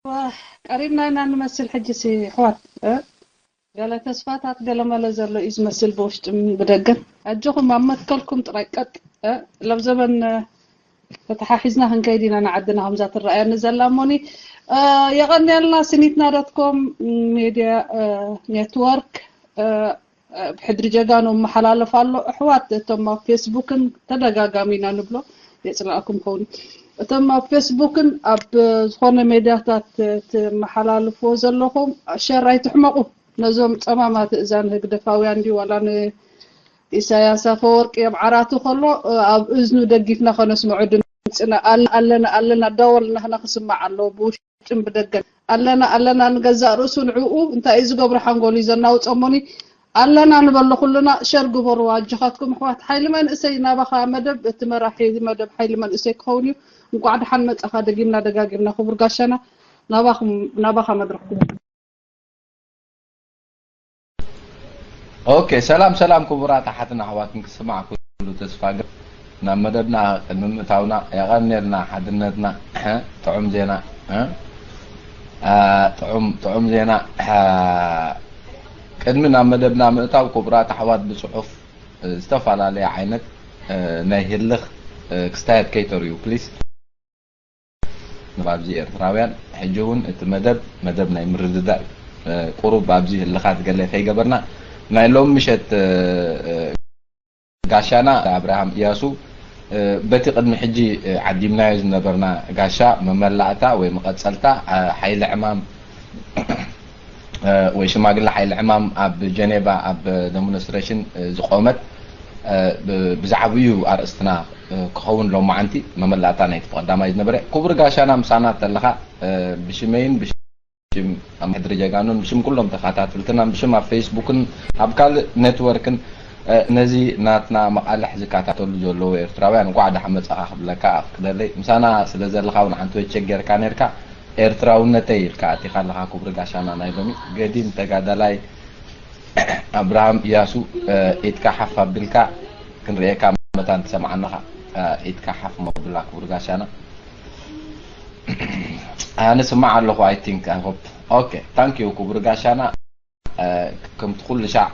ቀሪብና ኢና ንመስል ሕጂ ሲ ኣሕዋት፣ እ? ገለ ተስፋታት ገለ መለ ዘሎ እዩ ዝመስል ብውሽጥን ብደገን። ኣጆኹም ኣብ መትከልኩም ጥራይ ቀጥ፣ እ? लब ዘበን፣ እ፣ ተተሓሒዝና ክንከይድ ኢና ንዓድና ከምዛ ትረኣየኒ ዘላ እሞኒ። እ፣ የቐንየልና ስኒትና ዶት ኮም ሜድያ፣ እ፣ ኔትወርክ፣ እ፣ ብሕድሪ ጀጋኑ እመሓላለፍ ኣሎ። ኣሕዋት እቶም ኣብ ፌስቡክን ተደጋጋሚ ኢና ንብሎ የጽላእኩም ኸውን። እቶም ኣብ ፌስቡክን ኣብ ዝኾነ ሜድያታት ትመሓላልፍዎ ዘለኹም ሸር ኣይትሕመቑ። ነዞም ጸማማት እዛን ህግደፋውያን ድዩ ዋላ ንኢሳያስ ኣፈወርቂ ኣብ ዓራቱ ከሎ ኣብ እዝኑ ደጊፍና ከነስምዖ ድምጽና ኣለ-፣ ኣለና ኣለና እንዳበልና ክስማዕ ኣለዎ። ብውሽጥን ብደገን ኣለና ኣለና ንገዛእ ርእሱ ንዕኡ እንታይ እዩ ዝገብሮ ሓንጎሉ እዩ ዘናውጾ እሞኒ ኣለና ንበሎ ኩልና ሸር ግበሩ ኣጆኻትኩም ኣሕዋት ሓይሊ መንእሰይ ናባኻ መደብ እቲ መራሒ እዚ መደብ ሓይሊ መንእሰይ ክኸውን እዩ። እንቋዕ ደሓን መጻኻ ደጊምና ደጋጊምና ክቡር ጋሻና ናባኹም ናባኻ መድረኽኩም። ኦኬ ሰላም ሰላም ክቡራት ኣሓትን ኣሕዋትን ክስማዕ ኩሉ ተስፋ ገ ናብ መደብና ቅድሚ ምእታውና የቐንየልና ሓድነትና ጥዑም ዜና ጥዑም ጥዑም ዜና ቅድሚ ናብ መደብና ምእታው ክቡራት ኣሕዋት ብፅሑፍ ዝተፈላለየ ዓይነት ናይ ህልኽ ክስታያት ከይተርእዩ ፕሊስ ንባብዚ ኤርትራውያን ሕጂ እውን እቲ መደብ መደብ ናይ ምርድዳእ እዩ። ቁሩብ ኣብዚ ህልኻት ገለ ከይገበርና ናይ ሎም ምሸት ጋሻና ኣብርሃም እያሱ በቲ ቅድሚ ሕጂ ዓዲምናዮ ዝነበርና ጋሻ መመላእታ ወይ መቐጸልታ ሓይሊ ዕማም ወይ ሽማግለ ሓይሊ ዕማም ኣብ ጀኔቫ ኣብ ደሞንስትሬሽን ዝቆመት ብዛዕባኡ ኣርእስትና ክኸውን ሎማዓንቲ መመላእታ ናይቲ ቀዳማይ ዝነበረ ክቡር ጋሻና ምሳና ተለኻ ብሽመይን ብሽም ኣብ ሕድሪ ጀጋኑን ብሽም ኩሎም ተኸታተልትና ብሽም ኣብ ፌስቡክን ኣብ ካልእ ኔትወርክን ነዚ ናትና መቓልሕ ዝከታተሉ ዘለዉ ኤርትራውያን እንኳዕ ደሓን መጻኻ ክብለካ ክደለይ ምሳና ስለ ዘለኻ እውን ሓንቲ ወቸ ጌርካ ኔርካ ኤርትራውነተይ ኢልካ ኣቲኻ ኣለኻ ክቡር ጋሻና ናይ ሎሚ ገዲም ተጋዳላይ ኣብርሃም እያሱ ኢድካ ሓፍ ኣቢልካ ክንርእየካ መታን ትሰምዓና ኢኻ ኢድካ ሓፍ መብላ ክቡር ጋሻና ኣነ ስማዕ ኣለኹ I think I hope okay thank you ክቡር ጋሻና ከምቲ ኩሉ ሻዕ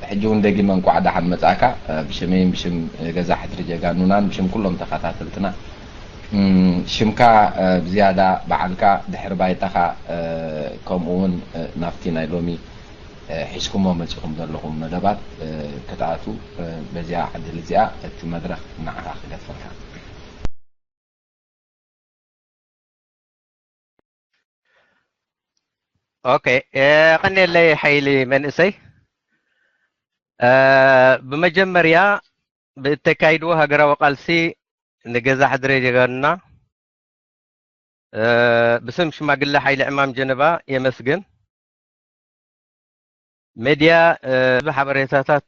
ሕጂ እውን ደጊመ እንኳዕ ደሓን መጻእካ ብሽመይን ብሽም ገዛ ሕድሪ ጀጋኑናን ብሽም ኩሎም ተኸታተልትና ሽምካ ብዝያዳ በዓልካ ድሕሪ ባይታኻ ከምኡ እውን ናብቲ ናይ ሎሚ ሒዝኩሞ መጺኹም ዘለኹም መደባት ክትኣቱ በዚኣ ዕድል እዚኣ እቲ መድረኽ ንዓኻ ክገድፈልካ ኦኬ የቐንየለይ ሓይሊ መንእሰይ ብመጀመርያ ብእተካይድዎ ሃገራዊ ቃልሲ ንገዛ ሕድሪ ጀጋኑና ብስም ሽማግለ ሓይሊ ዕማም ጀነባ የመስግን። ሜድያ ህዝቢ ሓበሬታታት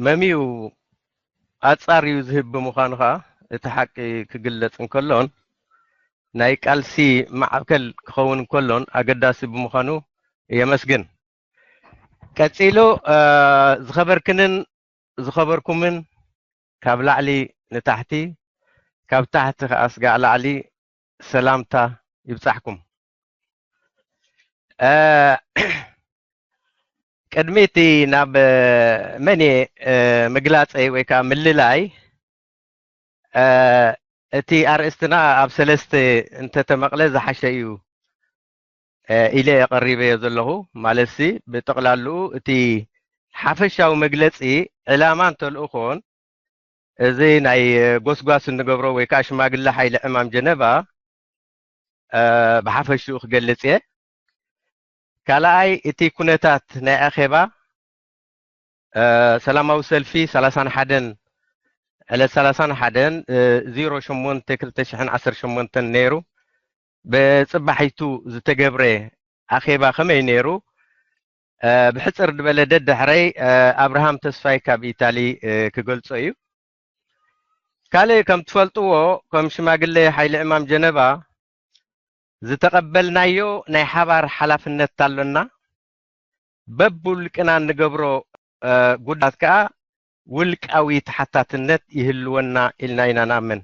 መሚዩ ኣጻርዩ ዝህብ ብምዃኑ ኸዓ እቲ ሓቂ ክግለጽ እንከሎን ናይ ቃልሲ ማዕከል ክኸውን እንከሎን ኣገዳሲ ብምዃኑ የመስግን። ቀጺሉ ዝኸበርክንን ዝኸበርኩምን ካብ ላዕሊ ንታሕቲ ካብ ታሕቲ ከኣ ስጋዕ ላዕሊ ሰላምታ ይብጻሕኩም። ቅድሚ እቲ ናብ መን እየ ምግላጸይ ወይ ከዓ ምልላይ እቲ ኣርእስትና ኣብ ሰለስተ እንተተመቕለ ዝሓሸ እዩ ኢለ እየ ቀሪበዮ ዘለኹ። ማለትሲ ብጠቕላልኡ እቲ ሓፈሻዊ መግለጺ ዕላማን ተልእኾን እዚ ናይ ጎስጓስ እንገብሮ ወይ ከዓ ሽማግለ ሓይሊ ዕማም ጀነባ ብሓፈሽኡ ክገልጽ እየ። ካልኣይ እቲ ኩነታት ናይ ኣኼባ ሰላማዊ ሰልፊ ሰላሳን ሓደን ዕለት ሰላሳን ሓደን ዜሮ ሸሞንተ ክልተ ሽሕን ዓሰርተ ሸሞንተን ነይሩ። ብጽባሒቱ ዝተገብረ ኣኼባ ከመይ ነይሩ? ብሕጽር ዝበለ ደድሕረይ ኣብርሃም ተስፋይ ካብ ኢታሊ ክገልጾ እዩ። ካልእ ከም ትፈልጥዎ ከም ሽማግለ ሓይሊ ዕማም ጀነባ ዝተቐበልናዮ ናይ ሓባር ሓላፍነት ኣሎና። በብውልቅና እንገብሮ ጉዳት ከኣ ውልቃዊ ተሓታትነት ይህልወና ኢልና ኢና ንኣምን።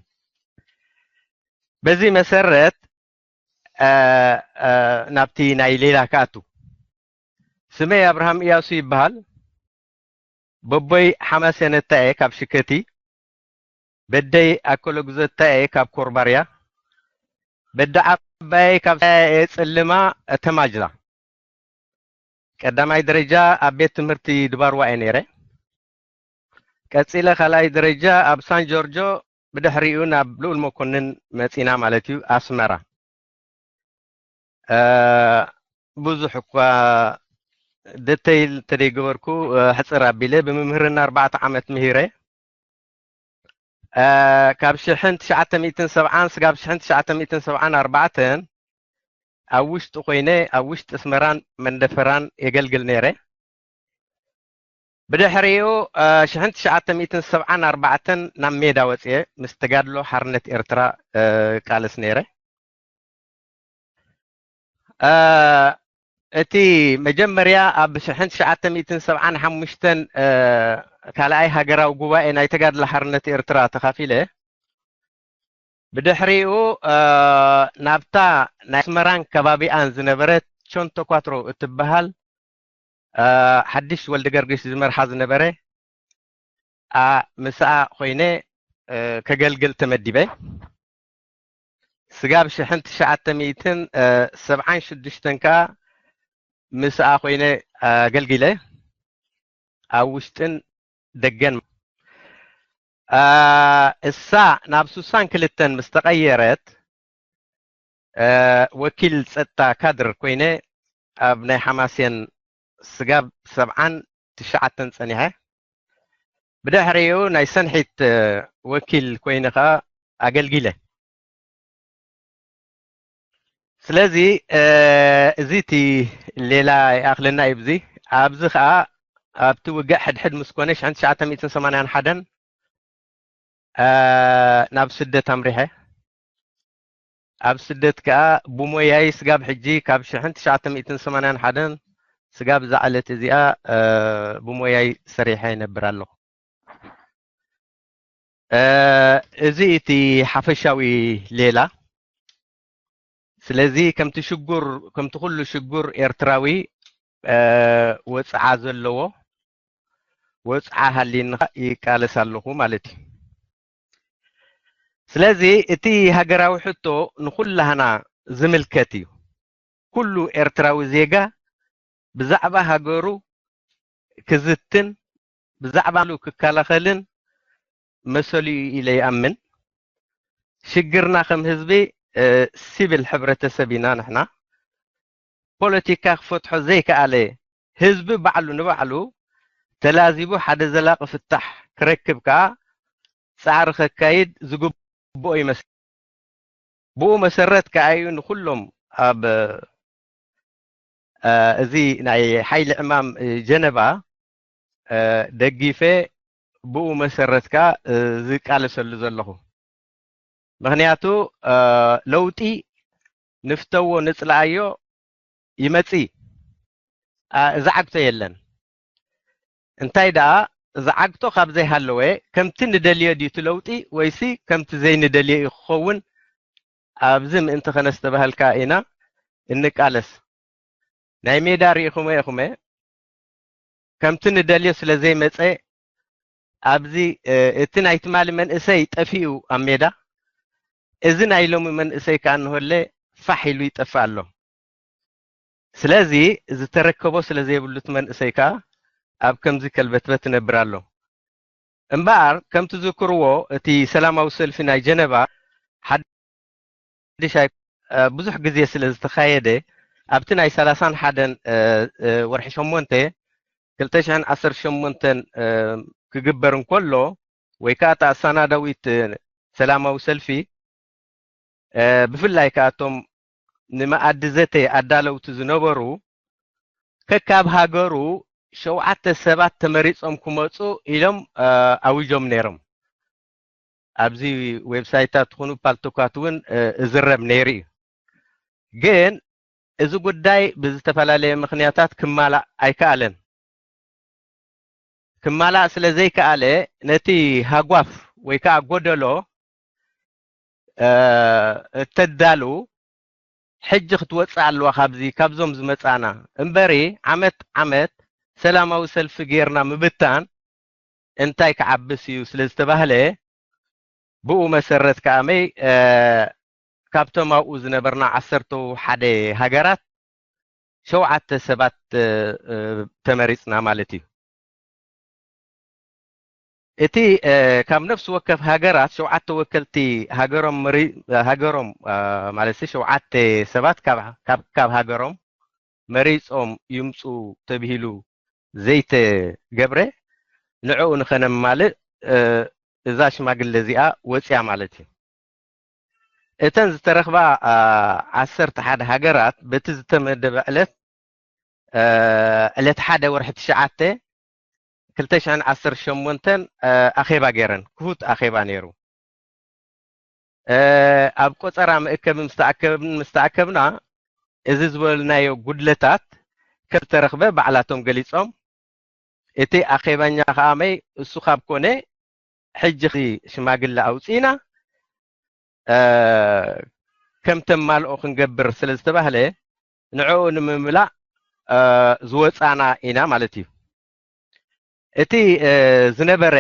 በዚ መሰረት ናብቲ ናይ ሌላ ክኣቱ። ስመይ ኣብርሃም እያሱ ይበሃል። በቦይ ሓማሴን እታየ ካብ ሽከቲ፣ በደይ ኣከለጉዘ እታየ ካብ ኮርባርያ፣ በደ ዓባየይ ካብ ሳየ ጽልማ ተማጅላ። ቀዳማይ ደረጃ ኣብ ቤት ትምህርቲ ድባርዋ እየ ነይረ። ቀጺለ ካልኣይ ደረጃ ኣብ ሳን ጆርጆ፣ ብድሕሪኡ ናብ ልኡል መኮንን መጺና ማለት እዩ ኣስመራ። ብዙሕ እኳ ደተይል ተደይገበርኩ፣ ሕፅር ኣቢለ ብምምህርና ኣርባዕተ ዓመት ምሂረ። ካብ ሽሕን ትሽዓተ ሚእትን ሰብዓን ስጋብ ሽሕን ትሽዓተ ሚእትን ሰብዓን ኣርባዕተን ኣብ ውሽጢ ኮይነ ኣብ ውሽጢ ኣስመራን መንደፈራን የገልግል ነይረ። ብድሕሪኡ ሽሕን ትሽዓተ ሚእትን ሰብዓን ኣርባዕተን ናብ ሜዳ ወፅየ ምስ ተጋድሎ ሓርነት ኤርትራ ቃልስ ነይረ። እቲ መጀመርያ ኣብ ሽሕን ትሽዓተ ሚእትን ሰብዓን ሓሙሽተን ካልኣይ ሃገራዊ ጉባኤ ናይ ተጋድሎ ሓርነት ኤርትራ ተኻፊለ። ብድሕሪኡ ናብታ ናይ ኣስመራን ከባቢኣን ዝነበረት ቾንቶ ኳትሮ እትበሃል ሓድሽ ወልደ ገርግሽ ዝመርሓ ዝነበረ ምስኣ ኮይነ ከገልግል ተመዲበ። ስጋብ ሽሕን ትሽዓተ ሚእትን ሰብዓን ሽዱሽተን ከዓ ምስኣ ኮይነ ኣገልጊለ ኣብ ውሽጥን ደገን። እሳ ናብ ሱሳን ክልተን ምስ ተቐየረት ወኪል ጸጥታ ካድር ኮይነ ኣብ ናይ ሓማሴን ስጋብ ሰብዓን ትሽዓተን ጸኒሐ። ብድሕሪኡ ናይ ሰንሒት ወኪል ኮይነ ከኣ ኣገልጊለ። ስለዚ እዚ እቲ ሌላ ይኣኽለና እዩ። ብዚ ኣብዚ ከኣ ኣብቲ ውግእ ሕድሕድ ምስ ኮነ ሽሕን ትሽዓተ ሚእትን ሰማንያን ሓደን ናብ ስደት ኣምሪሐ። ኣብ ስደት ከኣ ብሞያይ ስጋብ ሕጂ ካብ ሽሕን ትሽዓተ ሚእትን ሰማንያን ሓደን ስጋብ እዛ ዕለት እዚኣ ብሞያይ ሰሪሐ ይነብር ኣለኹ። እዚ እቲ ሓፈሻዊ ሌላ። ስለዚ ከምቲ ሽጉር ከምቲ ኩሉ ሽጉር ኤርትራዊ ወጽዓ ዘለዎ ወጽዓ ሃሊኒ ይቃለስ ኣለኹ ማለት እዩ። ስለዚ እቲ ሃገራዊ ሕቶ ንኹላህና ዝምልከት እዩ። ኩሉ ኤርትራዊ ዜጋ ብዛዕባ ሃገሩ ክዝትን ብዛዕባ ክከላኸልን መሰሉ እዩ ኢለ ይኣምን። ሽግርና ከም ህዝቢ ሲቪል ሕብረተሰብ ኢና ንሕና። ፖለቲካ ክፈትሖ ዘይከኣለ ህዝቢ ባዕሉ ንባዕሉ ተላዚቡ ሓደ ዘላቂ ፍታሕ ክረክብ ከኣ ጻዕሪ ከካይድ ዝግብኦ ይመስል። ብኡ መሰረት ከኣ እዩ ንኩሎም ኣብ እዚ ናይ ሓይሊ ዕማም ጀነቫ ደጊፈ ብኡ መሰረት ከኣ ዝቃለሰሉ ዘለኹ። ምክንያቱ ለውጢ ንፍተዎ ንፅልኣዮ ይመፅእ፣ ዝዓግቶ የለን። እንታይ ደኣ ዝዓግቶ ካብ ዘይሃለወ ከምቲ ንደልዮ ድዩ እቲ ለውጢ ወይሲ ከምቲ ዘይንደልዮ እዩ ክኸውን? ኣብዚ ምእንቲ ከነስተባህልካ ኢና እንቃለስ። ናይ ሜዳ ርኢኹመ ኢኹመ ከምቲ ንደልዮ ስለ ዘይመፀ ኣብዚ እቲ ናይ ትማሊ መንእሰይ ጠፊኡ ኣብ ሜዳ፣ እዚ ናይ ሎሚ መንእሰይ ከኣ እንሆለ ፋሕ ኢሉ ይጠፍእ ኣሎ። ስለዚ ዝተረከቦ ስለ ዘይብሉ እቲ መንእሰይ ከኣ ኣብ ከምዚ ከልበትበት ይነብር ኣሎ። እምበኣር ከም ትዝክርዎ እቲ ሰላማዊ ሰልፊ ናይ ጀነቫ ሓድሽ ኣይ ብዙሕ ግዜ ስለ ዝተኻየደ ኣብቲ ናይ ሰላሳን ሓደን ወርሒ ሸሞንተ ክልተ ሽሕን ዓሰርተ ሸሞንተን ክግበር እንከሎ ወይ ከዓ እቲ ኣሳናዳዊት ሰላማዊ ሰልፊ ብፍላይ ከዓ እቶም ንመኣዲ ዘተ ኣዳለውቲ ዝነበሩ ከካብ ሃገሩ ሸውዓተ ሰባት ተመሪጾም ክመጹ ኢሎም ኣዊጆም ነይሮም። ኣብዚ ዌብሳይታት ትኹኑ ፓልቶካት እውን እዝረብ ነይሩ እዩ። ግን እዚ ጉዳይ ብዝተፈላለየ ምክንያታት ክማላእ ኣይከኣለን። ክማላእ ስለ ዘይከኣለ ነቲ ሃጓፍ ወይ ከዓ ጎደሎ እተዳሉ ሕጂ ክትወፅእ ኣለዋ ካብዚ፣ ካብዞም ዝመፃና እምበሪ፣ ዓመት ዓመት ሰላማዊ ሰልፊ ጌርና ምብታን እንታይ ክዓብስ እዩ ስለ ዝተባህለ፣ ብኡ መሰረት ከኣ መይ፣ እ፣ ካብቶም ኣብኡ ዝነበርና ዓሰርተ ሓደ ሃገራት ሸውዓተ ሰባት፣ እ፣ እ፣ ተመሪጽና ማለት እዩ። እቲ፣ እ፣ ካብ ነፍሲ ወከፍ ሃገራት ሸውዓተ ወከልቲ ሃገሮም መሪ-፣ ሃገሮም፣ እ፣ ማለት ሸውዓተ ሰባት ካብ፣ ካብ፣ ካብ ሃገሮም መሪጾም ይምጹ ተብሂሉ ዘይተገብረ፣ ንዕኡ ንኸነማልእ፣ እ፣ እዛ ሽማግለ እዚኣ ወጽያ ማለት እዩ። እተን ዝተረኽባ፣ እ፣ ዓሰርተ ሓደ ሃገራት በቲ ዝተመደበ ዕለት፣ እ፣ ዕለት ሓደ ወርሒ ትሽዓተ ክልተ ሽሕን ዓሰርተ ሸሞንተን፣ እ፣ ኣኼባ ገይረን። ክፉት ኣኼባ ነይሩ። እ፣ ኣብ ቆጸራ መእከቢ ምስ ተኣከብን-፣ ምስ ተኣከብና፣ እዚ ዝበልናዮ ጉድለታት ከም ዝተረኽበ ባዕላቶም ገሊጾም፣ እቲ ኣኼባኛ ከኣ መይ እሱ ካብ ኮነ፣ ሕጂ ኸኣ ሽማግለ ኣውጺእና፣ እ፣ ከም ተማልኦ ክንገብር ስለ ዝተባህለ፣ ንዕኡ ንምምላእ፣ እ፣ ዝወጻና ኢና ማለት እዩ። እቲ፣ እ፣ ዝነበረ፣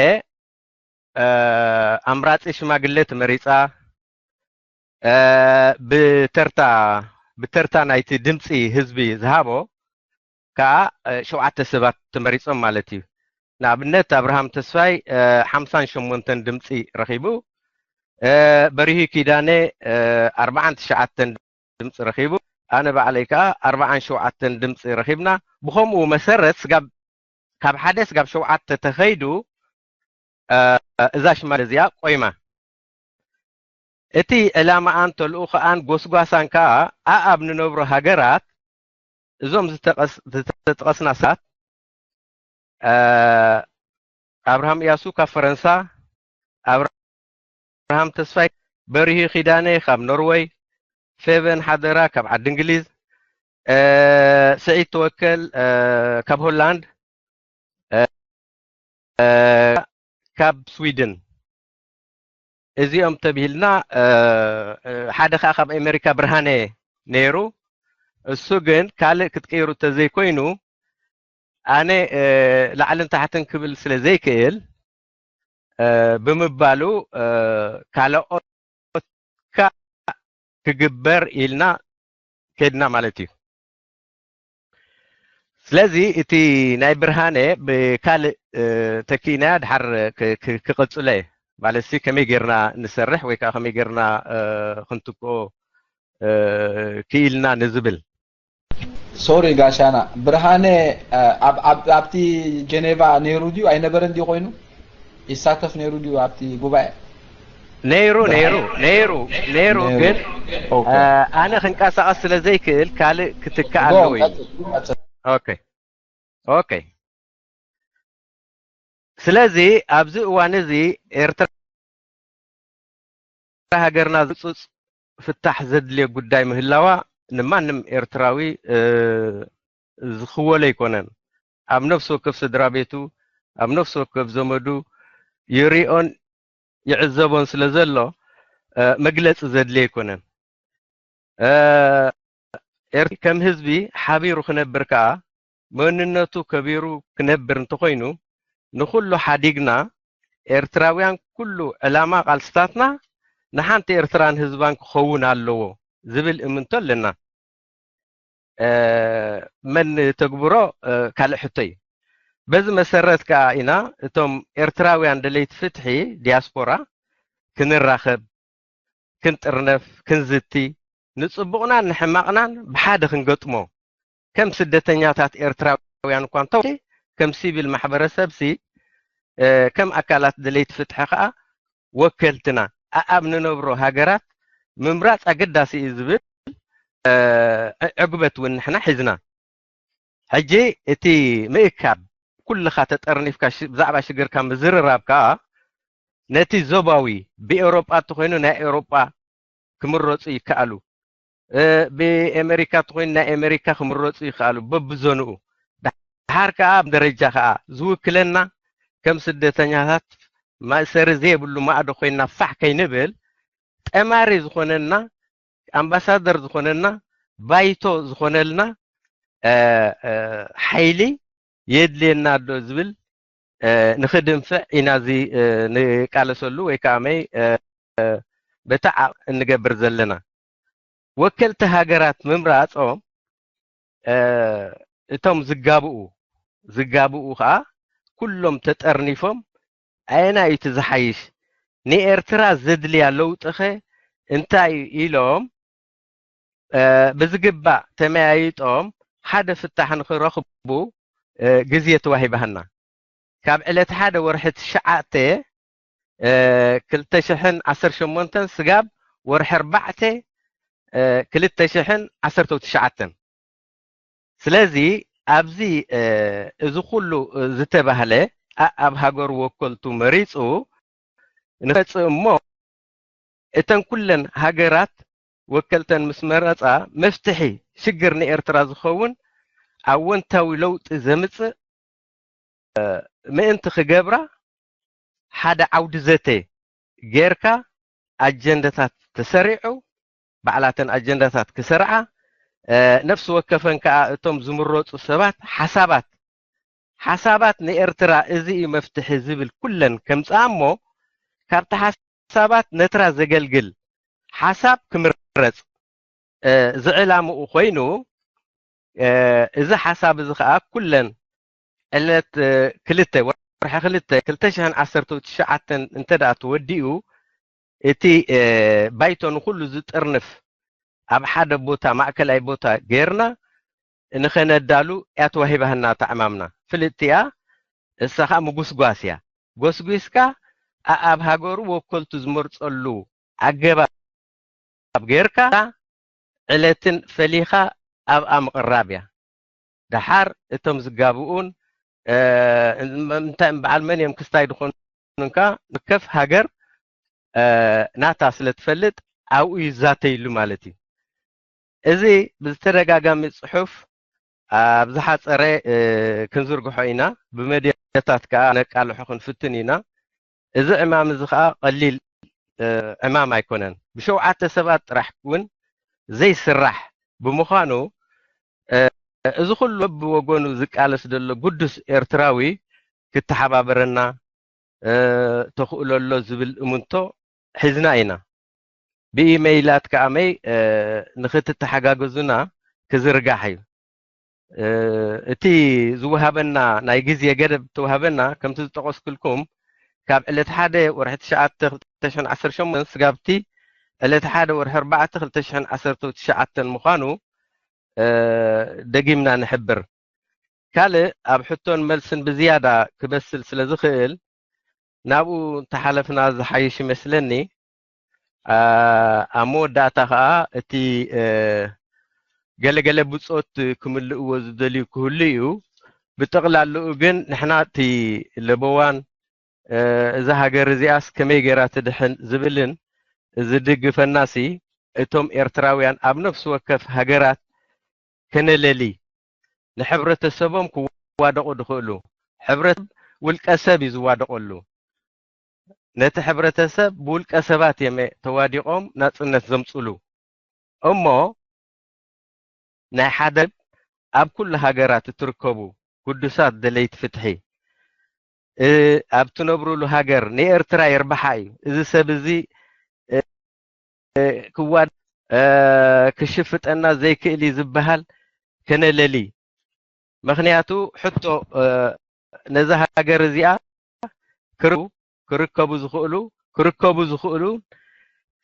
እ፣ ኣምራጺ ሽማግለ ተመሪጻ፣ እ፣ ብተርታ፣ ብተርታ ናይቲ ድምጺ ህዝቢ ዝሃቦ ከኣ፣ እ፣ ሸውዓተ ሰባት ተመሪጾም ማለት እዩ። ንኣብነት ኣብርሃም ተስፋይ፣ እ፣ ሓምሳን ሸሞንተን ድምጺ ረኺቡ፣ እ፣ በሪሁ ኪዳነ፣ እ፣ ኣርባዓን ትሽዓተን ድምጺ ረኺቡ፣ ኣነ ባዕለይ ከኣ ኣርባዓን ሸውዓተን ድምጺ ረኺብና። ብኸምኡ መሰረት ስጋብ፣ ካብ ሓደ ስጋብ ሸውዓተ ተኸይዱ፣ እ፣ እዛ ሽማግለ እዚኣ ቆይማ። እቲ ዕላማኣን ተልእኾኣን ጎስጓሳን ከኣ ኣኣብ ንነብሮ ሃገራት እዞም ዝተቐስ-፣ ዝተጠቐስና ሰባት፣ እ፣ ኣብርሃም እያሱ ካብ ፈረንሳ፣ ኣብርሃም ተስፋይ፣ በሪሁ ኪዳነ ካብ ኖርወይ፣ ፌቨን ሓደራ ካብ ዓዲ እንግሊዝ፣ እ፣ ስዒድ ተወከል፣ እ፣ ካብ ሆላንድ፣ እ፣ እ፣ ካብ ስዊድን። እዚኦም ተብሂልና፣ እ፣ እ፣ ሓደ ከኣ ካብ ኣሜሪካ ብርሃነ ነይሩ። እሱ ግን ካልእ ክትቅይሩ ተዘይኮይኑ፣ ኣነ፣ እ፣ ላዕልን ታሕትን ክብል ስለ ዘይክእል፣ እ፣ ብምባሉ፣ እ፣ ካልኦት ክግበር ኢልና ከድና ማለት እዩ። ስለዚ እቲ ናይ ብርሃነ ብካልእ፣ እ፣ ተኪእናያ ድሓር ክ-፣ ክ-፣ ክቕጽሎ እየ። ማለት ሲ ከመይ ጌርና ንሰርሕ ወይ ከዓ ከመይ ጌርና፣ እ፣ ክንትክኦ፣ እ፣ ክኢልና ንዝብል። ሶሪ ጋሻና ብርሃነ፣ እ፣ ኣብ-፣ ኣብ-፣ ኣብቲ ጀኔቫ ነይሩ ድዩ ኣይነበረን ድዩ ኮይኑ? ይሳተፍ ነይሩ ድዩ ኣብቲ ጉባኤ? ነይሩ፣ ነይሩ፣ ነይሩ፣ ነይሩ፣ ነይሩ። ግን፣ ኦኬ። እ፣ ኣነ ክንቀሳቐስ ስለ ዘይክእል ካልእ ክትካእ ጎ፣ ኣለዎ እዩ። ቀጽል፣ ቀጽል። ኦኬ። ኦኬ። ስለዚ ኣብዚ እዋን እዚ ኤርትራ ሃገርና ዝጹጽ ፍታሕ ዘድልዮ ጉዳይ ምህላዋ ንማንም ኤርትራዊ፣ እ፣ ዝኽወሎ ኣይኮነን። ኣብ ነፍሲ ወከፍ ስድራ ቤቱ፣ ኣብ ነፍሲ ወከፍ ዘመዱ ይሪኦን ይዕዘቦን ስለ ዘሎ፣ እ፣ መግለጺ ዘድልዮ ኣይኮነን። እ፣ ኤር-፣ ከም ህዝቢ ሓቢሩ ክነብር ከኣ፣ መንነቱ ከቢሩ ክነብር እንተኾይኑ፣ ንኹሉ ሓዲግና ኤርትራውያን ኩሉ ዕላማ ቃልስታትና ንሓንቲ ኤርትራን ህዝባን ክኸውን ኣለዎ ዝብል እምንቶ ኣለና። እ፣ መን ተግብሮ፣ እ፣ ካልእ ሕቶ እዩ። በዚ መሰረት ከኣ ኢና እቶም ኤርትራውያን ደለይቲ ፍትሒ ዲያስፖራ ክንራኸብ፣ ክንጥርነፍ፣ ክንዝቲ፣ ንጽቡቕናን ንሕማቕናን ብሓደ ክንገጥሞ፣ ከም ስደተኛታት ኤርትራውያን እኳ እንተኾ፣ ከም ሲቪል ማሕበረሰብሲ፣ እ፣ ከም ኣካላት ደለይቲ ፍትሒ ከኣ ወከልትና ኣኣብ ንነብሮ ሃገራት ምምራጽ ኣገዳሲ እዩ ዝብል፣ እ፣ ዕግበት እውን ንሕና ሒዝና። ሕጂ እቲ ምእካብ፣ ኩልኻ ተጠርኒፍካ ሽ-፣ ብዛዕባ ሽግርካ ምዝርራብ ከኣ ነቲ ዞባዊ፣ ብኤውሮጳ እንተኾይኑ ናይ ኤውሮጳ ክምረጹ ይከኣሉ፣ እ፣ ብኤመሪካ እንተኾይኑ ናይ ኤመሪካ ክምረጹ ይከኣሉ፣ በብዞንኡ። ደሓር ከኣ ኣብ ደረጃ ከኣ ዝውክለና፣ ከም ስደተኛታት መእሰሪ ዘይብሉ ማእዶ ኮይንና ፋሕ ከይንብል፣ ጠማሪ ዝኾነና፣ ኣምባሳደር ዝኾነና፣ ባይቶ ዝኾነልና ሓይሊ የድልየና ኣሎ ዝብል ንኽድንፍዕ ኢና እዚ ንቃለሰሉ ወይ ከዓ መይ በታ ዓቕ እንገብር ዘለና። ወከልቲ ሃገራት ምምራጾም እቶም ዝጋብኡ ዝጋብኡ ከዓ ኩሎም ተጠርኒፎም ኣየናይ እዩ እቲ ዝሓይሽ፣ ንኤርትራ ዘድልያ ለውጥኸ እንታይ እዩ ኢሎም ብዝግባእ ተመያይጦም ሓደ ፍታሕ ንኽረኽቡ ግዜ ተዋሂባህና። ካብ ዕለት ሓደ ወርሒ ትሽዓተ ክልተ ሽሕን ዓሰርተ ሸሞንተን ስጋብ ወርሒ ኣርባዕተ ክልተ ሽሕን ዓሰርተ ትሽዓተን። ስለዚ ኣብዚ እዚ ኩሉ ዝተባህለ ኣብ ሃገሩ ወከልቱ መሪፁ ንኸፅእ እሞ እተን ኩለን ሃገራት ወከልተን ምስ መረፃ መፍትሒ ሽግር ንኤርትራ ዝኸውን ኣወንታዊ ለውጢ ዘምፅእ ምእንቲ ክገብራ ሓደ ዓውዲ ዘተ ጌርካ ኣጀንዳታት ተሰሪዑ ባዕላተን ኣጀንዳታት ክሰርዓ ነፍሲ ወከፈን ከዓ እቶም ዝምረፁ ሰባት ሓሳባት ሓሳባት ንኤርትራ እዚ እዩ መፍትሒ ዝብል ኩለን ከምፅኣ እሞ ካብቲ ሓሳባት ነትራ ዘገልግል ሓሳብ ክምረፅ ዝዕላምኡ ኮይኑ እዚ ሓሳብ እዚ ከዓ ኩለን ዕለት ክልተ ወርሒ ክልተ ክልተ ሽሕን ዓሰርተ ትሽዓተን እንተ ደኣ ተወዲኡ እቲ ባይቶ ንኩሉ ዝጥርንፍ ኣብ ሓደ ቦታ ማእከላይ ቦታ ጌርና ንኸነዳሉ እያ ተዋሂባህና እታ ዕማምና። ፍልጥቲ እያ፣ እሳ ኸዓ ምጉስጓስ እያ። ጎስጒስካ ኣብ ሃገሩ ወከልቱ ዝመርጸሉ ኣገባብ ጌርካ ዕለትን ፈሊኻ ኣብኣ ምቕራብ እያ። ደሓር እቶም ዝጋብኡን እንታይ በዓል መን እዮም ክስታይ ዝኾኑንካ ከፍ ሃገር ናታ ስለ ትፈልጥ ኣብኡ ይዛተይሉ ማለት እዩ። እዚ ብዝተደጋጋሚ ጽሑፍ ኣብ ዝሓጸረ ክንዝርግሖ ኢና፣ ብመድያታት ከኣ ነቃልሖ ክንፍትን ኢና። እዚ ዕማም እዚ ከኣ ቀሊል ዕማም ኣይኮነን። ብሸውዓተ ሰባት ጥራሕ እውን ዘይስራሕ ብምዃኑ እዚ ኩሉ ብወገኑ ዝቃለስ ዘሎ ግዱስ ኤርትራዊ ክተሓባበረና ተኽእሎ ኣሎ ዝብል እምንቶ ሒዝና ኢና። ብኢመይላት ከኣ መይ ንኽትተሓጋገዙና ክዝርጋሕ እዩ። እቲ ዝወሃበና ናይ ግዜ ገደብ ተዋሃበና ከምቲ ዝጠቐስኩልኩም ካብ ዕለት ሓደ ወርሒ ትሽዓተ ክልተ ሽሕን ዓሰርተ ሸሞንተን ስጋብቲ ዕለት ሓደ ወርሒ ኣርባዕተ ክልተ ሽሕን ዓሰርተ ትሽዓተን ምዃኑ ደጊምና ንሕብር። ካልእ ኣብ ሕቶን መልስን ብዝያዳ ክበስል ስለ ዝኽእል ናብኡ እንተሓለፍና ዝሓይሽ ይመስለኒ። ኣብ መወዳእታ ከዓ እቲ ገለገለ ብፆት ክምልእዎ ዝደልዩ ክህሉ እዩ። ብጠቕላልኡ ግን ንሕና እቲ ለበዋን እዛ ሃገር እዚኣስ ከመይ ገይራ ትድሕን ዝብልን ዝድግፈናሲ እቶም ኤርትራውያን ኣብ ነፍሲ ወከፍ ሃገራት ከነለሊ ንሕብረተሰቦም ክዋደቑ ዝኽእሉ ሕብረተሰብ ውልቀ ሰብ እዩ ዝዋደቐሉ። ነቲ ሕብረተሰብ ብውልቀ ሰባት እዮም ተዋዲቖም ናጽነት ዘምጽሉ። እሞ ናይ ሓደ ኣብ ኩሉ ሃገራት እትርከቡ ግዱሳት ደለይቲ ፍትሒ ኣብ ትነብሩሉ ሃገር ንኤርትራ የርብሓ እዩ። እዚ ሰብ እዚ ክዋ ክሽፍጠና ዘይክእል እዩ ዝበሃል ከነለሊ። ምኽንያቱ ሕቶ ነዛ ሃገር እዚኣ ክርከቡ ዝኽእሉ ክርከቡ ዝኽእሉ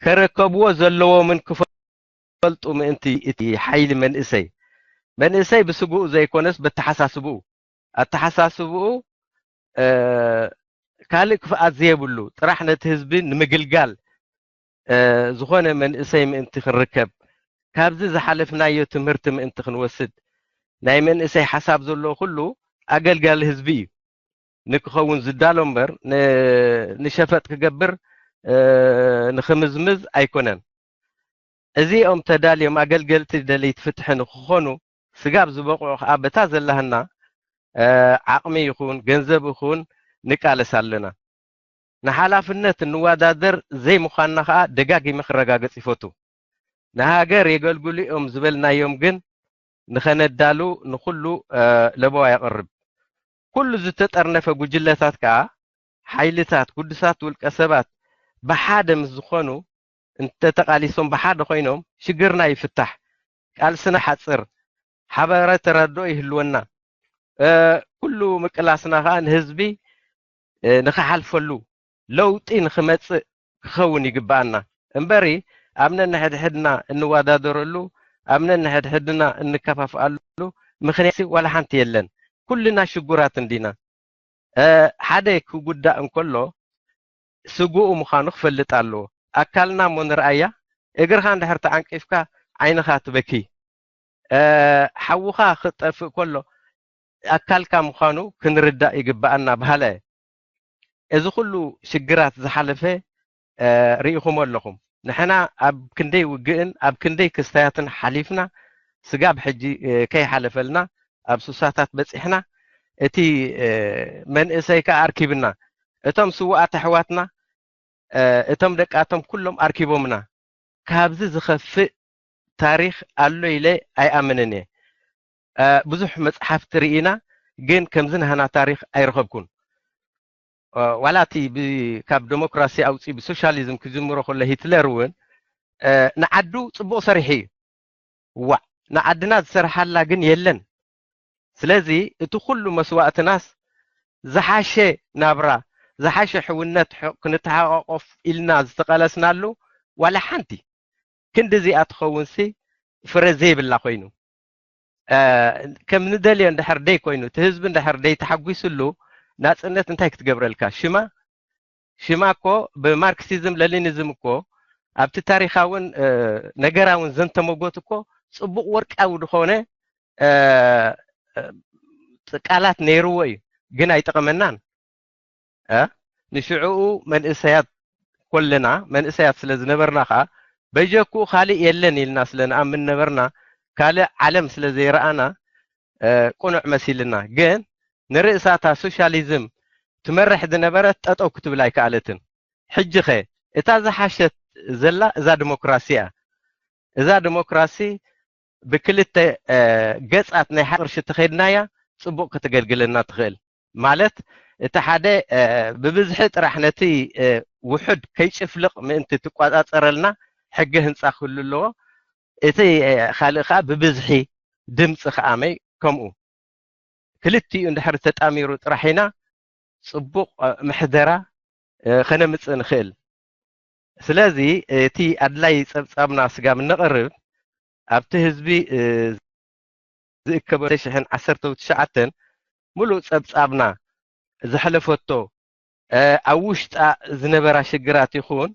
ከረከብዎ ዘለዎምን ክፈልጡ ምእንቲ እቲ ሓይሊ መንእሰይ መንእሰይ ብስግኡ ዘይኮነስ በተሓሳስብኡ ኣተሓሳስብኡ ካልእ ክፍኣት ዘየብሉ ጥራሕ ነቲ ህዝቢ ንምግልጋል ዝኾነ መንእሰይ ምእንቲ ክንርከብ ካብዚ ዝሓለፍናዮ ትምህርቲ ምእንቲ ክንወስድ ናይ መንእሰይ ሓሳብ ዘለዎ ኩሉ ኣገልጋሊ ህዝቢ እዩ ንክኸውን ዝዳሎ እምበር ንሸፈጥ ክገብር ንክምዝምዝ ኣይኮነን። እዚኦም ተዳልዮም ኣገልገልቲ ደለይቲ ፍትሒ ንክኾኑ ስጋብ ዝበቕዑ ከዓ በታ ዘላህና ዓቕሚ ይኹን ገንዘብ ይኹን ንቃለስ ኣለና። ንሓላፍነት እንወዳደር ዘይምዃንና ከዓ ደጋጊመ ክረጋገጽ ይፈቱ። ንሃገር የገልግሉ እዮም ዝበልናዮም ግን ንኸነዳሉ ንኹሉ ለበዋ የቕርብ። ኩሉ ዝተጠርነፈ ጉጅለታት ከኣ ሓይልታት፣ ግዱሳት ውልቀ ሰባት ብሓደ ምስ ዝኾኑ፣ እንተተቓሊሶም ብሓደ ኮይኖም ሽግርና ይፍታሕ፣ ቃልስና ሓጽር፣ ሓበረ ተረድኦ ይህልወና። ኩሉ ምቅላስና ከኣ ንህዝቢ ንኽሓልፈሉ ለውጢ ንኽመጽእ ክኸውን ይግብኣና እምበሪ ኣብ ነንሕድሕድና እንወዳደረሉ ኣብ ነንሕድሕድና እንከፋፍኣሉ ምኽንያት ዋላ ሓንቲ የለን። ኩልና ሽጉራት እንዲና። ሓደ ክጉዳእ እንከሎ ስጉኡ ምዃኑ ክፈልጥ ኣለዎ። ኣካልና እሞ ንርኣያ። እግርኻ እንድሕር ተዓንቂፍካ ዓይንኻ ትበኪ። ሓውኻ ክጠፍእ ከሎ ኣካልካ ምዃኑ ክንርዳእ ይግብኣና በሃላይ። እዚ ኩሉ ሽግራት ዝሓለፈ ርኢኹሞ ኣለኹም። ንሕና ኣብ ክንደይ ውግእን ኣብ ክንደይ ክስታያትን ሓሊፍና ስጋብ ሕጂ ከይሓለፈልና ኣብ ሱሳታት በጺሕና። እቲ መንእሰይ ከኣ ኣርኪብና። እቶም ስውኣት ኣሕዋትና እቶም ደቃቶም ኩሎም ኣርኪቦምና። ካብዚ ዝኸፍእ ታሪኽ ኣሎ ኢለ ኣይኣምንን እየ። ብዙሕ መጽሓፍቲ ርኢና ግን ከምዚ ናህና ታሪኽ ኣይረኸብኩን። ዋላ እቲ ካብ ዴሞክራሲ ኣውፂ ብሶሻሊዝም ክጅምሮ ከሎ ሂትለር እውን ንዓዱ ፅቡቕ ሰሪሑ እዩ። ዋዕ ንዓድና ዝሰርሓላ ግን የለን። ስለዚ እቲ ኩሉ መስዋእትናስ ዝሓሸ ናብራ ዝሓሸ ሕውነት ክንተሓቋቆፍ ኢልና ዝተቐለስናሉ ዋላ ሓንቲ ክንዲ እዚኣ ትኸውንሲ ፍረ ዘይብላ ኮይኑ ከም ንደልዮ እንድሕር ደይ ኮይኑ እቲ ህዝቢ እንድሕር ደይ ተሓጒስሉ ናፅነት እንታይ ክትገብረልካ ሽማ ሽማ እኮ ብማርክሲዝም ለኒኒዝም እኮ ኣብቲ ታሪኻውን ነገራውን ዘንተመጎት እኮ ፅቡቕ ወርቃዊ ዝኾነ ቃላት ነይርዎ እዩ ግን ኣይጠቐመናን። ንሽዕኡ መንእሰያት ኮለና መንእሰያት ስለ ዝነበርና ከዓ በጀክኡ ካልእ የለን ኢልና ስለ ንኣምን ነበርና ካልእ ዓለም ስለ ዘይረኣና ቁኑዕ መሲልና ግን ንርእሳታ ሶሻሊዝም ትመርሕ ዝነበረት ጠጠው ክትብል ኣይከኣለትን። ሕጂ ኸ እታ ዝሓሸት ዘላ እዛ ዲሞክራሲ እያ። እዛ ዲሞክራሲ ብክልተ ገጻት ናይ ሓደ ቅርሺ ተኸድናያ ጽቡቕ ከተገልግለና ትኽእል ማለት እቲ ሓደ ብብዝሒ ጥራሕ ነቲ ውሑድ ከይጭፍልቕ ምእንቲ ትቋጻጸረልና ሕጊ ህንጻ ክህሉ ኣለዎ። እቲ ካልእ ከዓ ብብዝሒ ድምፂ ከዓመይ ከምኡ ክልቲኡ እንድሕር ተጣሚሩ ጥራሕ ኢና ፅቡቕ ምሕደራ ከነምፅእ ንኽእል። ስለዚ እቲ ኣድላይ ፀብፃብና ስጋብ እነቕርብ ኣብቲ ህዝቢ ዝእከበ ሽሕን ዓሰርተ ትሽዓተን ሙሉእ ፀብፃብና ዘሕለፈቶ ኣብ ውሽጣ ዝነበራ ሽግራት ይኹን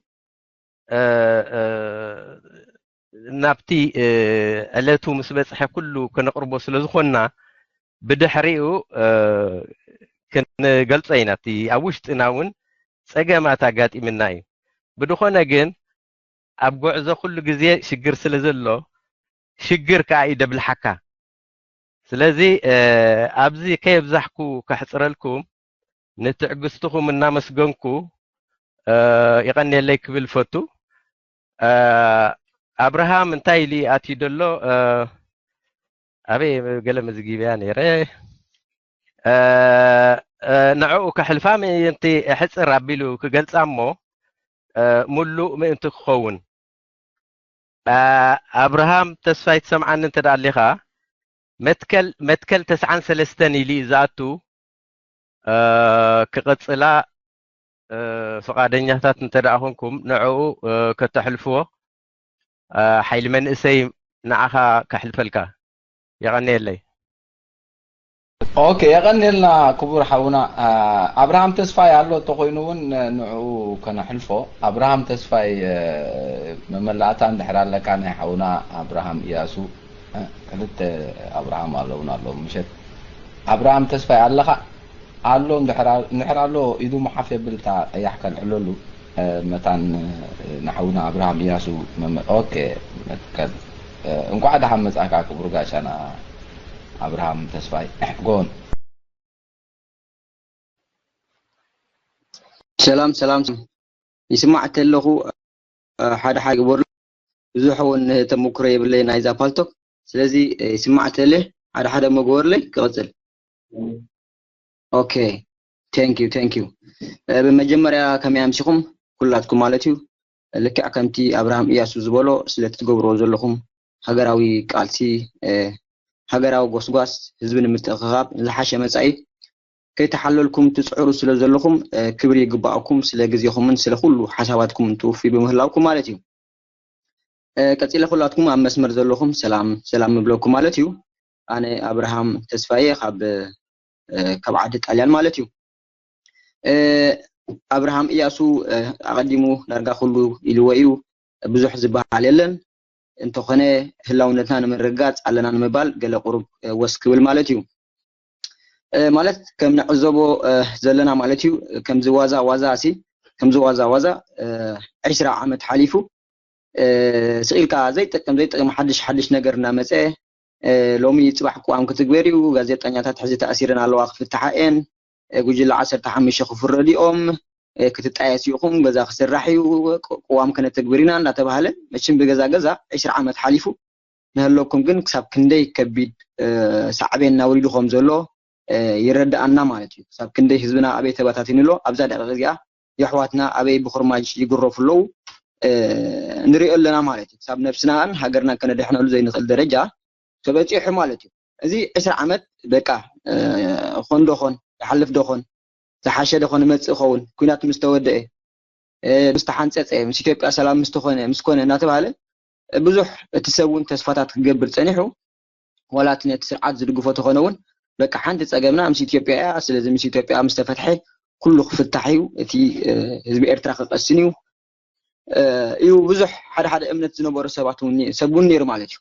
ናብቲ ዕለቱ ምስ በፅሐ ኩሉ ከነቕርቦ ስለ ዝኾንና ብድሕሪኡ ክንገልፆ ኢና። እቲ ኣብ ውሽጥና እውን ፀገማት ኣጋጢምና እዩ። ብድኾነ ግን ኣብ ጉዕዞ ኩሉ ግዜ ሽግር ስለ ዘሎ ሽግር ከዓ እዩ ደብልሓካ። ስለዚ ኣብዚ ከየብዛሕኩ ከሕፅረልኩም ንትዕግስትኹም እናመስገንኩ ይቐንየለይ ክብል ፈቱ። ኣብርሃም እንታይ ኢሉ ኣትዩ ደሎ ኣበይ ገለ መዝጊብያ ነይረ ንዕኡ ከሕልፋ ምእንቲ ሕፅር ኣቢሉ ክገልፃ እሞ ሙሉእ ምእንቲ ክኸውን ኣብርሃም ተስፋይ ትሰምዓኒ እንተ ደኣ ኣሊኻ መትከል መትከል ተስዓን ሰለስተን ኢሉ እዩ ዝኣቱ ክቕፅላ ፍቓደኛታት እንተ ደኣ ኮንኩም ንዕኡ ከተሕልፍዎ ሓይሊ መንእሰይ ንዓኻ ከሕልፈልካ የቐንየለይ። ኦኬ የቐንየልና ክቡር ሓውና ኣብርሃም ተስፋይ ኣሎ እንተኮይኑ እውን ንዕኡ ከነሕልፎ ኣብርሃም ተስፋይ መመላእታ እንድሕር ኣለካ ናይ ሓውና ኣብርሃም እያሱ ክልተ ኣብርሃም ኣለውን ኣለዉ ምሸት ኣብርሃም ተስፋይ ኣለኻ ኣሎ እንድሕር ኣሎ ኢዱ መሓፍ የብል እታ ቀያሕ ከልዕለሉ መታን ንሓውና ኣብርሃም እያሱ መመ ኦኬ መትከል እንኳዕ ደሓን መጻእካ ክቡር ጋሻና ኣብርሃም ተስፋይ ጎን ሰላም ሰላም ይስማዕ ተለኹ ሓደ ሓደ ግበሩ ብዙሕ እውን ተመክሮ የብለይ ናይዛ ፓልቶክ። ስለዚ ይስማዕ ተለ ሓደ ሓደ መግበርለይ ክቕፅል። ኦኬ፣ thank you thank you። ብመጀመርያ ከመይ ኣምሲኹም ኩላትኩም ማለት እዩ። ልክዕ ከምቲ ኣብርሃም እያሱ ዝበሎ ስለቲ ትገብርዎ ዘለኹም ሃገራዊ ቃልሲ፣ ሃገራዊ ጎስጓስ፣ ህዝቢ ንምትእኽኻብ፣ ንዝሓሸ መጻኢ ከይተሓለልኩም ትጽዕሩ ስለ ዘለኹም ክብሪ ይግባኣኩም፣ ስለ ግዜኹምን ስለ ኩሉ ሓሳባትኩም ትውፊ ብምህላውኩም ማለት እዩ። ቀጺለ ኩላትኩም ኣብ መስመር ዘለኹም ሰላም ሰላም ምብለኩም ማለት እዩ። ኣነ ኣብርሃም ተስፋየ ካብ ካብ ዓዲ ጣልያን ማለት እዩ። ኣብርሃም እያሱ ኣቐዲሙ ዳርጋ ኩሉ ኢልዎ እዩ። ብዙሕ ዝበሃል የለን። እንተኾነ ህላውነትና ንምርግጋጽ ኣለና ንምባል ገለ ቁሩብ ወስ ክብል ማለት እዩ። ማለት ከም ንዕዘቦ ዘለና ማለት እዩ። ከምዚ ዋዛ ዋዛ ሲ ከምዚ ዋዛ ዋዛ ዕስራ ዓመት ሓሊፉ። ስቕ ኢልካ ዘይጠቅም ዘይጠቅም ሓድሽ ሓድሽ ነገር እናመፀ ሎሚ ፅባሕ ቅዋም ክትግበር እዩ፣ ጋዜጠኛታት ሕዚ ተኣሲረን ኣለዋ ክፍትሓ እየን፣ ጉጅለ ዓሰርተ ሓሙሽተ ክፍረዱ እዮም፣ ክትጣየሱ ኢኹም፣ ገዛ ክስራሕ እዩ፣ ቅዋም ከነተግብር ኢና እናተባህለ መችም ብገዛ ገዛ ዕስራ ዓመት ሓሊፉ። ንህለኩም ግን ክሳብ ክንደይ ከቢድ ሳዕቤን እናውሪዱ ከም ዘሎ ይረዳኣና ማለት እዩ። ክሳብ ክንደይ ህዝብና ኣበይ ተበታቲኑ ኣሎ፣ ኣብዛ ደቂቕ እዚኣ የሕዋትና ኣበይ ብኹርማጅ ይግረፉ ኣለዉ ንሪኦ ኣለና ማለት እዩ። ክሳብ ነብስናን ሃገርናን ከነድሕነሉ ዘይንኽእል ደረጃ ተበፂሑ ማለት እዩ። እዚ ዕስራ ዓመት በቃ ኾን ዶኾን ይሓልፍ ዶኾን ዝሓሸ ዶኾን ይመፅእ ኸውን ኩናት ምስ ተወደአ ምስ ተሓንፀፀ ምስ ኢትዮጵያ ሰላም ምስ ተኾነ ምስ ኮነ እናተባሃለ ብዙሕ እቲ ሰብ እውን ተስፋታት ክገብር ፀኒሑ ዋላ እቲ ነቲ ስርዓት ዝድግፎ ተኾነ እውን በቃ ሓንቲ ፀገምና ምስ ኢትዮጵያ እያ። ስለዚ ምስ ኢትዮጵያ ምስ ተፈትሐ ኩሉ ክፍታሕ እዩ፣ እቲ ህዝቢ ኤርትራ ክቀስን እዩ እዩ ብዙሕ ሓደ ሓደ እምነት ዝነበሩ ሰባት እውን ሰብ እውን ነይሩ ማለት እዩ።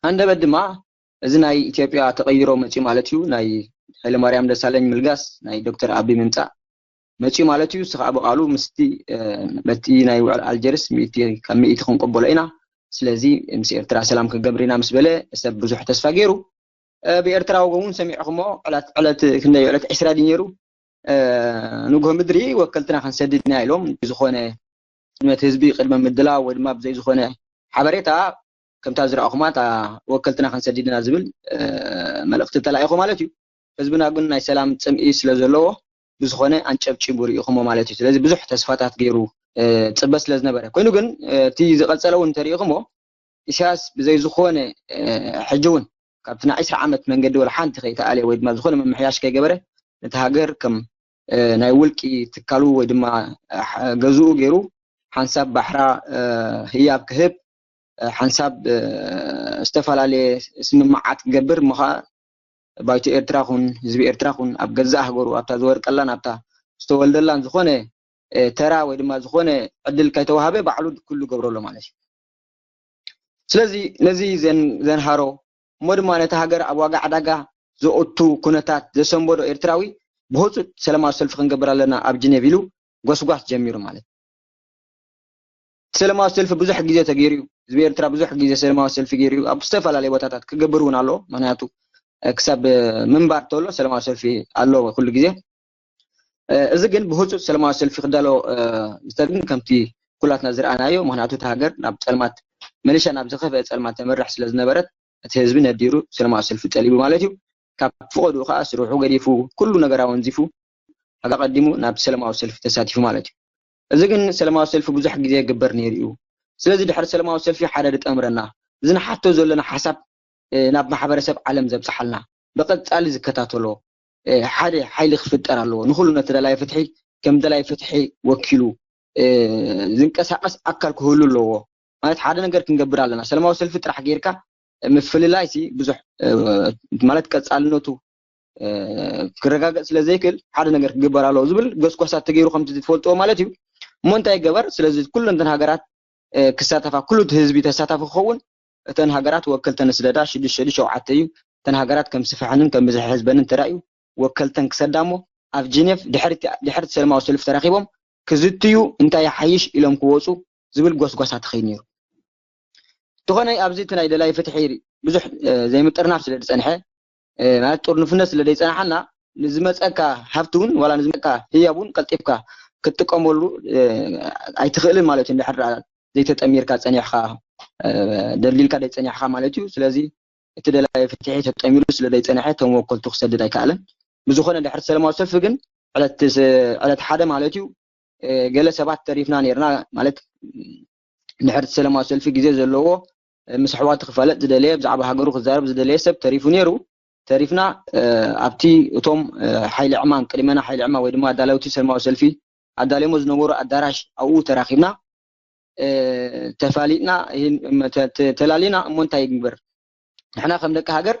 ኣንደበት ድማ እዚ ናይ ኢትዮጵያ ተቐይሮ መፅዩ ማለት እዩ። ናይ ሃይለማርያም ደሳለኝ ምልጋስ ናይ ዶክተር ኣቢ ምምፃእ መፅዩ ማለት እዩ። እሱ ከዓ ብቃሉ ምስቲ በቲ ናይ ውዕል ኣልጀርስ ካብ ሚእቲ ክንቀበሎ ኢና፣ ስለዚ ምስ ኤርትራ ሰላም ክንገብር ኢና ምስ በለ ሰብ ብዙሕ ተስፋ ገይሩ። ብኤርትራ ወገን እውን ሰሚዕኹሞ ዕለት ክንደይ ዕለት ዕስራ ድዩ ነይሩ ንግሆ ምድሪ ወከልትና ክንሰድድ ኢና ኢሎም ብዝኾነ ቅድመት ህዝቢ ቅድመ ምድላው ወይ ድማ ብዘይ ዝኾነ ሓበሬታ ከምታ ዝረኣኹማ እታ ወከልትና ክንሰድድ ኢና ዝብል መልእኽቲ ተላኢኹ ማለት እዩ። ህዝብና ግን ናይ ሰላም ፅምኢ ስለ ዘለዎ ብዝኾነ ኣንጨብጪቡ ርኢኹሞ ማለት እዩ። ስለዚ ብዙሕ ተስፋታት ገይሩ ፅበ ስለ ዝነበረ ኮይኑ ግን እቲ ዝቐፀለ እውን እንተሪኢኹሞ ኢሳያስ ብዘይ ዝኾነ ሕጂ እውን ካብቲ ናይ ዕስራ ዓመት መንገዲ ወላ ሓንቲ ከይተኣለ ወይ ድማ ዝኾነ ምምሕያሽ ከይገበረ ነቲ ሃገር ከም ናይ ውልቂ ትካሉ ወይ ድማ ገዝኡ ገይሩ ሓንሳብ ባሕራ ህያብ ክህብ ሓንሳብ ዝተፈላለየ ስምምዓት ክገብር ምኻ ባይቶ ኤርትራ ኹን ህዝቢ ኤርትራ ኹን ኣብ ገዛእ ሃገሩ ኣብታ ዝወርቀላን ኣብታ ዝተወልደላን ዝኾነ ተራ ወይ ድማ ዝኾነ ዕድል ከይተዋሃበ ባዕሉ ኩሉ ገብረሎ ማለት እዩ። ስለዚ ነዚ ዘንሃሮ እሞ ድማ ነቲ ሃገር ኣብ ዋጋ ዕዳጋ ዘእቱ ኩነታት ዘሰንበዶ ኤርትራዊ ብህፁፅ ሰላማዊ ሰልፊ ክንገብር ኣለና ኣብ ጅኔቭ ኢሉ ጎስጓስ ጀሚሩ ማለት ሰለማዊ ሰልፊ ብዙሕ ግዜ ተገይሩ እዩ። ህዝቢ ኤርትራ ብዙሕ ግዜ ሰለማዊ ሰልፊ ገይሩ እዩ። ኣብ ዝተፈላለዩ ቦታታት ክገብር እውን ኣሎ። ምክንያቱ ክሳብ ምንባር ተሎ ሰለማዊ ሰልፊ ኣሎ ኩሉ ግዜ። እዚ ግን ብህፁፅ ሰለማዊ ሰልፊ ክዳሎ ዝተግን ከምቲ ኩላትና ዝረኣናዮ ምክንያቱ እቲ ሃገር ናብ ፀልማት መሊሻ ናብ ዝኸፍአ ፀልማት ተመርሕ ስለ ዝነበረት እቲ ህዝቢ ነዲሩ ሰለማዊ ሰልፊ ጠሊቡ ማለት እዩ። ካብ ፍቐዱ ከዓ ስርሑ ገዲፉ ኩሉ ነገር ኣወንዚፉ ኣቀዲሙ ናብ ሰለማዊ ሰልፊ ተሳቲፉ ማለት እዩ። እዚ ግን ሰለማዊ ሰልፊ ብዙሕ ግዜ ይግበር ነይሩ እዩ። ስለዚ ድሕሪ ሰለማዊ ሰልፊ ሓደ ዝጠምረና እዚ ንሓቶ ዘለና ሓሳብ ናብ ማሕበረሰብ ዓለም ዘብፅሓልና ብቐፃሊ ዝከታተሎ ሓደ ሓይሊ ክፍጠር ኣለዎ። ንኩሉ ነቲ ደላይ ፍትሒ ከም ደላይ ፍትሒ ወኪሉ ዝንቀሳቀስ ኣካል ክህሉ ኣለዎ። ማለት ሓደ ነገር ክንገብር ኣለና። ሰለማዊ ሰልፊ ጥራሕ ጌርካ ምፍልላይ ሲ ብዙሕ ማለት ቀፃልነቱ ክረጋገፅ ስለ ዘይክእል ሓደ ነገር ክግበር ኣለዎ ዝብል ጎስጓሳት ተገይሩ ከምቲ ትፈልጥዎ ማለት እዩ። እሞ እንታይ ይገበር? ስለዚ ኩሉ እንተን ሃገራት ክሳተፋ ኩሉ እቲ ህዝቢ ተሳታፊ ክኸውን እተን ሃገራት ወከልተን ስደዳ ሽዱሽተ ሸውዓተ እዩ። እተን ሃገራት ከም ስፍሐንን ከም ብዝሒ ህዝበንን ተራእዩ ወከልተን ክሰዳ እሞ ኣብ ጀኔቭ ድሕርቲ ሰለማዊ ሰልፊ ተራኺቦም ክዝትዩ እንታይ ይሓይሽ ኢሎም ክወፁ ዝብል ጎስጓሳ ተኸይድ ነይሩ። እንተኾነ ኣብዚ እቲ ናይ ደላይ ፍትሒ ብዙሕ ዘይምጥርናፍ ስለ ዝፀንሐ ማለት ጥርንፍነት ስለ ዘይፀናሓና ንዝመፀካ ሃብቲ እውን ዋላ ንዝመፀካ ህያብ እውን ቀልጢፍካ ክትጥቀመሉ ኣይትኽእልን ማለት እዩ። እንድሕር ዘይተጠሚርካ ጸኒሕካ፣ ደልዲልካ ደይጸኒሕካ ማለት እዩ። ስለዚ እቲ ደላይ ፍትሒ ተጠሚሩ ስለ ዘይጸንሐ እቶም ወከልቱ ክሰድድ ኣይከኣለን። ብዝኾነ ድሕሪ ሰላማዊ ሰልፊ ግን ዕለት ሓደ ማለት እዩ፣ ገለ ሰባት ተሪፍና ነርና ማለት ድሕሪ ሰላማዊ ሰልፊ ግዜ ዘለዎ ምስ ኣሕዋቱ ክፋለጥ ዝደለየ፣ ብዛዕባ ሃገሩ ክዛረብ ዝደለየ ሰብ ተሪፉ ነይሩ። ተሪፍና ኣብቲ እቶም ሓይሊ ዕማም ቅድመና ሓይሊ ዕማም ወይ ድማ ኣዳለውቲ ሰላማዊ ሰልፊ ኣዳልዮሞ ዝነበሩ ኣዳራሽ ኣብኡ ተራኺብና ተፋሊጥና ተላሊና። እሞ እንታይ ይግበር? ንሕና ከም ደቂ ሃገር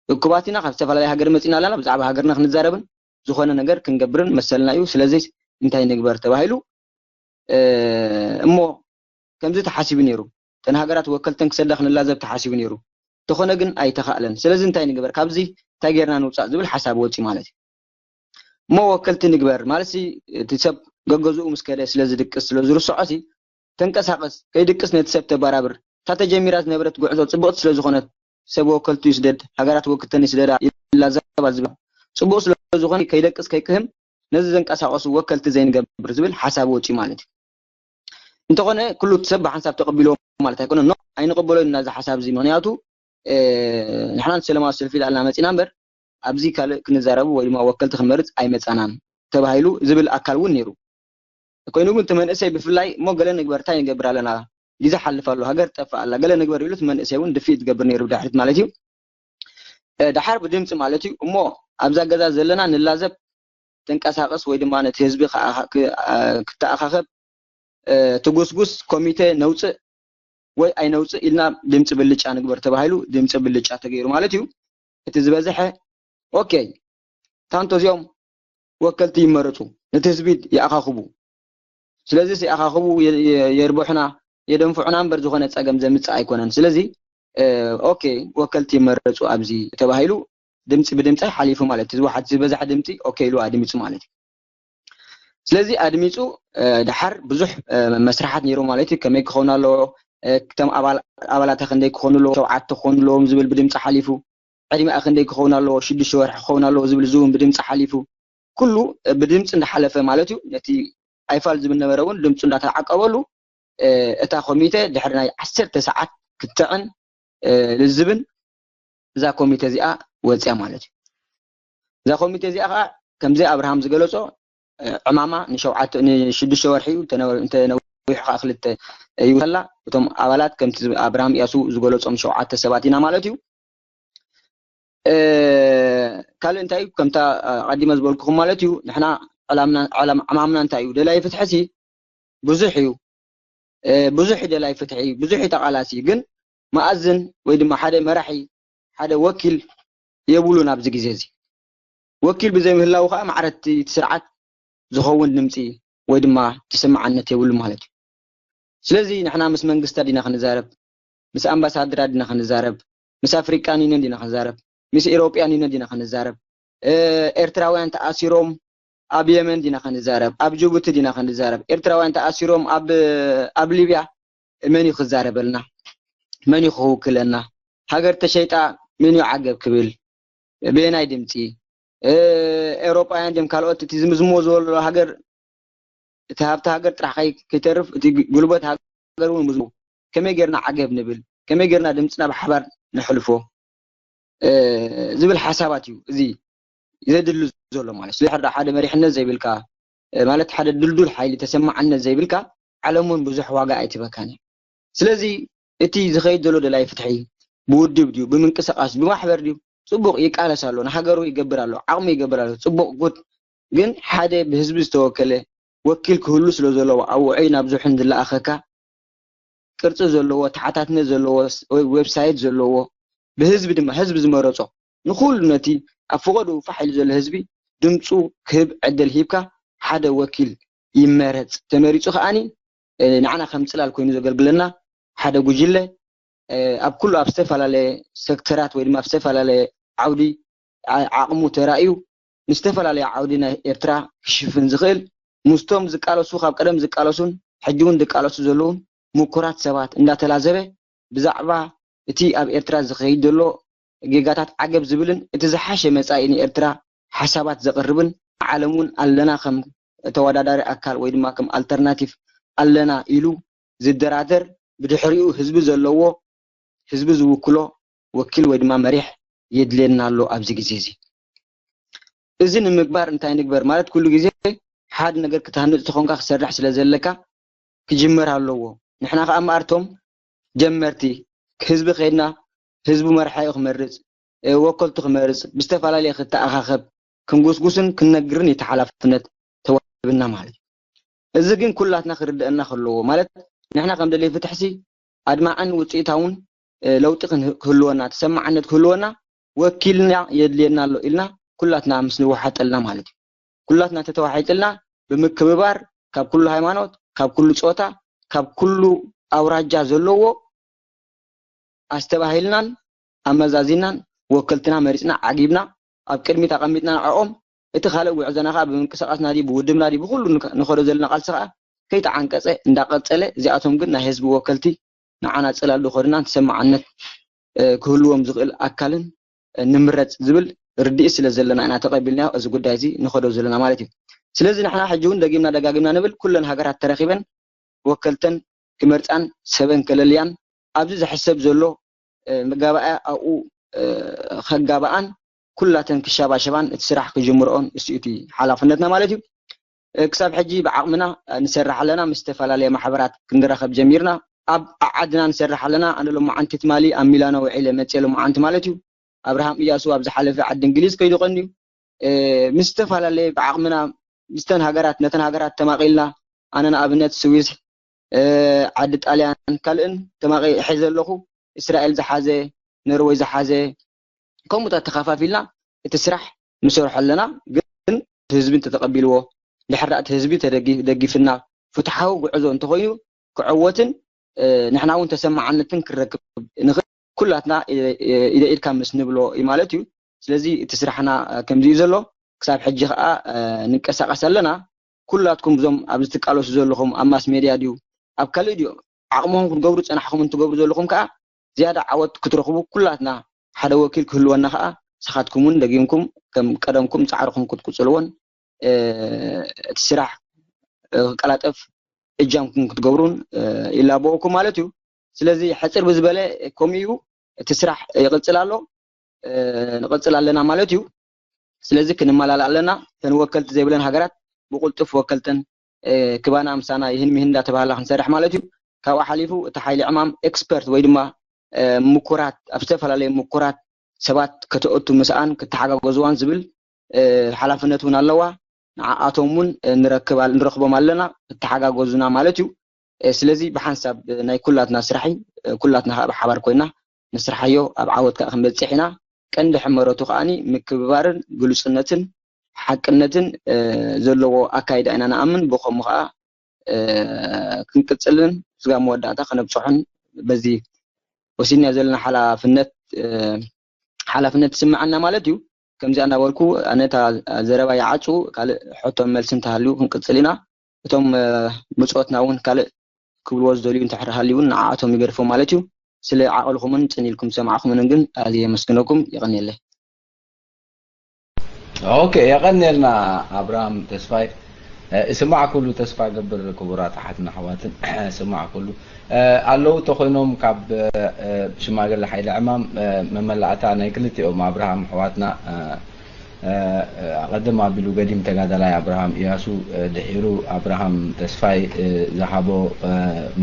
እኩባት ኢና፣ ካብ ዝተፈላለየ ሃገር መፂና ኣለና። ብዛዕባ ሃገርና ክንዛረብን ዝኾነ ነገር ክንገብርን መሰልና እዩ። ስለዚ እንታይ ንግበር ተባሂሉ። እሞ ከምዚ ተሓሲቡ ነይሩ። እተን ሃገራት ወከልተን ክሰዳ ክንላዘብ ተሓሲቡ ነይሩ። ተኾነ ግን ኣይተኻእለን። ስለዚ እንታይ ንግበር? ካብዚ እንታይ ጌርና ንውፃእ ዝብል ሓሳብ ወፂ ማለት እዩ። እሞ ወከልቲ ንግበር ማለት እቲ ሰብ ገገዝኡ ምስ ከደ ስለ ዝድቅስ ስለ ዝርስዖ ሲ ተንቀሳቐስ፣ ከይድቅስ ነቲ ሰብ ተባራብር። እታ ተጀሚራ ዝነበረት ጉዕዞ ጽብቕቲ ስለ ዝኾነት ሰብ ወከልቱ ይስደድ፣ ሃገራት ወክልተን ይስደዳ ይላዘባ ዝብል ጽቡቕ ስለ ዝኾነ ከይደቅስ ከይቅህም ነዚ ዘንቀሳቐሱ ወከልቲ ዘይንገብር ዝብል ሓሳብ ወጺ ማለት እዩ። እንተኾነ ኩሉ ሰብ ብሓንሳብ ተቐቢልዎ ማለት ኣይኮነን። ኖ ኣይንቕበሎን ኢና እዚ ሓሳብ እዚ። ምኽንያቱ ንሕና ንሰለማዊ ሰልፊ ዳልና መጺና እምበር ኣብዚ ካልእ ክንዛረቡ ወይ ድማ ወከልቲ ክንመርጽ ኣይመጻናን ተባሂሉ ዝብል ኣካል እውን ነይሩ። ኮይኑ ግን እቲ መንእሰይ ብፍላይ እሞ ገለ ንግበር እንታይ ንገብር ኣለና፣ ግዜ ሓልፍ ኣሎ፣ ሃገር ትጠፍእ ኣላ፣ ገለ ንግበር ኢሉ እቲ መንእሰይ እውን ድፍኢት ዝገብር ነይሩ ብድሕሪት ማለት እዩ። ደሓር ብድምፂ ማለት እዩ እሞ ኣብዛ ገዛ ዘለና ንላዘብ ትንቀሳቐስ ወይ ድማ ነቲ ህዝቢ ክተኣኻኸብ ትጉስጉስ ኮሚቴ ነውፅእ ወይ ኣይነውፅእ ኢልና ድምፂ ብልጫ ንግበር ተባሂሉ ድምፂ ብልጫ ተገይሩ ማለት እዩ። እቲ ዝበዝሐ ኦኬ ታንቶ እዚኦም ወከልቲ ይመረፁ፣ ነቲ ህዝቢ ይኣኻኽቡ። ስለዚ ይኣኻኽቡ የርብሑና የደንፍዑና እምበር ዝኾነ ፀገም ዘምፅእ ኣይኮነን። ስለዚ ኦኬ ወከልቲ ይመረፁ ኣብዚ ተባሂሉ ድምፂ ብድምፂ ሓሊፉ ማለት እዩ። ዝበዝሐ ድምፂ ኦኬ ኢሉ ኣድሚፁ ማለት እዩ። ስለዚ ኣድሚፁ ደሓር ብዙሕ መስራሓት ነይሩ ማለት እዩ። ከመይ ክኸውን ኣለዎ፣ እቶም ኣባላታ ክንደይ ክኾኑ ኣለዎ፣ ሸውዓተ ክኾኑ ኣለዎም ዝብል ብድምፂ ሓሊፉ፣ ዕድሚኣ ክንደይ ክኸውን ኣለዎ፣ ሽዱሽተ ወርሒ ክኸውን ኣለዎ ዝብል እዚ እውን ብድምፂ ሓሊፉ፣ ኩሉ ብድምፂ እንዳሓለፈ ማለት እዩ። ነቲ ኣይፋል ዝብል ነበረ እውን ድምፁ እንዳተዓቀበሉ እታ ኮሚቴ ድሕሪ ናይ ዓሰርተ ሰዓት ክትዕን ልዝብን እዛ ኮሚቴ እዚኣ ወፅያ ማለት እዩ። እዛ ኮሚቴ እዚኣ ከዓ ከምዚ ኣብርሃም ዝገለፆ ዕማማ ንሸዱሽተ ወርሒ እዩ፣ እንተነዊሑ ከዓ ክልተ እዩ ከላ እቶም ኣባላት ከምቲ ኣብርሃም እያሱ ዝገለፆም ሸውዓተ ሰባት ኢና ማለት እዩ። ካልእ እንታይ እዩ? ከምታ ኣቐዲመ ዝበልኩኹም ማለት እዩ። ንሕና ዕማምና እንታይ እዩ? ደላይ ፍትሒ ሲ ብዙሕ እዩ። ብዙሕ ደላይ ፍትሒ፣ ብዙሕ ተቓላሲ፣ ግን መኣዝን ወይ ድማ ሓደ መራሒ፣ ሓደ ወኪል የብሉን ኣብዚ ግዜ እዚ። ወኪል ብዘይምህላው ከዓ ማዕረቲ እቲ ስርዓት ዝኸውን ድምፂ ወይ ድማ ተሰማዓነት የብሉ ማለት እዩ። ስለዚ ንሕና ምስ መንግስታት ዲና ክንዛረብ፣ ምስ ኣምባሳደራት ዲና ክንዛረብ፣ ምስ ኣፍሪካን ዩኒየን ዲና ክንዛረብ፣ ምስ ኤሮፒያን ዩኒየን ዲና ክንዛረብ፣ ኤርትራውያን ተኣሲሮም ኣብ የመን ዲና ክንዛረብ፣ ኣብ ጅቡቲ ዲና ክንዛረብ፣ ኤርትራውያን ተኣሲሮም ኣብ ኣብ ሊብያ መን እዩ ክዛረበልና? መን እዩ ክውክለና? ሃገር ተሸይጣ መን እዩ ዓገብ ክብል? በየናይ ድምፂ? ኤውሮጳውያን ድዮም ካልኦት እቲ ዝምዝምዎ ዝበሎ ሃገር እቲ ሃብቲ ሃገር ጥራሕ ከይተርፍ እቲ ጉልበት ሃገር እውን ምዝሙ ከመይ ጌርና ዓገብ ንብል? ከመይ ጌርና ድምፅና ብሓባር ነሕልፎ? ዝብል ሓሳባት እዩ እዚ ዘድሉ ዘሎ ማለት ስለ ሓደ መሪሕነት ዘይብልካ ማለት ሓደ ድልዱል ሓይሊ ተሰማዓነት ዘይብልካ ዓለም እውን ብዙሕ ዋጋ ኣይትበካን እያ። ስለዚ እቲ ዝኸይድ ዘሎ ደላይ ፍትሒ ብውድብ ድዩ ብምንቅስቃስ ብማሕበር ድዩ ፅቡቅ ይቃለስ ኣሎ፣ ንሃገሩ ይገብር ኣሎ፣ ዓቕሙ ይገብር ኣሎ፣ ፅቡቅ ጉድ። ግን ሓደ ብህዝቢ ዝተወከለ ወኪል ክህሉ ስለ ዘለዎ ኣብ ውዑይ ናብ ዝሑን ዝለኣኸካ ቅርፂ ዘለዎ ተሓታትነት ዘለዎ ዌብሳይት ዘለዎ ብህዝቢ ድማ ህዝቢ ዝመረፆ ንኩሉ ነቲ ኣብ ፈቐድኡ ፋሕ ኢሉ ዘሎ ህዝቢ ድምፁ ክህብ ዕድል ሂብካ ሓደ ወኪል ይመረፅ። ተመሪፁ ከዓኒ ንዓና ከም ፅላል ኮይኑ ዘገልግለና ሓደ ጉጅለ ኣብ ኩሉ ኣብ ዝተፈላለየ ሴክተራት ወይ ድማ ኣብ ዝተፈላለየ ዓውዲ ዓቕሙ ተራእዩ ንዝተፈላለየ ዓውዲ ናይ ኤርትራ ክሽፍን ዝኽእል ምስቶም ዝቃለሱ ካብ ቀደም ዝቃለሱን ሕጂ እውን ዝቃለሱ ዘለውን ምኩራት ሰባት እንዳተላዘበ ብዛዕባ እቲ ኣብ ኤርትራ ዝኸይድ ዘሎ ጌጋታት ዓገብ ዝብልን እቲ ዝሓሸ መጻኢ ንኤርትራ ሓሳባት ዘቕርብን ዓለም እውን ኣለና ከም ተወዳዳሪ ኣካል ወይ ድማ ከም ኣልተርናቲቭ ኣለና ኢሉ ዝደራደር፣ ብድሕሪኡ ህዝቢ ዘለዎ፣ ህዝቢ ዝውክሎ ወኪል ወይ ድማ መሪሕ የድልየና ኣሎ ኣብዚ ግዜ እዚ። እዚ ንምግባር እንታይ ንግበር ማለት፣ ኩሉ ግዜ ሓደ ነገር ክትሃንፅ ተኾንካ ክሰርሕ ስለ ዘለካ ክጅመር ኣለዎ። ንሕና ከዓ እምበኣርቶም ጀመርቲ ህዝቢ ከይድና ህዝቡ መርሓዩ ክመርፅ፣ ወከልቱ ክመርፅ፣ ብዝተፈላለየ ክተኣኻኸብ ክንጉስጉስን ክንነግርን እቲ ሓላፍነት ተዋሂብና ማለት እዩ። እዚ ግን ኩላትና ክርደአና ከለዎ ማለት ንሕና ከም ደለይ ፍትሕሲ ኣድማዕን ውፅኢታውን ለውጢ ክህልወና ተሰማዓነት ክህልወና ወኪልና የድልየና ኣሎ ኢልና ኩላትና ምስ ንወሓጠልና ማለት እዩ። ኩላትና ተተዋሒጥልና ብምክብባር ካብ ኩሉ ሃይማኖት፣ ካብ ኩሉ ፆታ፣ ካብ ኩሉ ኣውራጃ ዘለዎ ኣስተባሂልናን ኣመዛዚናን ወከልትና መሪፅና ዓጊብና ኣብ ቅድሚት ኣቐሚጥና ንዕኦም እቲ ካልእ ጉዕዞና ከዓ ብምንቅስቃስና ድዩ ብውድብና ድዩ ብኩሉ ንኸዶ ዘለና ቃልሲ ከዓ ከይተዓንቀፀ እንዳቀፀለ እዚኣቶም ግን ናይ ህዝቢ ወከልቲ ንዓና ፅላል ዝኸዱናን ተሰማዓነት ክህልዎም ዝኽእል ኣካልን ንምረፅ ዝብል ርድኢት ስለ ዘለና ኢና ተቐቢልናዮ እዚ ጉዳይ እዚ ንኸዶ ዘለና ማለት እዩ። ስለዚ ንሕና ሕጂ እውን ደጊምና ደጋጊምና ንብል ኩለን ሃገራት ተረኺበን ወከልተን ክመርፃን ሰበን ከለልያን ኣብዚ ዝሕሰብ ዘሎ መጋባእያ ኣብኡ ከጋብኣን ኩላተን ክሻባሸባን እቲ ስራሕ ክጅምርኦን እሱ እቲ ሓላፍነትና ማለት እዩ። ክሳብ ሕጂ ብዓቕምና ንሰርሕ ኣለና። ምስ ዝተፈላለየ ማሕበራት ክንራኸብ ጀሚርና። ኣብ ዓዓድና ንሰርሕ ኣለና። ኣነ ሎማዓንቲ ትማሊ ኣብ ሚላኖ ውዒለ መፅየ ሎማዓንቲ ማለት እዩ። ኣብርሃም እያሱ ኣብ ዝሓለፈ ዓዲ እንግሊዝ ከይዱ ቀንዩ ምስ ዝተፈላለየ ብዓቕምና ምስተን ሃገራት ነተን ሃገራት ተማቒልና ኣነ ንኣብነት ስዊስ ዓዲ ጣልያን ካልእን ተማቒ ሒዘ ኣለኹ። እስራኤል ዝሓዘ፣ ኖርወይ ዝሓዘ ከምኡታት ተኸፋፊልና እቲ ስራሕ ንሰርሖ ኣለና። ግን ህዝቢ እንተተቐቢልዎ ድሕር እቲ ህዝቢ ተደጊፍና ፍትሓዊ ጉዕዞ እንተኾይኑ ክዕወትን ንሕና እውን ተሰማዓነትን ክረክብ ንኽእል ኩላትና ኢደ ኢድካ ምስ ንብሎ እዩ ማለት እዩ። ስለዚ እቲ ስራሕና ከምዚ እዩ ዘሎ። ክሳብ ሕጂ ከዓ ንቀሳቀስ ኣለና። ኩላትኩም እዞም ኣብዚ ትቃለሱ ዘለኹም ኣብ ማስ ሜድያ ድዩ ኣብ ካልእ ድዩ ዓቕምኹም ክትገብሩ ፀናሕኹም እንትገብሩ ዘለኹም ከዓ ዝያዳ ዓወት ክትረኽቡ ኩላትና ሓደ ወኪል ክህልወና ከዓ ንስኻትኩም እውን ደጊምኩም ከም ቀደምኩም ፃዕርኹም ክትቅፅልዎን እቲ ስራሕ ክቀላጠፍ እጃምኩም ክትገብሩን ይላበወኩም ማለት እዩ። ስለዚ ሕፅር ብዝበለ ከምኡ እዩ እቲ ስራሕ ይቕፅል ኣሎ፣ ንቕፅል ኣለና ማለት እዩ። ስለዚ ክንመላላእ ኣለና። እተን ወከልቲ ዘይብለን ሃገራት ብቁልጡፍ ወከልተን ክባና ምሳና ይህን ሚህን እንዳተባሃላ ክንሰርሕ ማለት እዩ። ካብኡ ሓሊፉ እቲ ሓይሊ ዕማም ኤክስፐርት ወይ ድማ ምኩራት ኣብ ዝተፈላለዩ ምኩራት ሰባት ከተእቱ ምስኣን ክተሓጋገዝዋን ዝብል ሓላፍነት እውን ኣለዋ። ንዓኣቶም እውን ንረክብ ንረኽቦም ኣለና ክተሓጋገዙና ማለት እዩ። ስለዚ ብሓንሳብ ናይ ኩላትና ስራሕ እዩ። ኩላትና ከዓ ብሓባር ኮይና ንስርሓዮ ኣብ ዓወት ከዓ ክንበፅሕ ኢና። ቀንዲ ሕመረቱ ከዓኒ ምክብባርን ግሉፅነትን ሓቅነትን ዘለዎ ኣካይዳ ኢና ንኣምን። ብኸምኡ ከዓ ክንቅፅልን ስጋ መወዳእታ ከነብፅሖን በዚ ወሲድና ዘለና ሓላፍነት ሓላፍነት ትስምዓና ማለት እዩ። ከምዚኣ እናበልኩ ኣነ እታ ዘረባ ይዓፁ ካልእ ሕቶን መልሲ እንተሃልዩ ክንቅፅል ኢና። እቶም ብፆትና እውን ካልእ ክብልዎ ዝደልዩ እንተሕር ሃልዩ እውን ንዓኣቶም ይገድፎም ማለት እዩ። ስለ ዓቕልኹምን ፅን ኢልኩም ዝሰማዕኹምንን ግን ኣዝየ የመስግነኩም። የቐንየለይ። ኦኬ፣ የቐንየልና ኣብርሃም ተስፋይ። እስማዕ ኩሉ ተስፋ ገብር ክቡራት ኣሓትን ኣሕዋትን እስማዕ ኩሉ ኣለዉ ተኮይኖም ካብ ሽማግለ ሓይለ ዕማም መመላእታ ናይ ክልቲኦም ኣብርሃም ኣሕዋትና ኣቐድም ኣቢሉ ገዲም ተጋዳላይ ኣብርሃም እያሱ ድሒሩ ኣብርሃም ተስፋይ ዝሃቦ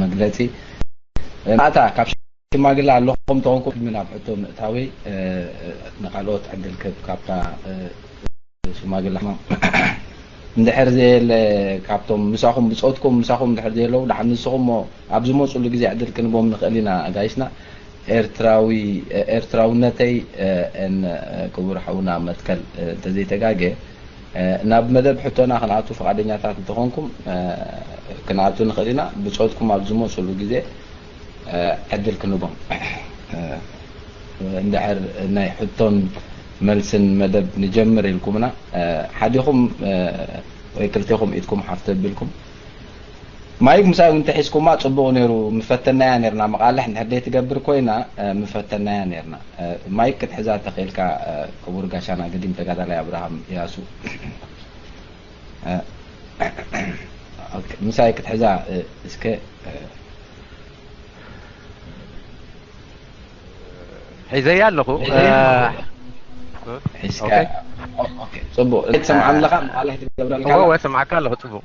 መግለፂ ኣታ ካብ ሽማግለ ኣለኹም ተኾንኩም ቅድሚ ናብ ሕቶ ምእታወይ ንካልኦት ዕድል ክህብ ካብታ ሽማግለ ሕማም እንድሕር ዘየለ ካብቶም ምሳኹም ብፆትኩም ምሳኹም እንድሕር ዘየለዉ ደሓን ንስኹም እሞ ኣብ ዝመፁሉ ግዜ ዕድል ክንቦም ንኽእል ኢና ኣጋይሽና ኤርትራዊ ኤርትራውነተይ ን ክቡር ሓውና መትከል እንተዘይተጋገ ናብ መደብ ሕቶና ክንኣቱ ፍቓደኛታት እንተኾንኩም ክንኣቱ ንኽእል ኢና ብፆትኩም ኣብ ዝመፁሉ ግዜ ዕድል ክንቦም እንድሕር ናይ ሕቶን መልስን መደብ ንጀምር ኢልኩምና ሓዲኹም ወይ ክልቴኹም ኢድኩም ሓፍ ተቢልኩም ማይክ ምሳይ እውን ተሒዝኩማ ፅቡቕ ነይሩ ምፈተናያ ነርና መቓልሕ እንድሕር ደይ ትገብር ኮይና ምፈተናያ ነርና ማይክ ክትሕዛ ተኽእልካ ክቡር ጋሻና ገዲም ተጋዳላይ ኣብርሃም ያሱ ምሳይ ክትሕዛ እስከ ሒዘያ ኣለኹ። እ፣ ሒዝካ። ኦኬ። ኦ- ኦኬ፣ ጽቡቅ። ትሰምዓኒ ኣለኻ? መቓልሕ ትገብረልካ እወ ኣላ? እወ፣ ስምዓካ ኣለኹ። ጽቡቅ።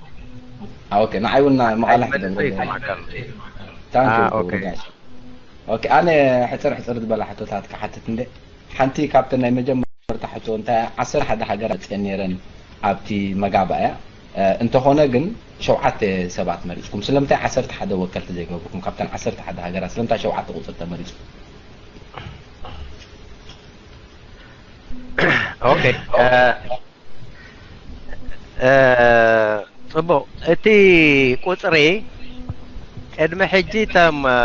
ኦኬ፣ ንዓይ እውን መቓልሕ ኣይመጽእ፣ ትገብረልካ። ስምዓካ ኣለኹ። ታንክ ዩ አ፣ ኦኬ። ጋሽ። ኦኬ፣ ኣነ ሕጽር ሕጽር ዝበላ ሕቶታት ክሓትት እንደ ሓንቲ ካብተን ናይ መጀመርታ ሕቶ እንታይ ዓሰርተ ሓደ ሃገራት መጽየን ነይረን ኣብቲ መጋባእያ። እ፣ እንተኾነ ግን ሸውዓተ ሰባት መሪጽኩም። ስለምንታይ ዓሰርተ ሓደ ወከልቲ ዘይገብርኩም? ካብተን ዓሰርተ ሓደ ሃገራት ስለምንታይ ሸውዓተ ቁጽሪ ተመሪጽኩም? ኦኬ። እ፣ እ፣ ጽቡቅ። እቲ ቁጽሪ ቅድሚ ሕጂ እቶም፣ እ፣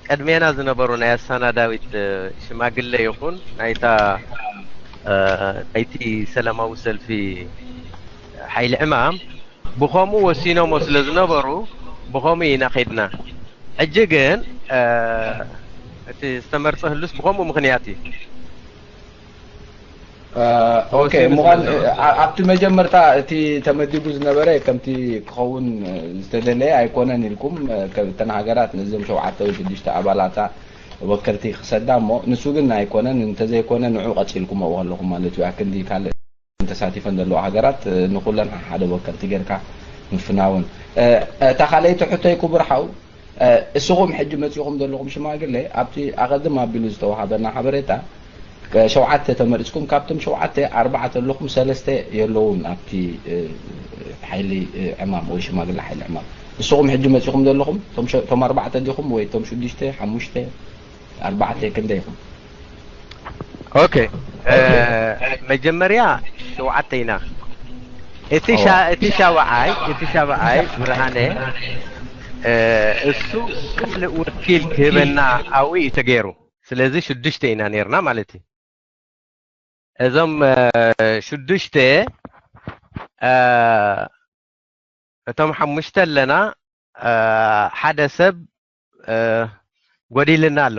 ቅድሜና ዝነበሩ ናይ ኣሳናዳዊት፣ እ፣ ሽማግለ ይኹን ናይታ፣ እ፣ ናይቲ ሰላማዊ ሰልፊ ሓይሊ ዕማም ብኸምኡ ወሲኖሞ ስለ ዝነበሩ ብኸምኡ ኢና ኸድና። ሕጂ ግን፣ እ፣ እቲ ዝተመርጸ ህሉስ ብኸምኡ ምኽንያት እዩ። እ፣ ኦኬ፣ ተወሲኑ ምዃን ስለ እ፣ ኣ- ኣብቲ መጀመርታ እቲ ተመዲቡ ዝነበረ ከምቲ ክኸውን እ፣ ዝተደለየ ኣይኮነን ኢልኩም፣ እ፣ ከ- እተን ሃገራት ነዞም ሸውዓተ ወይ ሽዱሽተ ኣባላታ ወከልቲ ክሰዳ እሞ፣ ንሱ ግን ኣይኮነን። እንተዘይኮነ ንዑ ቀጺልኩሞ ከለኹም ማለት እዩ። ኣክንዲ ካልእ ተሳቲፈን ዘለዋ ሃገራት፣ እ፣ ንኹለን ሓደ ወከልቲ ጌርካ ምፍናውን። እ፣ እታ ካልኣይቲ ሕቶይ ክቡር ሓው፣ እ፣ እስኹም ሕጂ መጺኹም ዘለኹም ሽማግለ ኣብቲ ኣቐድም ኣቢሉ ዝተዋሃበና ሓበሬታ፣ ከ- ሸውዓተ ተመሪጽኩም፣ ካብቶም ሸውዓተ ኣርባዕተ ኣለኹም፣ ሰለስተ የለውን ኣብቲ፣ እ፣ ሓይሊ፣ እ፣ ዕማም ወይ ሽማግለ ሓይሊ ዕማም። እስኹም ሕጂ መጺኹም ዘለኹም እቶም ሸ- እቶም ኣርባዕተ ዲኹም ወይ እቶም ሽዱሽተ፣ ሓሙሽተ፣ ኣርባዕተ ክንደይ ኢኹም? ኦኬ፣ እ፣ መጀመርያ ሸውዓተ ኢና። እቲ ሻ- እቲ ሻውዓይ እቲ ሻውዓይ ብርሃነ፣ እ፣ እሱ ካልእ ወኪል ክህበና ኣብኡ እዩ ተገይሩ። ስለዚ ሽዱሽተ ኢና ነይርና ማለት እዩ። እዞም፣ እ፣ ሽዱሽተ፣ እ፣ እቶም ሓሙሽተ ኣለና፣ እ፣ ሓደ ሰብ፣ እ፣ ጎዲልና ኣሎ።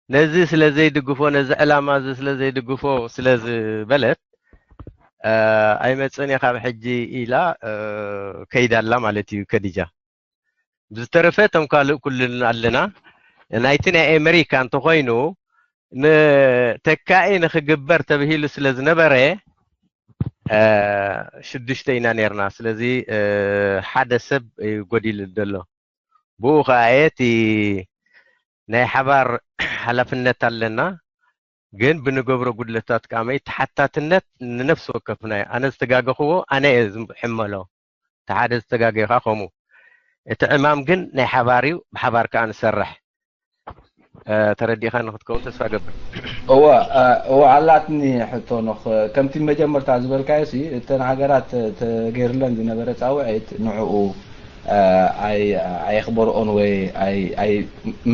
ነዚ ስለ ዘይድግፎ፣ ነዚ ዕላማ እዚ ስለ ዘይድግፎ ስለ ዝበለት፣ እ፣ ኣይመጽእን እየ ካብ ሕጂ ኢላ፣ እ፣ ከይዳ ኣላ ማለት እዩ ከዲጃ። ብዝተረፈ እቶም ካልእ ኩልና ኣለና። ናይቲ ናይ ኣሜሪካ እንተኾይኑ ንተካኢ ንኽግበር ተብሂሉ ስለ ዝነበረ፣ እ፣ ሽዱሽተ ኢና ነይርና። ስለዚ፣ እ፣ ሓደ ሰብ እዩ ጎዲሉ ዘሎ። ብኡ ኸኣ እቲ ናይ ሓባር ሓላፍነት ኣለና፣ ግን ብንገብሮ ጉድለታት ከኣ መይ ተሓታትነት ንነፍሲ ወከፍና እዩ። ኣነ ዝተጋገኽዎ ኣነ እየ ዝሕመሎ። እቲ ሓደ ዝተጋገኻ ከምኡ። እቲ ዕማም ግን ናይ ሓባር እዩ፣ ብሓባር ከኣ ንሰርሕ። እ፣ ተረዲእካ ንክትከውን ተስፋ ገብር። እወ፣ እ፣ እወ፣ ኣላትኒ ሕቶ ኖኽ። ከምቲ መጀመርታ ዝበልካዮ ሲ፣ እተን ሃገራት ተ- ተገይርለን ዝነበረ ጻውዒት ንዕኡ፣ እ፣ ኣይ-፣ ኣየኽበርኦን ወይ ኣይ-፣ ኣይ-፣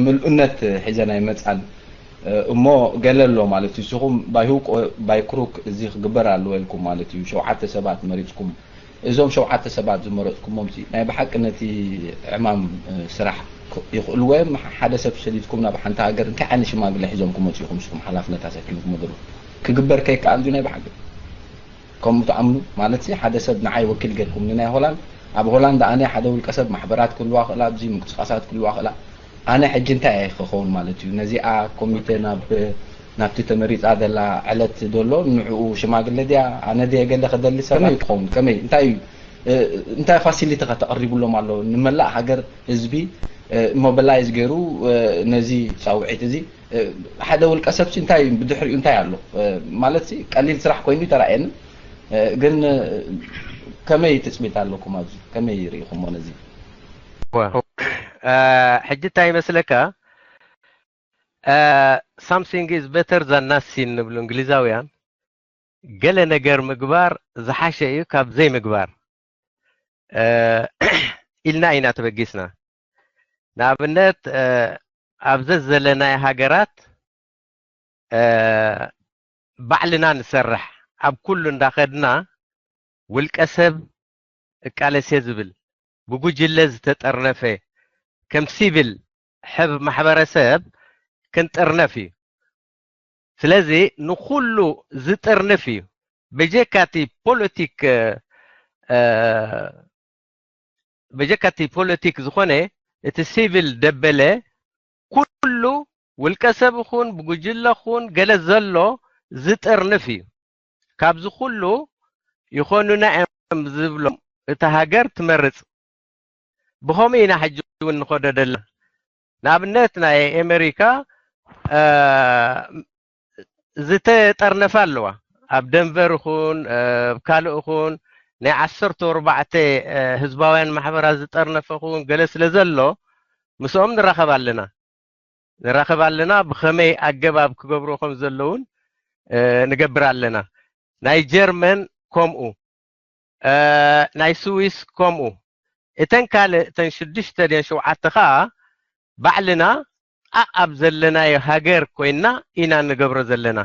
ምልኡነት ሒዘን ኣይመጻን። እ፣ እሞ ገለ ኣሎ ማለት እዩ። ንስኹም ባይ ሁክ ኦር ባይ ክሩክ እዚ ክግበር ኣለዎ ኢልኩም ማለት እዩ። ሸውዓተ ሰባት መሪጽኩም። እዞም ሸውዓተ ሰባት ዝመረጽኩሞም ሲ፣ ናይ ብሓቂ ነቲ ዕማም፣ እ፣ ስራሕ ክ-፣ ይኽእልዎ እዮም? ሓደ ሰብ ሰዲድኩም ናብ ሓንቲ ሃገር እንታይ ዓይነት ሽማግለ ሒዞም ክመጹ ኢኹም ንስኹም ሓላፍነት ኣሰኪምኩም ዘለኹም? ክግበር ከይከኣል ድዩ ናይ ብሓቂ? ከምኡ ትኣምኑ? ማለት ሲ፣ ሓደ ሰብ ንዓይ ወኪል ጌርኩም ንናይ ሆላንድ፣ ኣብ ሆላንድ ኣነ ሓደ ውልቀ ሰብ ማሕበራት ክህልዋ ክእላ፣ ኣብዚ ምንቅስቃሳት ክህልዋ ክእላ፣ ኣነ ሕጂ እንታይ እየ ክኸውን ማለት እዩ? ነዚኣ ኮሚቴ ናብ፣ ናብቲ ተመሪጻ ዘላ ዕለት ዘሎ ንዕኡ ሽማግለ ድያ? ኣነ ድየ ገለ ክደሊ ሰብ? ከመይ ክኸውን? ከመይ? እንታይ እዩ? እ፣ እንታይ ፋሲሊቲ ከተቕሪብሎም ኣሎ? ንመላእ ሃገር ህዝቢ፣ እ፣ ሞቢላይዝ ገይሩ፣ እ፣ ነዚ ጻውዒት እዚ፣ እ፣ ሓደ ውልቀ ሰብ ሲ እንታይ እዩ? ብድሕሪኡ እንታይ ኣሎ? እ፣ ማለት ሲ ቀሊል ስራሕ ኮይኑ ይተራእየኒ። እ፣ ግን፣ እ፣ ከመይ ትጽቢት ኣለኩም ኣብዚ? ከመይ ርኢኹሞ ነዚ? ዋ። እ፣ ሕጂ እንታይ ይመስለካ? እ፣ something is better than nothing ንብሉ እንግሊዛውያን። ገለ ነገር ምግባር ዝሓሸ እዩ ካብ ዘይምግባር፣ እ፣ ኢልና ኢና ተበጊስና። ንኣብነት፣ እ፣ ኣብ ዘዘለናይ ሃገራት፣ እ፣ ባዕልና ንሰርሕ፣ ኣብ ኩሉ እንዳኸድና ውልቀ ሰብ እቃለስ እየ ዝብል፣ ብጉጅለ ዝተጠርነፈ፣ ከም ሲቪል፣ ሕብ ማሕበረሰብ ክንጥርነፍ እዩ። ስለዚ ንኹሉ ዝጥርንፍ እዩ። በጀካ እቲ ፖለቲክ፣ እ፣ በጀካ እቲ ፖለቲክ ዝኾነ፣ እቲ ሲቪል ደበለ ኩሉ ውልቀ ሰብ ይኹን ብጉጅለ ይኹን ገለ ዘሎ ዝጥርንፍ እዩ። ካብዚ ኩሉ ይኾኑና እዮም ዝብሎም እታ ሃገር ትመርጽ። ብኸምኡ ኢና ሕጂ እውን ንኸዶ ደለና። ንኣብነት ናይ ኣሜሪካ ዝተጠርነፋ ኣለዋ። ኣብ ደንቨር ይኹን ካልእ ይኹን ናይ ዓሰርተ ኣርባዕተ ህዝባውያን ማሕበራት ዝጠርነፈ ይኹን ገለ ስለ ዘሎ ምስኦም ንራኸብ ኣለና። ንራኸብ ኣለና። ብኸመይ ኣገባብ ክገብርዎ ከም ዘለውን ንገብር ኣለና። ናይ ጀርመን ከምኡ፣ ናይ ስዊስ ከምኡ። እተን ካልእ እተን ሽዱሽተ ድን ሸውዓተ ኸዓ ባዕልና ኣብ ዘለናዮ ሃገር ኮይና ኢና ንገብሮ ዘለና።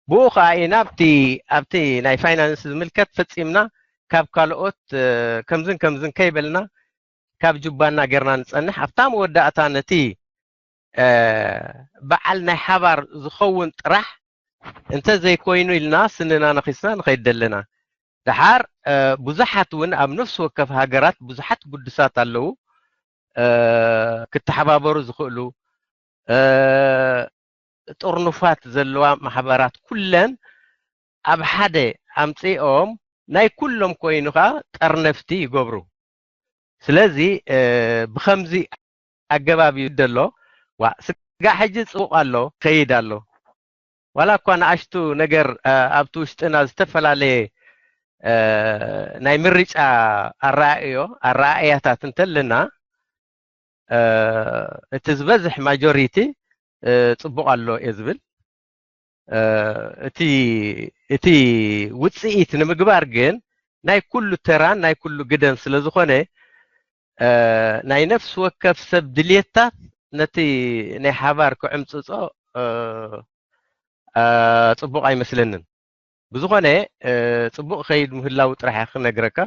ብኡ ኸዓ ኢና ኣብቲ ኣብቲ ናይ ፋይናንስ ዝምልከት ፈጺምና ካብ ካልኦት ከምዝን ከምዝን ከይበልና ካብ ጁባና ጌርና ንጸንሕ። ኣብታ መወዳእታ ነቲ በዓል ናይ ሓባር ዝኸውን ጥራሕ እንተ ዘይኮይኑ ኢልና ስንና ነኺስና ንኸይድ ደለና። ደሓር ብዙሓት እውን ኣብ ነፍሲ ወከፍ ሃገራት ብዙሓት ጉዱሳት ኣለዉ ክተሓባበሩ ዝኽእሉ ጥርኑፋት ዘለዋ ማሕበራት ኩለን ኣብ ሓደ ኣምጺኦም ናይ ኩሎም ኮይኑ ኸዓ ጠርነፍቲ ይገብሩ። ስለዚ ብኸምዚ ኣገባብ እዩ ደሎ። ዋ ስጋ ሕጂ ጽቡቕ ኣሎ፣ ከይድ ኣሎ። ዋላ እኳ ንኣሽቱ ነገር ኣብቲ ውሽጥና ዝተፈላለየ ናይ ምርጫ ኣረኣእዮ ኣረኣእያታት እንተለና እቲ ዝበዝሕ ማጆሪቲ ጽቡቕ ኣሎ እየ ዝብል። እቲ እቲ ውፅኢት ንምግባር ግን ናይ ኩሉ ተራን ናይ ኩሉ ግደን ስለ ዝኾነ ናይ ነፍሲ ወከፍ ሰብ ድልየታት ነቲ ናይ ሓባር ክዕምፅፆ ፅቡቕ ኣይመስለንን። ብዝኾነ ፅቡቕ ከይድ ምህላው ጥራሕ ክነግረካ።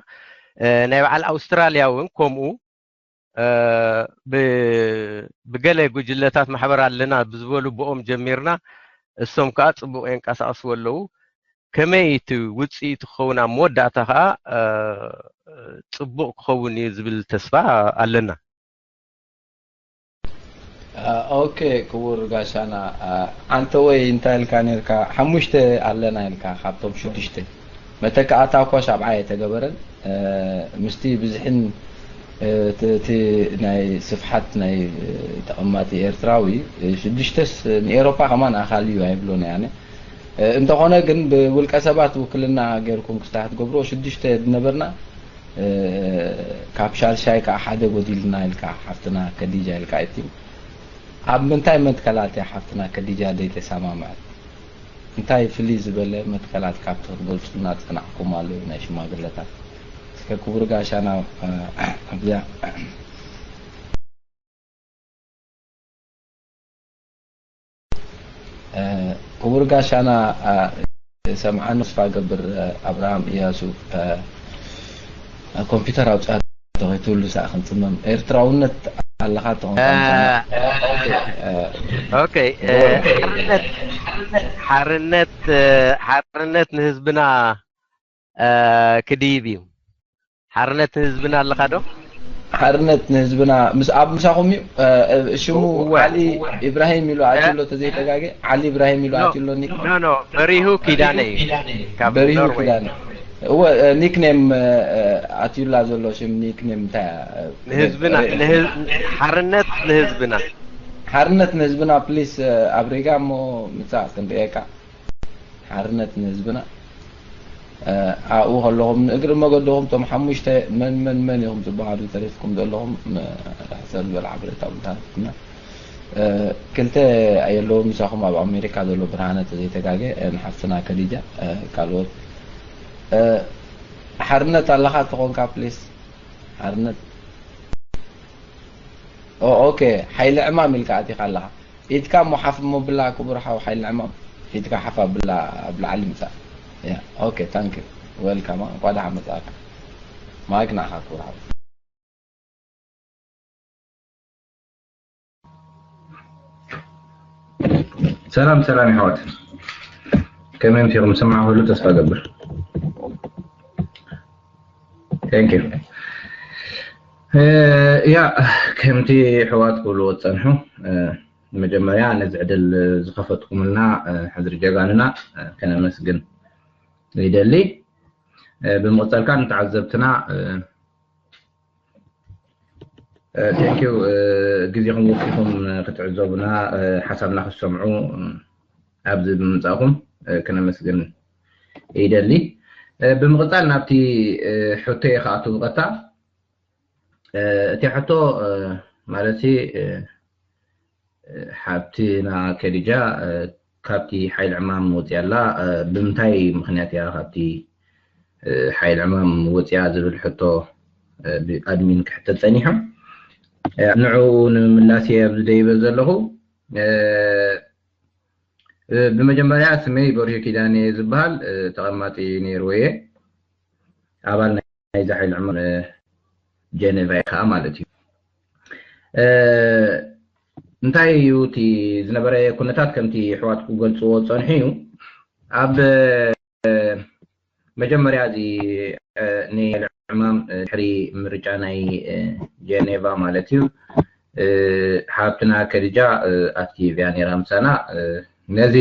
ናይ በዓል ኣውስትራልያ እውን ከምኡ ብገለ ጉጅለታት ማሕበር ኣለና ብዝበሉ ብኦም ጀሚርና እሶም ከዓ ፅቡቕ የንቀሳቐስዎ ኣለዉ። ከመይ እቲ ውፅኢት ክኸውን ኣብ መወዳእታ ከዓ ፅቡቕ ክኸውን እዩ ዝብል ተስፋ ኣለና። ኦኬ ክቡር ጋሻና፣ ዓንተ ወይ እንታይ ኢልካ ነርካ? ሓሙሽተ ኣለና ኢልካ ካብቶም ሽዱሽተ። መተካእታ እኳ ሻብዓይ ኣይተገበረን። ምስቲ ብዝሕን እቲ ናይ ስፍሓት ናይ ተቐማጢ ኤርትራዊ ሽዱሽተስ ንኤሮፓ ከማን ኣኻሊ እዩ ኣይብሎን እየ ኣነ። እንተኾነ ግን ብውልቀ ሰባት ውክልና ጌርኩም ክስታ ክትገብርዎ ሽዱሽተ ዝነበርና ካብ ሻድሻይ ከዓ ሓደ ጎዲልና ኢልካ ሓፍትና ከዲጃ ኢልካ እቲ ኣብ ምንታይ መትከላት እያ ሓፍትና ከዲጃ ዘይተሰማምዐት? እንታይ ፍልይ ዝበለ መትከላት ካብቲ ክትገልፁልና ፀናሕኩም ኣሎ ናይ ሽማግለታት? እስከ ክቡር ጋሻና ኣብዚኣ ክቡር ጋሻና ሰምዓኒ ተስፋ ገብር ኣብርሃም እያሱ ኮምፒውተር ኣውፅኣ ተኸይትብሉ ሰኣ ክንፅመም ኤርትራውነት ኣለኻ ተኾንካ ኦኬ ሓርነት ሓርነት ሓርነት ንህዝብና ክድይብ እዩ። ሓርነት ንህዝብና ኣለኻ ዶ? ሓርነት ንህዝብና ምስ ኣብ ምሳኹም እዩ። ሽሙ እወ። ዓሊ ኢብራሂም ኢሉ ኣትዩ ኣሎ ተዘይተጋገ ዓሊ ኢብራሂም ኢሉ ኣትዩ ኣሎ ኒክ ኖ ኖ በሪሁ ኪዳነ እዩ። ካብ በሪሁ ኖርወይ። ኪዳነ እወ ኒክኔም ኣትዩላ ዘሎ ሽም ኒክኔም እንታይ እያ? ንህዝብና ንህዝ- ሓርነት ንህዝብና ሓርነት ንህዝብና ፕሊስ ኣብ ሪጋ እሞ ምጻእ ክንርእየካ ሓርነት ንህዝብና ኣብኡ ከለኹም ንእግሪ መገድኹም እቶም ሓሙሽተ መን መን መን ኢኹም ዝበሃሉ ተሪፍኩም ዘለኹም ሕሰር ዝበል ሓበሬታ ምታትና ክልተ የለዉ ምሳኹም ኣብ ኣሜሪካ ዘሎ ብርሃነ ተዘይተጋገ ንሓፍትና ከዲጃ ካልኦት ሓርነት ኣለኻ ተኾንካ ፕሊስ ሓርነት ኦኬ ሓይሊ ዕማም ኢልካ ኣቲኻ ኣለኻ ኢድካ እሞ ሓፍ እሞ ብላ ክቡር ሓው ሓይሊ ዕማም ኢድካ ሓፍ ኣብላ ኣብ ላዕሊ ምጻእ ያ ኦኬ ታንክ ዩ ዌልካም እንኳ ደሓ መጻእካ ማይክ ንዓኻ ክቡር ሓው ሰላም ሰላም ይሕዋት ከመይ ምሲኹም ዝሰማዕ ኩሉ ተስፋ ገብር thank you ያ ከምቲ ሕዋት ክብልዎ ዝጸንሑ መጀመርያ ነዚ ዕድል ዝኸፈትኩምልና ሕድሪ ጀጋኑና ከነመስግን ይደሊ። ብምቕጻል ከኣ ንተዓዘብትና thank you፣ ግዜኹም ወሲኹም ክትዕዘቡና፣ ሓሳብና ክትሰምዑ ኣብዚ ብምምጻእኩም ከነመስግን ይደሊ። ብምቕጻል ናብቲ ሕቶየ ክኣቱ ብቐጥታ። እቲ ሕቶ ማለት ሓብትና ከዲጃ ካብቲ ሓይሊ ዕማም ወፂኣ ኣላ፣ ብምንታይ ምኽንያት እያ ካብቲ ሓይሊ ዕማም ወፂኣ ዝብል ሕቶ ብኣድሚን ክሕተት ፀኒሑ። ንዕኡ ንምምላስ እየ ኣብዚ ደይበ ዘለኹ። ብመጀመርያ ስመይ በሪሁ ኪዳነ ዝበሃል፣ ተቐማጢ ነይርወ እየ። ኣባል ናይዛ ሓይሊ ዕማም ጀኔቫ እየ ከዓ ማለት እዩ። እንታይ እዩ እቲ ዝነበረ ኩነታት? ከምቲ ኣሕዋት ክገልፅዎ ዝፀንሑ እዩ። ኣብ መጀመርያ እዚ ናይ ዕማም ድሕሪ ምርጫ ናይ ጀኔቫ ማለት እዩ፣ ሓብትና ከድጃ ኣክቲቭ እያ ነይራ ምሳና። ነዚ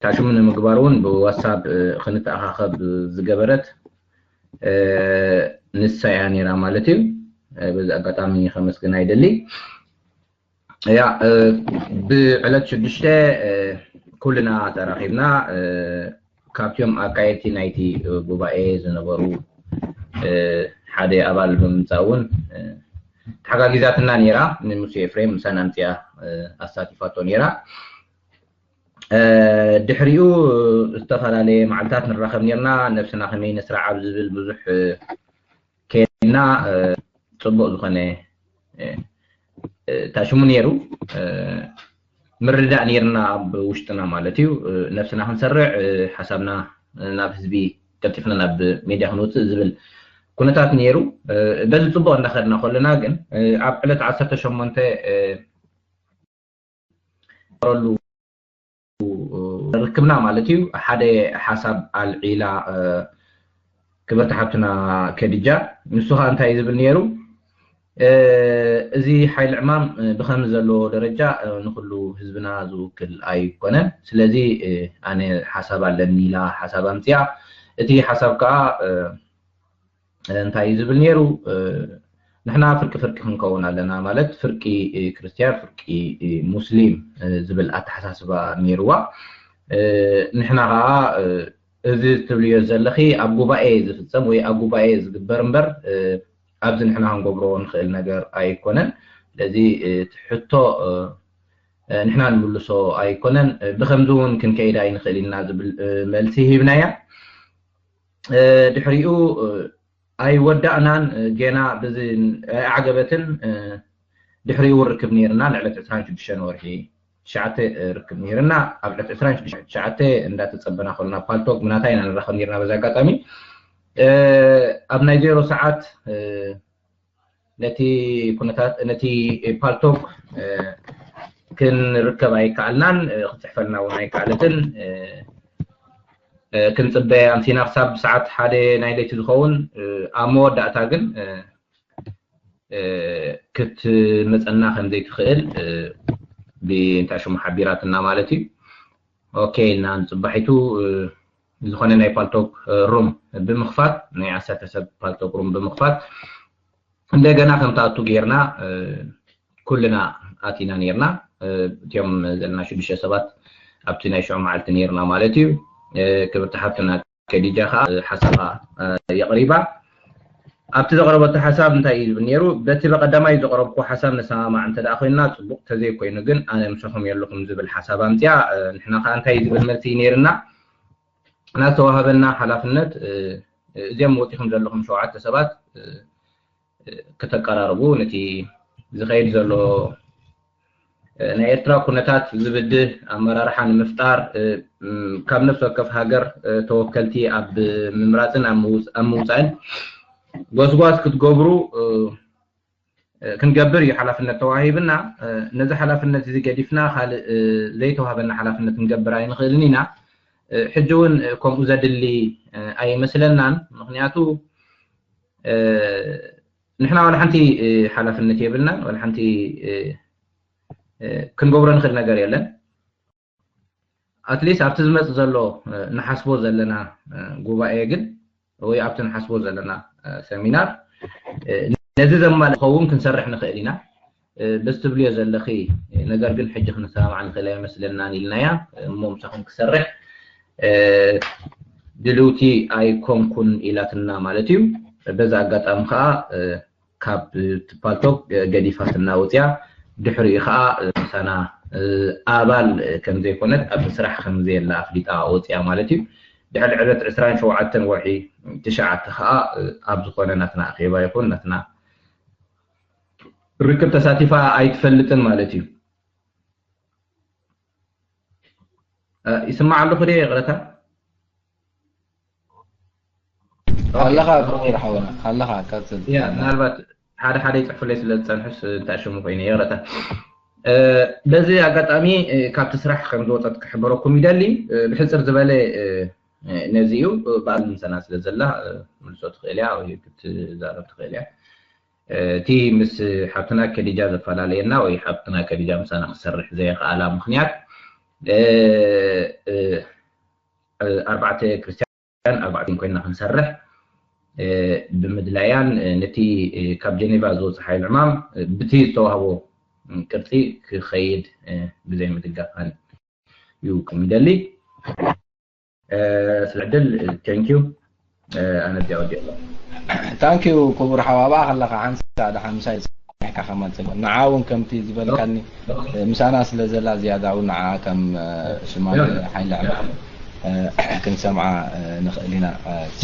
ታሽሙ ንምግባር እውን ብዋትሳፕ ክንተኣኻኸብ ዝገበረት ንሳ እያ ነይራ ማለት እዩ። በዚ ኣጋጣሚ ከመስግና ይደሊ። ያ ብዕለት ሽዱሽተ ኩልና ተራኺብና፣ ካብቲኦም ኣካየድቲ ናይቲ ጉባኤ ዝነበሩ ሓደ ኣባል ብምምፃእ እውን ተሓጋጊዛትና ነይራ። ንሙሴ ኤፍሬም ምሳና ኣምፅኣ ኣሳቲፋቶ ነይራ። ድሕሪኡ ዝተፈላለየ መዓልታት ንራኸብ ነርና። ነብስና ከመይ ነስራዕ ኣብ ዝብል ብዙሕ ከድና፣ ፅቡቕ ዝኾነ ታሽሙ ነይሩ። ምርዳእ ነይርና ኣብ ውሽጥና ማለት እዩ። ነብስና ክንሰርዕ፣ ሓሳብና ናብ ህዝቢ ቀልጢፍና ናብ ሜድያ ክንወፅእ ዝብል ኩነታት ነይሩ። በዚ ፅቡቕ እንዳኸድና ከለና ግን ኣብ ዕለት ዓሰርተ ሸሞንተ ሉ ርክብና ማለት እዩ፣ ሓደ ሓሳብ ኣልዒላ ክብርቲ ሓብትና ከድጃ። ንሱ ከዓ እንታይ ዝብል ነይሩ? እዚ ሓይሊ ዕማም ብኸም ዘለዎ ደረጃ ንኩሉ ህዝብና ዝውክል ኣይኮነን። ስለዚ ኣነ ሓሳብ ኣለኒ ኢላ ሓሳብ ኣምፅያ። እቲ ሓሳብ ከዓ እንታይ እዩ ዝብል ነይሩ? ንሕና ፍርቂ ፍርቂ ክንከውን ኣለና፣ ማለት ፍርቂ ክርስትያን፣ ፍርቂ ሙስሊም ዝብል ኣተሓሳስባ ነይርዋ። ንሕና ከዓ እዚ ትብልዮ ዘለኺ ኣብ ጉባኤ ዝፍፀም ወይ ኣብ ጉባኤ ዝግበር እምበር ኣብዚ ንሕና ክንገብሮ ንኽእል ነገር ኣይኮነን። ስለዚ እቲ ሕቶ ንሕና ንምልሶ ኣይኮነን፣ ብኸምዚ እውን ክንከይድ ኣይንኽእል ኢና ዝብል መልሲ ሂብናያ። ድሕሪኡ ኣይወዳእናን፣ ገና ብዚ ኣይዓገበትን። ድሕሪኡ ርክብ ነይርና፣ ንዕለት ዕስራን ሽዱሽተን ወርሒ ትሽዓተ ርክብ ነይርና። ኣብ ዕለት ዕስራን ሽዱሽተን ትሽዓተ እንዳተፀበና ከለና ፓልቶክ ምናታይ ኢና ንራኸብ ነይርና። በዚ ኣጋጣሚ ኣብ ናይ ዜሮ ሰዓት ነቲ ኩነታት፣ ነቲ ፓልቶክ ክንርከብ ኣይከኣልናን፣ ክፅሕፈልና እውን ኣይከኣለትን። ክንፅበ ኣምሲና ክሳብ ሰዓት ሓደ ናይ ለይቲ ዝኸውን። ኣብ መወዳእታ ግን ክትመፀና ከም ዘይትኽእል ብእንታ ሽሙ ሓቢራትና ማለት እዩ። ኦኬ ኢልና ንፅባሒቱ ዝኾነ ናይ ፓልቶክ ሩም ብምኽፋት፣ ናይ ዓሰርተ ሰብ ፓልቶክ ሩም ብምኽፋት እንደገና ከም ትኣቱ ጌርና ኩልና ኣቲና ኔርና። እቲኦም ዘለና ሽዱሽተ ሰባት ኣብቲ ናይ ሽዑ መዓልቲ ኔርና ማለት እዩ። ክብርቲ ሓብትና ከዲጃ ከዓ ሓሳባ የቕሪባ። ኣብቲ ዘቕረበቶ ሓሳብ እንታይ እዩ ዝብል ነይሩ? በቲ በቐዳማይ ዘቕረብኩ ሓሳብ ንሰማማዕ እንተ ደኣ ኮይንና ጽቡቕ፣ ተዘይኮይኑ ግን ኣነ ምሳኹም የለኹም ዝብል ሓሳብ ኣምጽያ። ንሕና ከዓ እንታይ ዝብል መልሲ እዩ ነይርና? ናተዋሃበና ሓላፍነት፣ እዚኦም ወጺኹም ዘለኹም ሸውዓተ ሰባት፣ ከተቀራርቡ፣ ነቲ ዝኸይድ ዘሎ ናይ ኤርትራ ኩነታት ዝብድህ ኣመራርሓ ንምፍጣር፣ ካብ ነፍሲ ወከፍ ሃገር ተወከልቲ ኣብ ምምራጽን ኣብ ምውጽ-፣ ኣብ ምውጻእን ጎስጓስ ክትገብሩ ክንገብር እዩ ሓላፍነት ተዋሂብና። ነዚ ሓላፍነት እዚ ገዲፍና ካልእ ዘይተዋህበና ሓላፍነት ክንገብር ኣይንኽእልን ኢና። ሕጂ እውን ከምኡ ዘድሊ ኣይመስለናን። ምኽንያቱ ንሕና ዋላ ሓንቲ ሓላፍነት የብልናን፣ ዋላ ሓንቲ ክንገብሮ ንኽእል ነገር የለን። ኣትሊስት ኣብቲ ዝመፅእ ዘሎ ንሓስቦ ዘለና ጉባኤ ግን ወይ ኣብቲ ንሓስቦ ዘለና ሰሚናር ነዚ ዘማልእ ክኸውን ክንሰርሕ ንኽእል ኢና። በዚ ትብልዮ ዘለኺ ነገር ግን ሕጂ ክንሰማማዕ ንኽእል ኣይመስለናን ኢልናያ እሞ ምሳኹም ክሰርሕ ድልውቲ ኣይኮንኩን ኢላትና ማለት እዩ። በዚ ኣጋጣሚ ከዓ ካብ ፓልቶክ ገዲፋትና ወፅያ ድሕሪኡ ከዓ ምሳና ኣባል ከም ዘይኮነት ኣብቲ ስራሕ ከም ዘየላ ኣፍሊጣ ወፅያ ማለት እዩ። ድሕሪ ዕለት ዕስራን ሸውዓተን ወርሒ ትሽዓተ ከዓ ኣብ ዝኾነ ናትና ኣኼባ ይኹን ናትና ርክብ ተሳቲፋ ኣይትፈልጥን ማለት እዩ። ይስማዕ ኣለኹ ድየ? ይቕረታ። ኣለኻ ክቡር ሓወና ኣለኻ ቀጽል። ያ ምናልባት ሓደ ሓደ ይፅሕፍለይ ስለ ዝፀንሑስ እንታይ ሽሙ ኮይነ ይቕረታ። በዚ ኣጋጣሚ ካብቲ ስራሕ ከም ዝወፀት ክሕበረኩም ይደሊ። ብሕፅር ዝበለ ነዚ እዩ። በኣል ምሰና ስለ ዘላ ምልሶ ትኽእል እያ ወይ ክትዛረብ ትኽእል እያ። እቲ ምስ ሓብትና ከዲጃ ዘፈላለየና ወይ ሓብትና ከዲጃ ምሳና ክሰርሕ ዘየኽኣላ ምኽንያት ኣርባዕተ ክርስትያን ኣርባዕቲን ኮይና ክንሰርሕ ብምድላያን ነቲ ካብ ጀኔቫ ዝወፅእ ሓይል ዕማም ብቲ ዝተዋህቦ ቅርፂ ክኸይድ ብዘይ ምድጋፋን እዩ ክምደሊ ስለ ዕድል thank you ኣነ እዚኣ ወዲእ ኣለኹ። ታንኪዩ ክቡር ሓዋባ ከለካ ሓንሳ ደሓን ምሳይ ዝፀኒሕካ ከማን ፅቡቅ ንዓ እውን ከምቲ ዝበልካኒ ምሳና ስለ ዘላ ዝያዳ እውን ንዓ ከም ሽማግለ ሓይሊ ዕማም ክንሰምዓ ንኽእል ኢና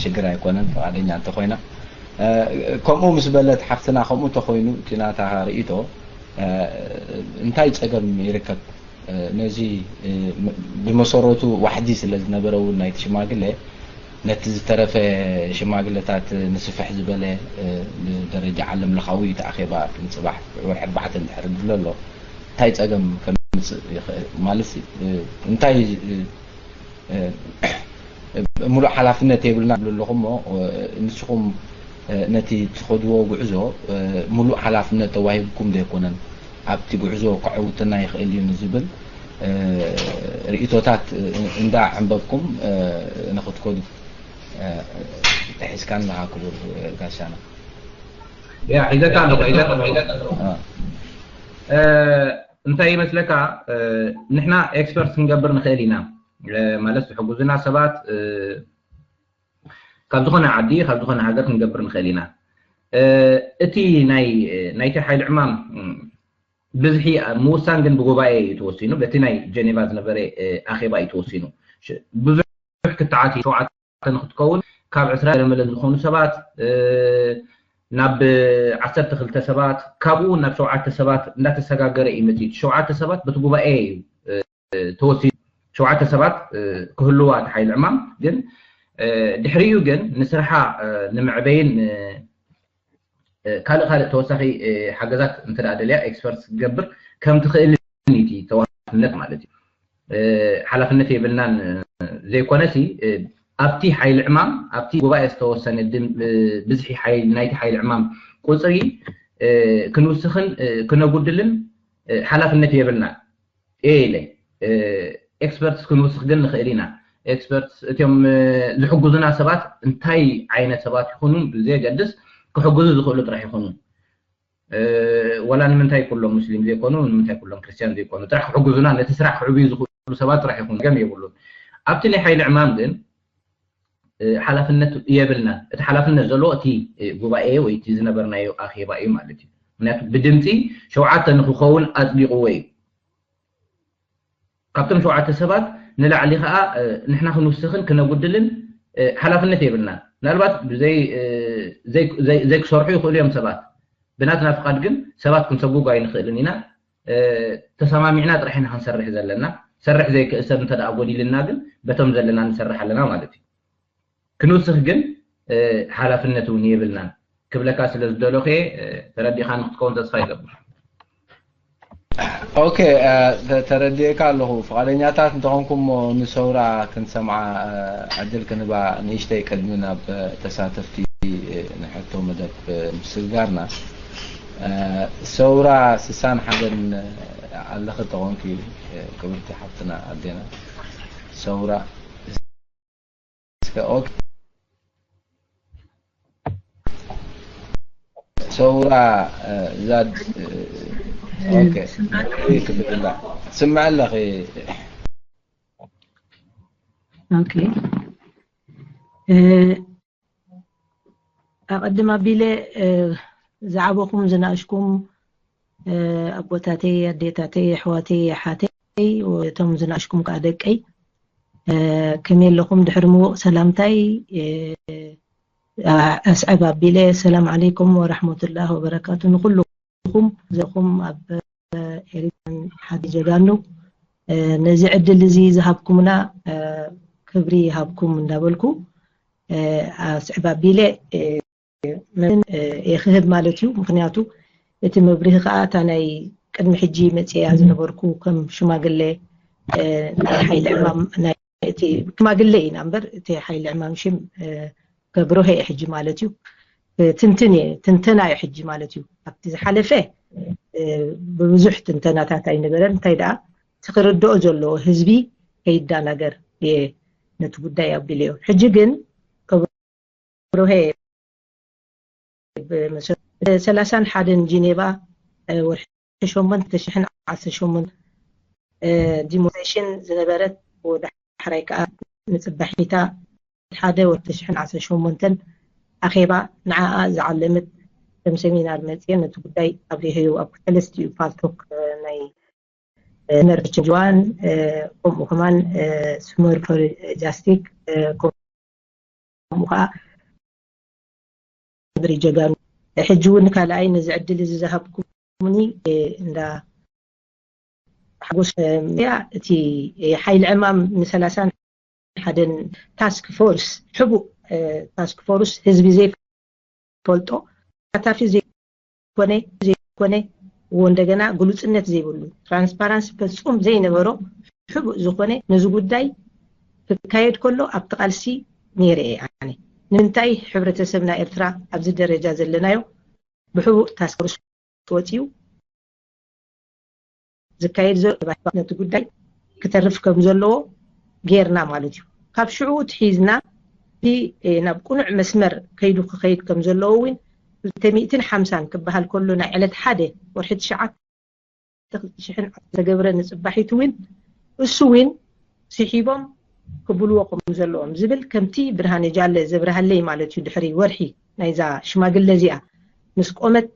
ሽግር ኣይኮነን ፍቃደኛ እንተኮይና ከምኡ ምስ በለት ሓፍትና ከምኡ እንተኮይኑ እቲ ናታ ርእይቶ እንታይ ፀገም ይርከብ ነዚ ብመሰረቱ ዋሕዲ ስለ ዝነበረ እውን ናይቲ ሽማግለ ነቲ ዝተረፈ ሽማግለታት ንስፍሕ ዝበለ ብደረጃ ዓለም ለኻዊ እቲ ኣኼባ ንፅባሕ ወርሒ ኣርባዕተ እንድሕር ድሎ ኣሎ እንታይ ፀገም ከምፅእ ይኽእል ማለት እንታይ ሙሉእ ሓላፍነት የብልና ብሉ ኣለኹ እሞ ንስኹም ነቲ ትኸድዎ ጉዕዞ ሙሉእ ሓላፍነት ተዋሂብኩም ዘይኮነን ኣብቲ ጉዕዞ ከዐውትና ይኽእል እዩ ንዝብል ርእቶታት እንዳ ዕንበብኩም ንኽትከዱ ተሒዝካ ኣለኻ ክቡር ጋሻና ያ ሒዘካ ኣለኹ ሒዘካ ኣለኹ እንታይ ይመስለካ ንሕና ኤክስፐርት ክንገብር ንኽእል ኢና ማለት ዝሕጉዝና ሰባት ካብ ዝኾነ ዓዲ ካብ ዝኾነ ሃገር ክንገብር ንኽእል ኢና እቲ ናይ ናይቲ ሓይሊ ዕማም ብዝሒ ምውሳን ግን ብጉባኤ እዩ ተወሲኑ በቲ ናይ ጀኔቫ ዝነበረ ኣኼባ እዩ ተወሲኑ ብዙሕ ክትዓት ሸውዓተ ንክትከውን ካብ ዕስራ ገለመለ ዝኾኑ ሰባት ናብ ዓሰርተ ክልተ ሰባት ካብኡ ናብ ሸውዓተ ሰባት እንዳተሰጋገረ እዩ መፅኡ ሸውዓተ ሰባት በቲ ጉባኤ እዩ ተወሲኑ ሸውዓተ ሰባት ክህልዋ እቲ ሓይሊ ዕማም ግን ድሕሪኡ ግን ንስርሓ ንምዕበይን ካልእ ካልእ ተወሳኺ ሓገዛት እንተ ደኣ ደልያ ኤክስፐርት ክትገብር ከም ትኽእል እቲ ተዋፍነት ማለት እዩ ሓላፍነት የብልናን ዘይኮነሲ ኣብቲ ሓይሊ ዕማም ኣብቲ ጉባኤ ዝተወሰነ ብዝሒ ሓይሊ ናይቲ ሓይሊ ዕማም ቁፅሪ ክንውስኽን ክነጉድልን ሓላፍነት የብልና እየ ኢለ ኤክስፐርትስ ክንውስኽ ግን ንኽእል ኢና ኤክስፐርትስ እትዮም ዝሕግዙና ሰባት እንታይ ዓይነት ሰባት ይኹኑ ብዘየገድስ ክሕግዙ ዝኽእሉ ጥራሕ ይኹኑ ወላ ንምንታይ ኩሎም ሙስሊም ዘይኮኑ ንምንታይ ኩሎም ክርስትያን ዘይኮኑ ጥራሕ ክሕግዙና ነቲ ስራሕ ክዕብዩ ዝኽእሉ ሰባት ጥራሕ ይኹኑ ገም የብሉን ኣብቲ ናይ ሓይሊ ዕማም ግን ሓላፍነት የብልና እቲ ሓላፍነት ዘለዎ እቲ ጉባኤ ወይ እቲ ዝነበርናዮ ኣኼባ እዩ ማለት እዩ ምክንያቱ ብድምፂ ሸውዓተ ንክኸውን ኣፅዲቕዎ እዩ ካብቶም ሸውዓተ ሰባት ንላዕሊ ከዓ ንሕና ክንውስኽን ክነጉድልን ሓላፍነት የብልና ምናልባት ዘይክሰርሑ ይኽእሉ እዮም ሰባት ብናትና ፍቃድ ግን ሰባት ክንሰጉግ ኣይንኽእልን ኢና ተሰማሚዕና ጥራሕ ኢና ክንሰርሕ ዘለና ሰርሕ ዘይክእል ሰብ እንተ ጎዲልና ግን በቶም ዘለና ንሰርሕ ኣለና ማለት እዩ ክንውስኽ ግን ሓላፍነት እውን የብልናን ክብለካ ስለ ዝደለኹ ተረዲኻ ንክትከውን ተስፋ ይገብር ኦኬ ተረዲእካ ኣለኹ ፍቃደኛታት እንተኾንኩም ንሰውራ ክንሰምዓ ዕድል ክንባ ንእሽተይ ቅድሚ ናብ ተሳተፍቲ ንሕቶ መደብ ምስግጋርና ሰውራ ስሳን ሓደን ኣለኺ ተኾንኪ፣ እ፣ ክብርቲ ሓፍትና ኣዴና ሰውራ። እስከ ኦኬ። ሰውራ፣ እ፣ ዛድ፣ እ፣ ኦኬ። ክብላ። ስምዕ ኣለኺ። ኦኬ። እ፣ ኣቐድም ኣቢለ፣ እ፣ ዝዓበኹም ዝናእሽኩም፣ እ፣ ኣቦታተይ፣ ኣዴታተይ፣ ኣሕዋተይ፣ ኣሓተይ፣ እቶም ዝናእሽኩም ከኣ ደቀይ፣ እ፣ ከመይ ኣለኹም? ድሕሪ ምዉቕ ሰላምታይ፣ እ፣ ኣ-፣ ኣስዕብ ኣቢለ፣ ሰላም ዓለይኩም ወራሕመቱላህ ወበረካቱ። ንኹልኹም ዘኹም ኣብ ኤሪትራን ሓዲ ጀጋኑ፣ እ፣ ነዚ ዕድል እዚ ዝሃብኩምና፣ እ፣ ክብሪ ይሃብኩም እንዳበልኩ፣ እ፣ ኣስዕብ ኣቢለ፣ እ፣ ምን፣ እ፣ እየ ክህብ ማለት እዩ። ምኽንያቱ እቲ መብርሂ ከኣ እታ ናይ ቅድሚ ሕጂ መጽያ ዝነበርኩ ከም ሽማግለ፣ እ፣ ናይ ሓይሊ ዕማም ናይ እቲ ሽማግለ ኢና እምበር እቲ ሓይሊ ዕማም ሽም፣ እ፣ ገብርሄ እየ ሕጂ ማለት እዩ። እ፣ ትንትን እየ፣ ትንተና እየ ሕጂ ማለት እዩ። ኣብቲ ዝሓለፈ፣ እ፣ ብብዙሕ ትንተናታት ኣይነበረን። እንታይ ደኣ እቲ ክርድኦ ዘለዎ ህዝቢ ከይዳናገር እየ ነቲ ጉዳይ ኣቢለዮ። ሕጂ ግን ገብርሄ ብመሰረት ሰላሳን ሓደን ጂኔቫ፣ እ፣ ወርሒ ሸሞንተ ሽሕን ዓሰርተ ሸሞንተ፣ እ፣ ዲሞንስትሬሽን ዝነበረት፣ ወደ ሓራይ ከኣ ንጽባሒታ ሓደ ወርሒ ሽሕን ዓሰርተ ሸሞንተን ኣኼባ ንዓኣ ዝዓለመት ከም ሰሚናር መጽየ ነቲ ጉዳይ ኣብሪሀዮ ኣብ ክልቲኡ ፓልቶክ፣ እ፣ ናይ፣ እ፣ ነርችን ጅዋን፣ እ፣ ከምኡ ከማን፣ እ፣ ስመር ፎር ጃስቲክ፣ እ፣ ከምኡ ከኣ ክብሪ ጀጋኑ። ሕጂ እውን ካልኣይ ነዚ ዕድል እዚ ዝሃብኩምኒ፣ እ፣ እንዳ ሓጎስ፣ እ፣ ያ እቲ፣ እ፣ ሓይሊ ዕማም ንሰላሳን ሓደን ታስክ ፎርስ፣ ሕቡእ፣ እ፣ ታስክ ፎርስ ህዝቢ ዘይፈልጦ፣ ተሳታፊ ዘይኮነ፣ ዘይኮነ፣ ወ-፣ እንደገና ግሉጽነት ዘይብሉ፣ ትራንስፓራንሲ ፈጹም ዘይነበሮ፣ ሕቡእ ዝኾነ ነዚ ጉዳይ ክካየድ ከሎ ኣብቲ ቃልሲ ነይረ እየ ኣነ። ንምንታይ ሕብረተሰብና ኤርትራ ኣብዚ ደረጃ ዘለናዮ ብሕቡእ ታስክ ፎርስ ወጺኡ ዝካየድ ዘሎ ነቲ ጉዳይ ክተርፍ ከም ዘለዎ ጌርና ማለት እዩ። ካብ ሽዑ ትሒዝና እቲ፣ እ፣ ናብ ቅኑዕ መስመር ከይዱ ክኸይድ ከም ዘለዎ እውን ክልተ ሚእትን ሓምሳን ክበሃል ከሎ ናይ ዕለት ሓደ ወርሒ ትሽዓተ ክልተ ሽሕን ዓሰርተ ዝተገብረ ንጽባሒት እውን እሱ እውን ስሒቦም ክብልዎ ከም ዘለዎም ዝብል ከምቲ ብርሃነ ጃለ ዘብርሃለይ ማለት እዩ። ድሕሪ ወርሒ ናይዛ ሽማግለ እዚኣ ምስ ቆመት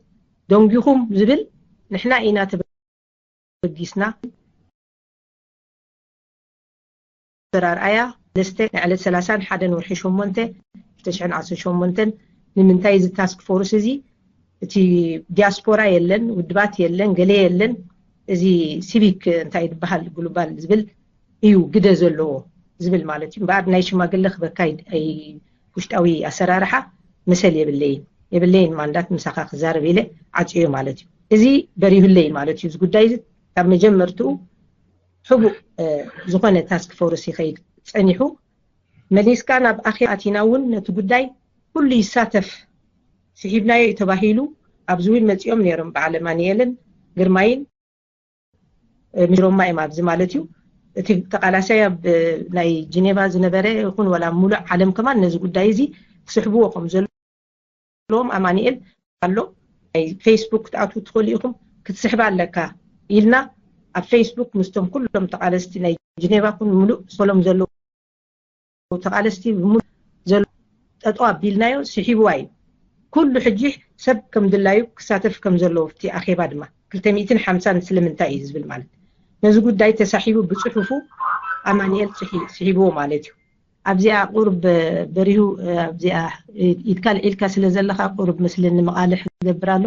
ደንጊኹም ዝብል ንሕና ኢና ተበጊስና። ኣራርኣያ ለስተ ንዕለት ሰላሳን ሓደን ወርሒ ሸሞንተ ክልተ ሽሕን ዓሰርተ ሸሞንተን ንምንታይ እዚ ታስክ ፎርስ እዚ እቲ ዲያስፖራ የለን፣ ውድባት የለን፣ ገለ የለን፣ እዚ ሲቪክ እንታይ ዝበሃል ግሉባል ዝብል እዩ ግደ ዘለዎ ዝብል ማለት እዩ። እምበኣር ናይ ሽማግለ ክበካ ኣይ-፣ ኣይ-፣ ውሽጣዊ ኣሰራርሓ መሰል የብለይን፣ የብለይን ማንዳት ምሳኻ ክዛረብ ኢለ ዓፅዮ ማለት እዩ። እዚ በሪሁለይ ማለት እዩ። እዚ ጉዳይ እዚ ካብ መጀመርትኡ ሕቡእ፣ እ፣ ዝኾነ ታስክ ፎርስ ይኸይድ ጸኒሑ። መሊስካ ናብ ኣኼባ ኣቲና እውን ነቲ ጉዳይ ኩሉ ይሳተፍ፣ ስሒብናዮ እዩ ተባሂሉ። ኣብዚ እውን መጺኦም ነይሮም በዓል ኣማኑኤልን ግርማይን፣ እ፣ ሚሮማ እዮም ኣብዚ ማለት እዩ። እቲ ተቓላሳይ ኣብ፣ እ፣ ናይ ጀኔቫ ዝነበረ ይኹን ዋላ ሙሉእ ዓለም ከማን ነዚ ጉዳይ እዚ ክስሕብዎ ከም ዘለዎም ኣማኑኤል ኣሎ። ናይ ፌስቡክ ክትኣትዉ ትኽእሉ ኢኹም፣ ክትስሕባ ኣለካ ኢልና ኣብ ፌስቡክ ምስቶም ኩሎም ተቓለስቲ ናይ ጀኔቫ ኩን ሙሉእ ሰሎም ዘለዉ ተቓለስቲ ብሙሉእ ዘሎ ጠጠው ኣቢልናዮ፣ ስሒብዋ እዩ። ኩሉ ሕጂ ሰብ ከም ድላዩ ክሳተፍ ከም ዘለዎ ኣብቲ ኣኼባ ድማ ክልተ ሚእትን ሓምሳን ስለምንታይ እዩ ዝብል ማለት ነዚ ጉዳይ ተሳሒቡ ብጽሑፉ ኣማኑኤል ጽሒ-፣ ስሒብዎ ማለት እዩ። ኣብዚኣ ቁሩብ በሪሁ፣ ኣብዚኣ ኢድካ ኣልዒልካ ስለ ዘለኻ ቁሩብ መስለኒ መቓልሕ ይገብር ኣሎ።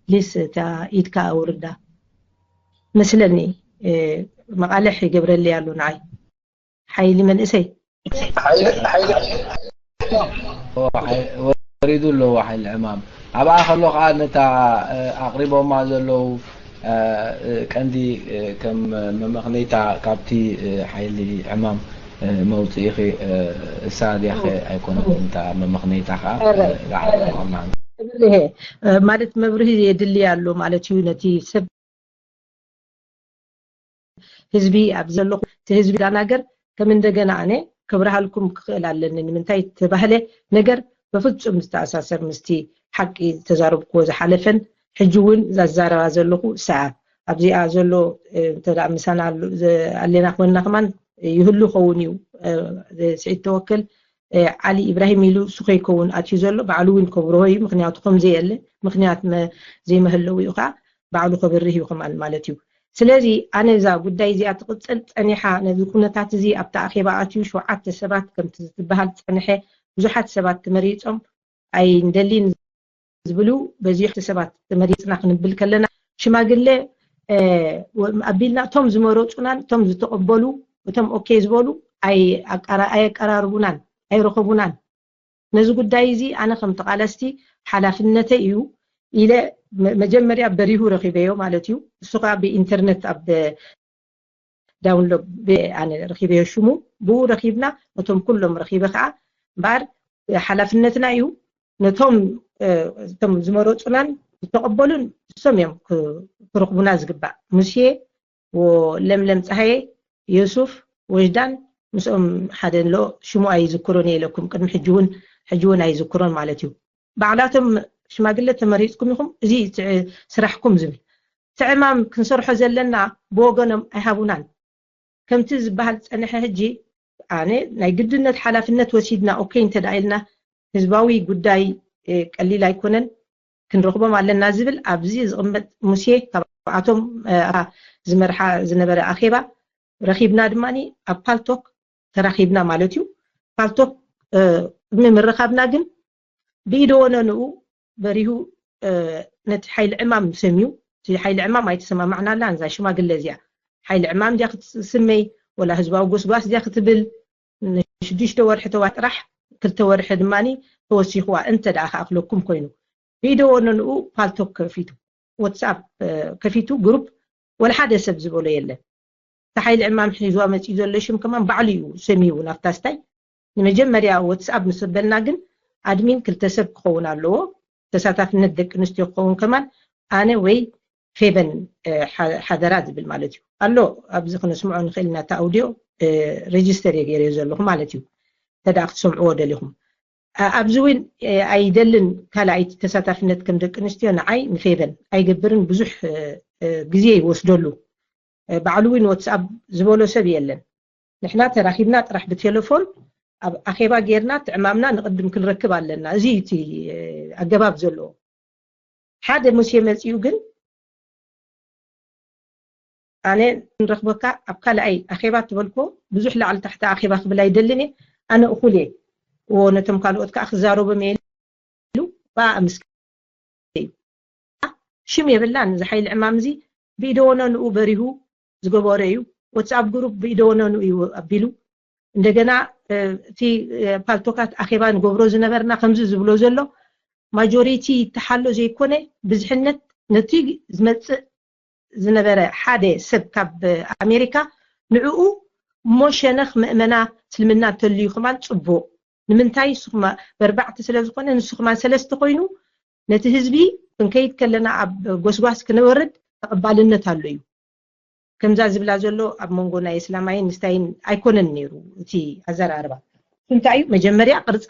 ፕሊስ እታ ኢድካ ኣውርዳ መስለኒ፣ እ፣ መቓልሕ ይገብረለይ ኣሎ ንዓይ። ሓይሊ መንእሰይ። ሓይሊ፣ ሓይሊ። ኦ፣ ሓይ-፣ ወሪዱ ኣለዎ ሓይሊ ዕማም። ኣብኣ ከሎ ኸዓ ነታ፣ እ፣ ኣቕሪቦማ ዘለዉ፣ እ፣ እ፣ ቀንዲ፣ እ፣ ከም መመኽነይታ ካብቲ፣ እ፣ ሓይሊ ዕማም፣ እ፣ መውፅኢኺ፣ እ፣ እሳ ድያኸ ኣይኮነትን እታ መመኽነይታ ኸዓ፣ እ፣ ዳዕሮ ኸማን። እብልሄ፣ እ፣ ማለት መብርሂ የድሊ ኣሎ ማለት እዩ ነቲ ሰብ ህዝቢ ኣብ ዘለኹ እቲ ህዝቢ ዳናገር ከም እንደገና ኣነ ክብርሃልኩም ክኽእል ኣለኒ። ንምንታይ ተባህለ ነገር በፍጹም ዝተኣሳሰር ምስቲ ሓቂ ዝተዛረብክዎ ዝሓለፈን ሕጂ እውን ዛዛረባ ዘለኹ ሰኣ ኣብዚኣ ዘሎ እንተ ምሳና ኣለና ኮይንና ከማን ይህሉ ኸውን እዩ። ስዒድ ተወክል ዓሊ ኢብራሂም ኢሉ እሱ ከይከውን ኣትዩ ዘሎ ባዕሉ እውን ከብርሆ እዩ። ምክንያቱ ከምዘየለ ምክንያት ዘይመህለው እዩ ከዓ ባዕሉ ከብርህ እዩ ከማን ማለት እዩ። ስለዚ ኣነ እዛ ጉዳይ እዚኣ ትቕፅል ፀኒሓ ነዚ ኩነታት እዚ ኣብቲ ኣኼባ ኣትዩ ሸውዓተ ሰባት ከምቲ ዝበሃል ፀንሐ ብዙሓት ሰባት ተመሪፆም ኣይንደሊን ዝብሉ በዚሑ ሰባት ተመሪፅና ክንብል ከለና ሽማግለ ኣቢልና እቶም ዝመረፁናን እቶም ዝተቐበሉ እቶም ኦኬ ዝበሉ ኣየቀራረቡናን ኣይረኸቡናን። ነዚ ጉዳይ እዚ ኣነ ከም ተቓለስቲ ሓላፍነተይ እዩ ኢለ መጀመርያ በሪሁ ረኺበዮ ማለት እዩ። እሱ ከዓ ብኢንተርነት ኣብ ዳውንሎድ ኣነ ረኺበዮ ሽሙ ብኡ ረኺብና ነቶም ኩሎም ረኺበ ከዓ እምበኣር ሓላፍነትና እዩ ነቶም እቶም ዝመረፁናን ዝተቐበሉን እሶም እዮም ክረኽቡና ዝግባእ። ሙሴ፣ ለምለም ፀሃየ፣ ዮሱፍ፣ ወጅዳን ምስኦም ሓደ ኣሎ ሽሙ ኣይዝክሮን እየ ኢለኩም ቅድሚ ሕጂ እውን ሕጂ እውን ኣይዝክሮን ማለት እዩ። ባዕላቶም ሽማግለ ተመሪፅኩም ኢኹም እዚ ስራሕኩም ዝብል ትዕማም ክንሰርሖ ዘለና ብወገኖም ኣይሃቡናን። ከምቲ ዝበሃል ዝፀንሐ ሕጂ ኣነ ናይ ግድነት ሓላፍነት ወሲድና ኦኬ እንተደኣ ኢልና ህዝባዊ ጉዳይ ቀሊል ኣይኮነን። ክንረኽቦም ኣለና ዝብል ኣብዚ ዝቕመጥ ሙሴ ካብኣቶም ዝመርሓ ዝነበረ ኣኼባ ረኺብና ድማ ኣብ ፓልቶክ ተራኺብና ማለት እዩ። ፓልቶክ ቅድሚ ምርኻብና ግን ብኢደወነንኡ በሪሁ ነቲ ሓይሊ ዕማም ሰምዩ። እቲ ሓይሊ ዕማም ኣይተሰማማዕናላን እዛ ሽማግለ እዚኣ ሓይሊ ዕማም እዚኣ ክትስመይ ወላ ህዝባዊ ጎስጓስ እዚኣ ክትብል ንሽዱሽተ ወርሒ ተዋ ጥራሕ ክልተ ወርሒ ድማ ተወሲኽዋ እንተ ደኣ ክኣኽለኩም ኮይኑ ብኢደወነንኡ ፓልቶክ ከፊቱ ዋትሳፕ ከፊቱ ግሩፕ ወላ ሓደ ሰብ ዝበሎ የለን። እቲ ሓይሊ ዕማም ሒዝዋ መፂኡ ዘሎ ሽም ከማን ባዕሉ እዩ ሰሚኡ ናብታ ስታይ ንመጀመርያ ዋትስኣፕ ምስ በልና ግን ኣድሚን ክልተ ሰብ ክኸውን ኣለዎ። ተሳታፍነት ደቂ ኣንስትዮ ክኸውን ከማን ኣነ ወይ ፌቨን ሓደራ ዝብል ማለት እዩ ኣሎ። ኣብዚ ክነስምዖ ንኽእል ኢና። እቲ ኣውድዮ ሬጅስተር እየ ገይረዮ ዘለኹ ማለት እዩ። ተደኣ ክትሰምዕዎ ደሊኹም ኣብዚ እውን ኣይደልን ካልኣይቲ ተሳታፍነት ከም ደቂ ኣንስትዮ ንዓይ ንፌቨን ኣይገብርን። ብዙሕ ግዜ ይወስደሉ። ባዕሉ እውን ዋትስኣፕ ዝበሎ ሰብ የለን። ንሕና ተራኺብና ጥራሕ ብቴሌፎን ኣብ ኣኼባ ጌርና ትዕማምና ንቕድም ክንረክብ ኣለና። እዚ እቲ ኣገባብ ዘለዎ ሓደ ሙሴ መፂኡ ግን ኣነ ንረኽበካ ኣብ ካልኣይ ኣኼባ ትበልኮ ብዙሕ ላዕሊ ታሕቲ ኣኼባ ክብል ኣይደልን እየ። ኣነ እኹል እየ። ነቶም ካልኦት ከዓ ክዛረቦም እየ ኢሉ ብኣ ኣምስክ እዩ። ሽም የብላን እዚ ሓይሊ ዕማም እዚ ብኢደወነንኡ በሪሁ ዝገበሮ እዩ። ዋትስኣፕ ግሩፕ ብኢደወነንኡ እዩ ኣቢሉ። እንደገና እቲ ፓልቶካት ኣኼባ ንገብሮ ዝነበርና ከምዚ ዝብሎ ዘሎ ማጆሪቲ ይተሓሎ ዘይኮነ ብዝሕነት ነቲ ዝመፅእ ዝነበረ ሓደ ሰብ ካብ ኣሜሪካ ንዕኡ እሞ ሸነኽ ምእመና እስልምና እንተልዩ ከማን ፅቡቕ ንምንታይ ንስኹም በርባዕተ ስለ ዝኾነ ንሱ ከማን ሰለስተ ኮይኑ ነቲ ህዝቢ ክንከይድ ከለና ኣብ ጎስጓስ ክነበርድ ተቐባልነት ኣሎ እዩ። ከምዛ ዝብላ ዘሎ ኣብ መንጎ ናይ እስላማይን ምስታይን ኣይኮነን ነይሩ እቲ ኣዘራርባ። እንታይ እዩ መጀመርያ ቅርፃ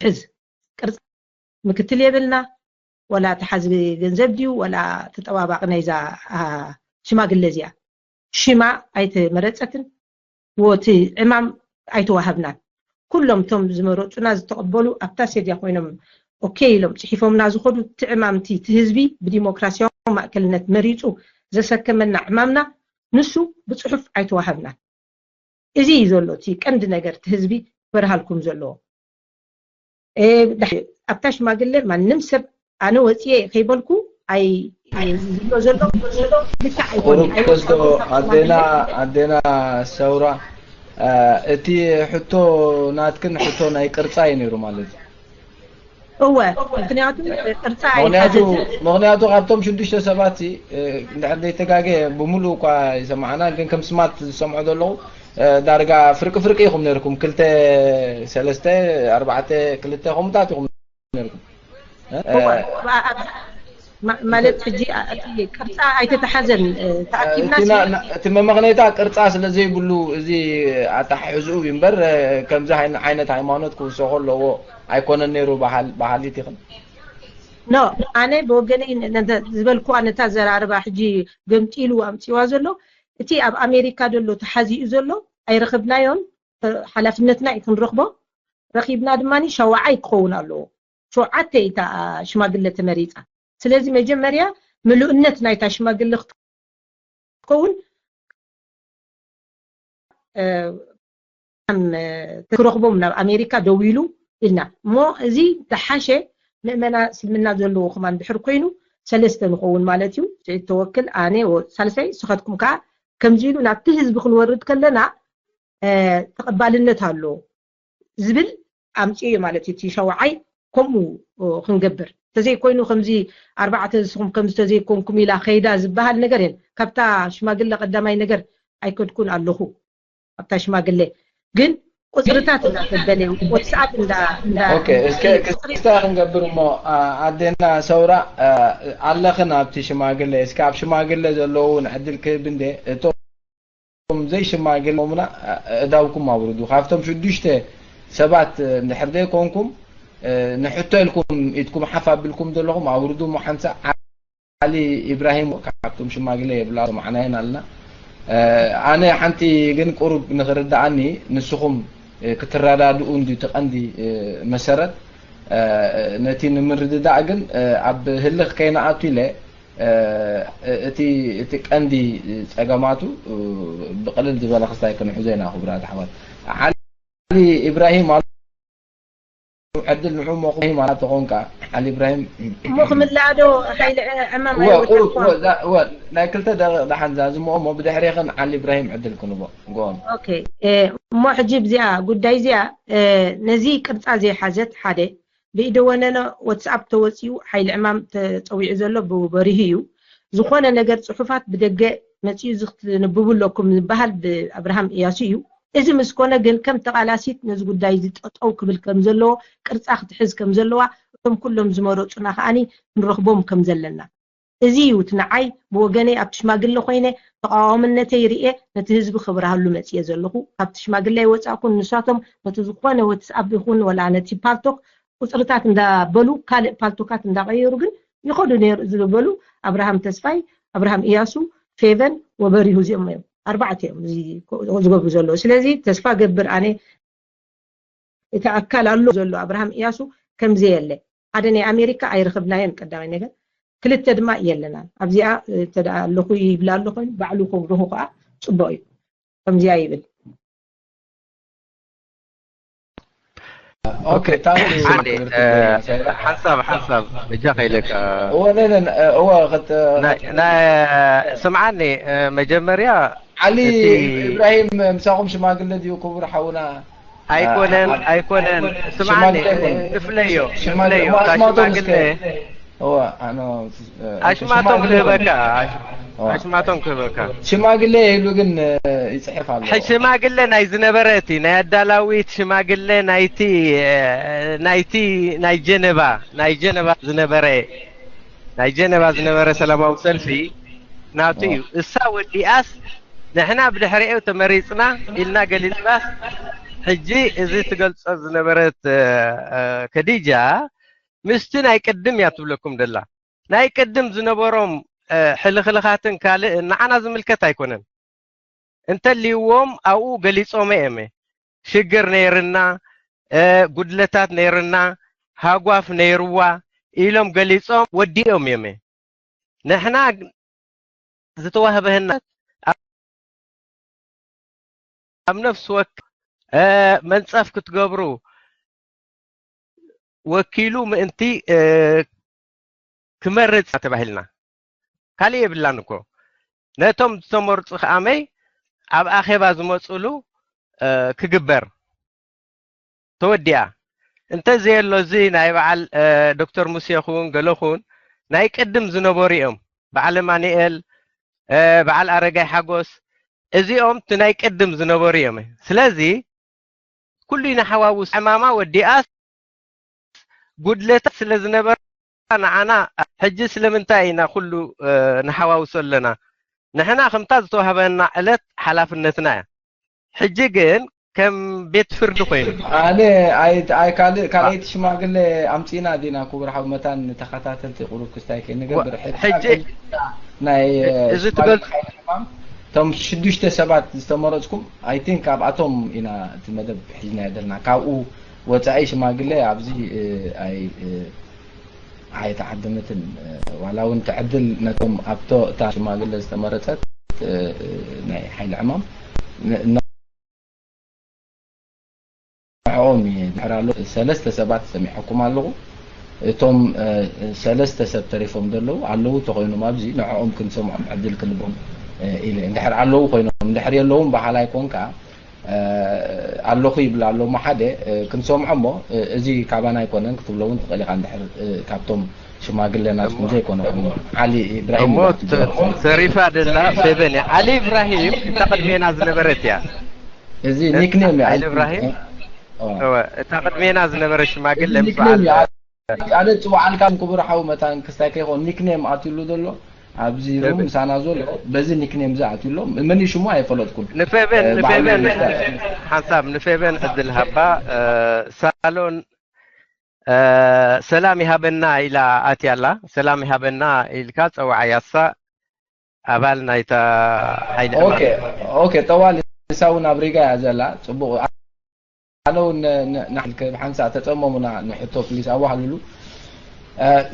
ክትሕዝ ቅርፃ ምክትል የብልና ወላ ተሓዚ ገንዘብ ድዩ ወላ ተጠባባቂ ናይዛ ሽማግለ እዚኣ ሽማ ኣይተመረፀትን። እቲ ዕማም ኣይተዋሃብናን። ኩሎም እቶም ዝመረፁና ዝተቐበሉ ኣብታ ሴድያ ኮይኖም ኦኬ ኢሎም ፅሒፎምና ዝኸዱ እቲ ዕማምቲ እቲ ህዝቢ ብዲሞክራሲያዊ ማእከልነት መሪፁ ዘሰከመና ዕማምና ንሱ ብፅሑፍ ኣይተዋሃብናን። እዚ እዩ ዘሎ እቲ ቀንዲ ነገር እቲ ህዝቢ ክበርሃልኩም ዘለዎ። ኣብታ ሽማግለ ማንም ሰብ ኣነ ወፅየ ከይበልኩ ዝብሎ ዘሎ ልክዕ ኣይኮነን። ኣዴና ኣዴና ሰውራ እቲ ሕቶ ናትክን ሕቶ ናይ ቅርፃ እዩ ነይሩ ማለት እዩ። እወ ምክንያቱ ቅርፃ ኣይሓዘትን። ምክንያቱ ካብቶም ሽዱሽተ ሰባት እንድሕር ዘይተጋገ ብምሉእ እኳ ይሰማዕና ግን ከም ስማት ዝሰምዖ ዘለኹ ዳርጋ ፍርቂ ፍርቂ ኢኹም ነርኩም ክልተ ሰለስተ ኣርባዕተ ክልተ ከምኡታት ኢኹም ነርኩም። ማለት ሕጂ እቲ ቅርፃ ኣይተተሓዘን። ተኣኪብና እቲ መመኽነይታ ቅርፃ ስለ ዘይብሉ እዚ ኣተሓሕዝኡ እዩ እምበር ከምዚ ዓይነት ሃይማኖት ክውሰኾ ኣለዎ ኣይኮነን ነይሩ። በሃሊት ኢኽን? ኖ፣ ኣነ ብወገነይ ዝበልኩዋ ነታ ዘራርባ ሕጂ ገምጢሉ ኣምፅዋ ዘሎ እቲ ኣብ ኣሜሪካ ዘሎ ተሓዚኡ ዘሎ ኣይረኸብናዮን። ሓላፍነትና እዩ ክንረኽቦ። ረኺብና ድማ ሸዋዓይ ክኸውን ኣለዎ። ሸውዓተ እታ ሽማግለ ተመሪፃ። ስለዚ መጀመርያ ምሉእነት ናይታ ሽማግለ ክትከውን ክረኽቦም ናብ ኣሜሪካ ደው ኢሉ ኢልና እሞ እዚ ዝሓሸ ምእመና እስልምና ዘለዎ ከማን ድሕር ኮይኑ ሰለስተ ንኸውን ማለት እዩ። ስዒድ ተወክል፣ ኣነ ሳልሳይ፣ ስኸትኩም ከዓ ከምዚ ኢሉ ናብቲ ህዝቢ ክንወርድ ከለና ተቐባልነት ኣለዎ ዝብል ኣምፅኡ ማለት እዩ። እቲ ሸውዓይ ከምኡ ክንገብር እንተዘይኮይኑ ከምዚ ኣርባዕተ ንስኹም ከምዚ ተዘይኮንኩም ኢላ ከይዳ ዝበሃል ነገር የን። ካብታ ሽማግለ ቀዳማይ ነገር ኣይከድኩን ኣለኹ። ኣብታ ሽማግለ ግን ቁፅርታት እንዳተበለ ወትስኣፕ እንዳ እንዳ ኦኬ፣ እስከ ክስታ ክንገብር እሞ ኣዴና ሰውራ ኣለኽን ኣብቲ ሽማግለ። እስከ ኣብ ሽማግለ ዘለዉ ንዕድል ክህብ እንደ እቶ ዘይሽማግለሙና እዳውኩም ኣውርዱ። ካብቶም ሽዱሽተ ሰባት እንድሕር ዘይኮንኩም ንሕቶ ኢልኩም ኢድኩም ሓፍ ኣቢልኩም ዘለኹም ኣውርዱ። እሞ ሓንሳ ዓሊ ኢብራሂም ካብቶም ሽማግለ የብላ ሰማዕናየን ኣለና። ኣነ ሓንቲ ግን ቁሩብ ንኽርድኣኒ ንስኹም ክትረዳድኡ እንዲ ትቐንዲ መሰረት ነቲ ንምርድዳእ ግን ኣብ ህልኽ ከይንኣቱ ኢለ እቲ እቲ ቀንዲ ጸገማቱ ብቕልል ዝበለ ክስታይ ክንሕዞ ኢና። ክቡራት ኣሕዋት ዓሊ ኢብራሂም ኣሎ ዕድል ንዑ ሞ ክቡር ማለት ተኾንካ ዓሊ ኢብራሂም እሞ ክምላእ ዶ ሓይሊ ዕማም ወ ቁሩብ ወ ዛ- ወ ናይ ክልተ ደቂቕ ደሓን ዛዝምኦ እሞ ብድሕሬኽን ዓሊ ኢብራሂም ዕድል ክንቦ ጎን ኦኬ እሞ ሕጂ ብዚኣ ጉዳይ እዚኣ ነዚ ቅርፃ ዘይሓዘት ሓደ ብኢደወነነ ወትስኣፕ ተወፂኡ ሓይሊ ዕማም ተፀዊዑ ዘሎ ብበሪሁ እዩ። ዝኾነ ነገር ፅሑፋት ብደገ መፂኡ እዚ ክትንብቡ ኣለኩም ዝበሃል ብኣብርሃም እያሱ እዩ። እዚ ምስ ኮነ ግን ከም ተቓላሲት ነዚ ጉዳይ እዚ ጠጠው ክብል ከም ዘለዎ ቅርፃ ክትሕዝ ከም ዘለዋ እቶም ኩሎም ዝመረፁና ከዓኒ ክንረኽቦም ከም ዘለና እዚ እዩ እቲ ንዓይ ብወገነይ ኣብቲ ሽማግለ ኮይነ ተቃዋምነተይ ርኤ ነቲ ህዝቢ ክብርሃሉ መፅየ ዘለኹ። ካብቲ ሽማግለ ኣይወፃእኩን። ንሳቶም ነቲ ዝኾነ ወትስኣፕ ይኹን ወላ ነቲ ፓልቶክ ቁፅርታት እንዳበሉ ካልእ ፓልቶካት እንዳቀየሩ ግን ይኸዱ ነይሩ ዝበሉ ኣብርሃም ተስፋይ፣ ኣብርሃም እያሱ፣ ፌቨን ወበሪሁ እዚኦም እዮም። ኣርባዕተ እዮም እዚ ዝገብሩ ዘለዉ። ስለዚ ተስፋ ገብር ኣነ እቲ ኣካል ኣሎ ዘሎ ኣብርሃም እያሱ ከምዘየለ ሓደ ናይ ኣሜሪካ ኣይረኸብናዮን ቀዳማይ ነገር ክልተ ድማ የለናን ኣብዚኣ እንተ ኣለኹ ይብላ ኣሎ ኮይኑ ባዕሉ ከብርሁ ከዓ ፅቡቅ እዩ ከምዚኣ ይብል ኦኬ ታንክ ዩ ዓንዴ ሓንሳብ ሓንሳብ በጃ ከይለካ እወ ነነን እወ ክት ናይ- ናይ- ስምዓኒ መጀመርያ ዓሊ እቲ- ኢብራሂም ምሳኹም ሽማግለ ድዩ ክቡር ሓውና ኣይኮነን ኣይኮነን ስምዓኒ ሽማግለ ኣይኮነን። ክፍለዮ ሽማግለ ክፍለዮ እሞ እታ ኣስማቶም ሽማግለ እስከ እወ ኣነ ኣሽማቶም ሽማግለ ክህበካ እወ። ኣሽማቶም ክህበካ ሽማግለ ኢሉ ግን ይፅሕፍ ኣሎ ሕጂ ሽማግለ ናይ ዝነበረ እቲ ናይ ኣዳላዊት ሽማግለ ናይቲ ናይቲ ናይ ጀነባ ናይ ጀነባ ዝነበረ ናይ ጀነባ ዝነበረ ሰላማዊ ሰልፊ ናቱ እዩ እሳ ወዲኣስ ንሕና ብድሕሪኡ ተመሪፅና ኢልና ገሊፅናስ ሕጂ እዚ ትገልፆ ዝነበረት ከዲጃ ምስቲ ናይ ቅድም እያ ትብለኩም ደላ ናይ ቅድም ዝነበሮም ሕልኽልኻትን ካልእ ንዓና ዝምልከት ኣይኮነን እንተልይዎም ኣብኡ ገሊፆመ እየመ ሽግር ነይርና ጉድለታት ነይርና ሃጓፍ ነይርዋ ኢሎም ገሊፆም ወዲኦም እየመ ንሕና ዝተዋህበህና ኣብ ነፍሲ ወከፍ መንፀፍ ክትገብሩ ወኪሉ ምእንቲ ክመርፅ ተባሂልና ካልእ የብላን እኮ ነቶም ዝተመርፁ ከኣመይ ኣብ ኣኼባ ዝመፅሉ ክግበር ተወዲኣ እንተዘየሎ እዚ ናይ በዓል ዶክተር ሙሴ ኹን ገለኹን ናይ ቅድም ዝነበሩ እዮም በዓል ማንኤል በዓል ኣረጋይ ሓጎስ እዚኦም እቲ ናይ ቅድም ዝነበሩ እዮም ስለዚ ኩሉ ኢና ሓዋውስ ዕማማ ወዲኣስ ጉድለታት ስለ ዝነበረ ንዓና ሕጂ ስለምንታይ ኢና ኩሉ ንሓዋውሶ ኣለና? ንሕና ከምታ ዝተዋህበና ዕለት ሓላፍነትና እያ። ሕጂ ግን ከም ቤት ፍርዲ ኮይኑ። ኣነ ኣይ ኣይ ካልእ ካልኣይቲ ሽማግለ ኣምጺና ዲና ክቡር ሓው መታን ንተኸታተልቲ ቁሩብ ክስታይ ከይንገብር ሕጂ ናይ እዚ ትገልጽ እቶም ሽዱሽተ ሰባት ዝተመረጽኩም ኣይ ቲንክ ኣብኣቶም ኢና እቲ መደብ ሒዝናዮ ዘለና ካብኡ ወጻኢ ሽማግለ ኣብዚ ኣይ ኣይተዓደመትን ዋላ እውን ትዕድል ነቶም ኣብቶ እታ ሽማግለ ዝተመረጸት ናይ ሓይሊ ዕማም ንዕኦም ድሕር ኣሎ ሰለስተ ሰባት ሰሚዐኩም ኣለኹ እቶም ሰለስተ ሰብ ተሪፎም ዘለዉ ኣለዉ ተኮይኖም ኣብዚ ንዕኦም ክንሰምዖም ዕድል ክንቦም ኢለ እንድሕር ኣለዉ ኮይኖም እንድሕር የለዉም በሃላይ ኮንካ ኣለኹ ይብል ኣሎ እሞ ሓደ ክንሰምዖ እሞ እዚ ካባና ኣይኮነን ክትብሎ እውን ትኽእል ኢኻ እንድሕር ካብቶም ሽማግለ ናትኩም ዘይኮነ ዓሊ ኢብራሂም እሞ ተሪፋ ደላ ፌበን እያ ዓሊ ኢብራሂም እታ ቅድሜና ዝነበረት እያ እዚ ኒክኔም እያ ዓሊ ኢብራሂም እታ ቅድሜና ዝነበረ ሽማግለ ምስ በዓል ኣነ ጽዋዓልካ ክቡር ሓው መታን ክስታይ ከይኮን ኒክኔም ኣትሉ ዘሎ ኣብዚ ሩም ምሳና ዘሎ በዚ ኒክኔም ዝኣትዩ ኣሎ መን እዩ ሽሙ ኣይፈለጥኩን ንፌቨን ንፌቨን ሓንሳብ ንፌቨን ዕድል ሃባ ሳሎን ሰላም ይሃበና ኢላ ኣትያ ኣላ ሰላም ይሃበና ኢልካ ጸውዓ ያሳ ኣባል ናይታ ሓይሊ ኦኬ ኦኬ ጠዋል ሳውን ኣብ ሪጋ እያ ዘላ ጽቡቕ ኣነው ንሓንሳእ ተጸመሙና ንሕቶ ፕሊስ ኣዋህልሉ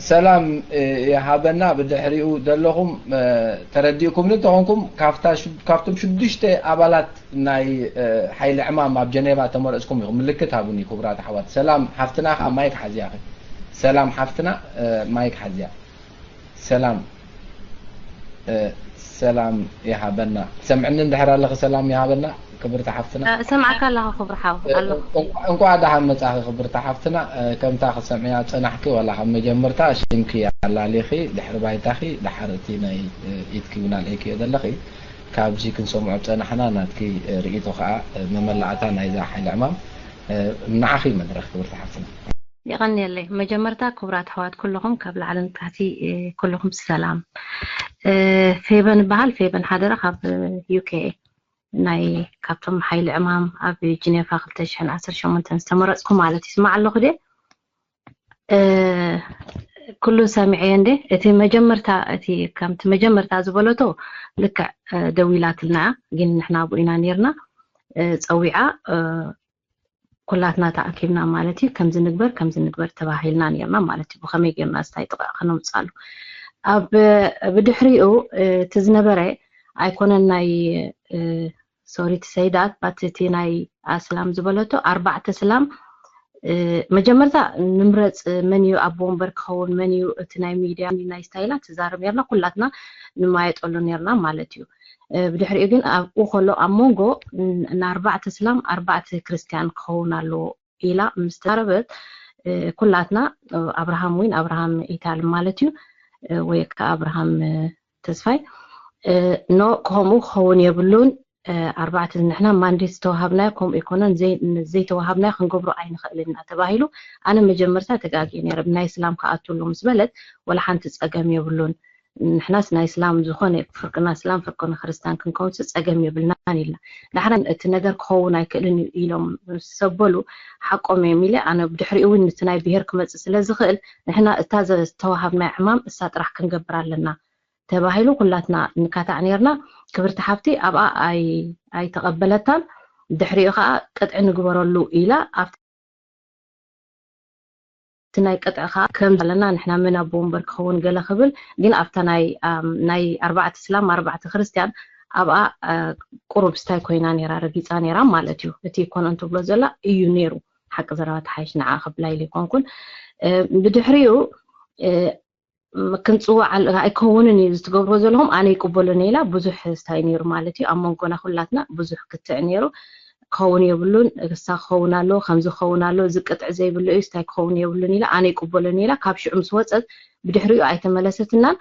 ሰላም ይሃበና ብድሕሪኡ ዘለኹም ተረዲእኩምኒ እንተኾንኩም ካብቶም ሽዱሽተ ኣባላት ናይ ሓይሊ ዕማም ኣብ ጀኔቫ ተመረፅኩም ኢኹም ምልክት ሃቡኒ ክቡራት ኣሕዋት ሰላም ሓፍትና ከዓ ማይክ ሓዝያ ሰላም ሓፍትና ማይክ ሓዝያ ሰላም ሰላም ይሃበና ትሰምዕኒ እንድሕር ኣለኺ ሰላም ይሃበና ክብርቲ ሓፍትና እሰምዓካ ኣለኹ ክብሪ ሓው ኣለኹ እንኳዕ ደሓን መጻኺ ክብርቲ ሓፍትና ከምታ ክሰምዕያ ጸናሕኪ ዋላ ካብ መጀመርታ ሽምኪ ኣላሊኺ ድሕሪ ባይታኺ ደሓር እቲ ናይ ኢድኪ እውን ኣልዒክዮ ዘለኺ ካብዚ ክንሰምዖ ጸናሕና ናትኪ ርእይቶ ከዓ መመላእታ ናይዛ ሓይሊ ዕማም ንዓኺ መድረኽ ክብርቲ ሓፍትና የቐንየለይ መጀመርታ ክቡራት ኣሕዋት ኩልኹም ካብ ላዕሊ ንታሕቲ ኩልኹም ሰላም ፌበን በሃል ፌበን ሓደራ ካብ ዩኬ ናይ ካብቶም ሓይሊ ዕማም ኣብ ጂኔቫ ክልተ ሽሕን ዓሰርተ ሸሞንተን ዝተመረፅኩ ማለት ይስማዕ ኣለኹ ድየ ኩሉ ሰሚዐዮ እንዴ እቲ መጀመርታ እቲ ከምቲ መጀመርታ ዝበለቶ ልክዕ ደዊላትልና ግን ንሕና ኣብኡ ኢና ነርና ፀዊዓ ኩላትና ተኣኪብና ማለት እዩ ከምዚ ንግበር ከምዚ ንግበር ተባሂልና ነርና ማለት እዩ ብኸመይ ጌርና ዝታይ ጥቕዕ ከነምፃሉ ኣብ ብድሕሪኡ እቲ ዝነበረ ኣይኮነን ናይ ሶሪ ትሰይዳት ባት እቲ ናይ ኣስላም ዝበለቶ ኣርባዕተ ስላም መጀመርታ ንምረፅ መን እዩ ኣቦ ወንበር ክኸውን መን እዩ እቲ ናይ ሚድያ ናይ ስታይላ ትዛረብ ነርና ኩላትና ንማየጠሉ ነርና ማለት እዩ ብድሕሪኡ ግን ኣብኡ ከሎ ኣብ መንጎ ንኣርባዕተ ስላም ኣርባዕተ ክርስትያን ክኸውን ኣለዎ ኢላ ምስ ተዛረበት ኩላትና ኣብርሃም ዊን ኣብርሃም ኢታል ማለት እዩ ወይ ከዓ ኣብርሃም ተስፋይ ኖ ከምኡ ክኸውን የብሉን ኣርባዕተ ንሕና ማንዴት ዝተዋሃብናዮ ከምኡ ኣይኮነን ዘይተዋሃብናዮ ክንገብሮ ኣይንኽእልን ኢና ተባሂሉ ኣነ መጀመርታ ተጋጊ ነረ ብናይ ስላም ክኣትሉ ምስ በለት ወላ ሓንቲ ፀገም የብሉን ንሕናስ ናይ ስላም ዝኾነ ፍርቅና ስላም ፍርቅና ክርስቲያን ክንከውንስ ፀገም የብልናን ኢልና ዳሕራን እቲ ነገር ክኸውን ኣይክእልን እዩ ኢሎም ሰበሉ ሓቆም እዮም ኢለ ኣነ ብድሕሪኡ እውን እቲ ናይ ብሄር ክመፅእ ስለ ዝኽእል ንሕና እታ ዝተዋሃብናይ ዕማም እሳ ጥራሕ ክንገብር ኣለና ተባሂሉ ኩላትና ንካታዕ ነርና ክብርቲ ሓፍቲ ኣብኣ ኣይተቐበለታን ድሕሪኡ ከዓ ቅጥዒ ንግበረሉ ኢላ ኣብቲ ናይ ቅጥዒ ከዓ ከም ዘለና ንሕና መን ኣቦ ወንበር ክኸውን ገለ ክብል ግን ኣብታ ናይ ናይ ኣርባዕተ እስላም ኣርባዕተ ክርስትያን ኣብኣ ቁሩብ ስታይ ኮይና ነራ ረጊፃ ነራ ማለት እዩ እቲ ይኮነ እንትብሎ ዘላ እዩ ነሩ ሓቂ ዘረባ ተሓይሽ ንዓ ክብላ ኢለ ይኮንኩን ብድሕሪኡ ክንፅዋዕ ኣይከውንን እዩ ዝትገብርዎ ዘለኹም ኣነ ይቅበሎ ነላ ብዙሕ ስታይ ነይሩ ማለት እዩ ኣብ መንጎና ኩላትና ብዙሕ ክትዕ ነይሩ ክኸውን የብሉን እሳ ክኸውን ኣለዎ ከምዚ ክኸውን ኣለዎ እዚ ቅጥዕ ዘይብሉ እዩ ስታይ ክኸውን የብሉን ኢላ ኣነ ይቅበሎ ነላ ካብ ሽዑ ምስ ወፀት ብድሕሪኡ ኣይተመለሰትናን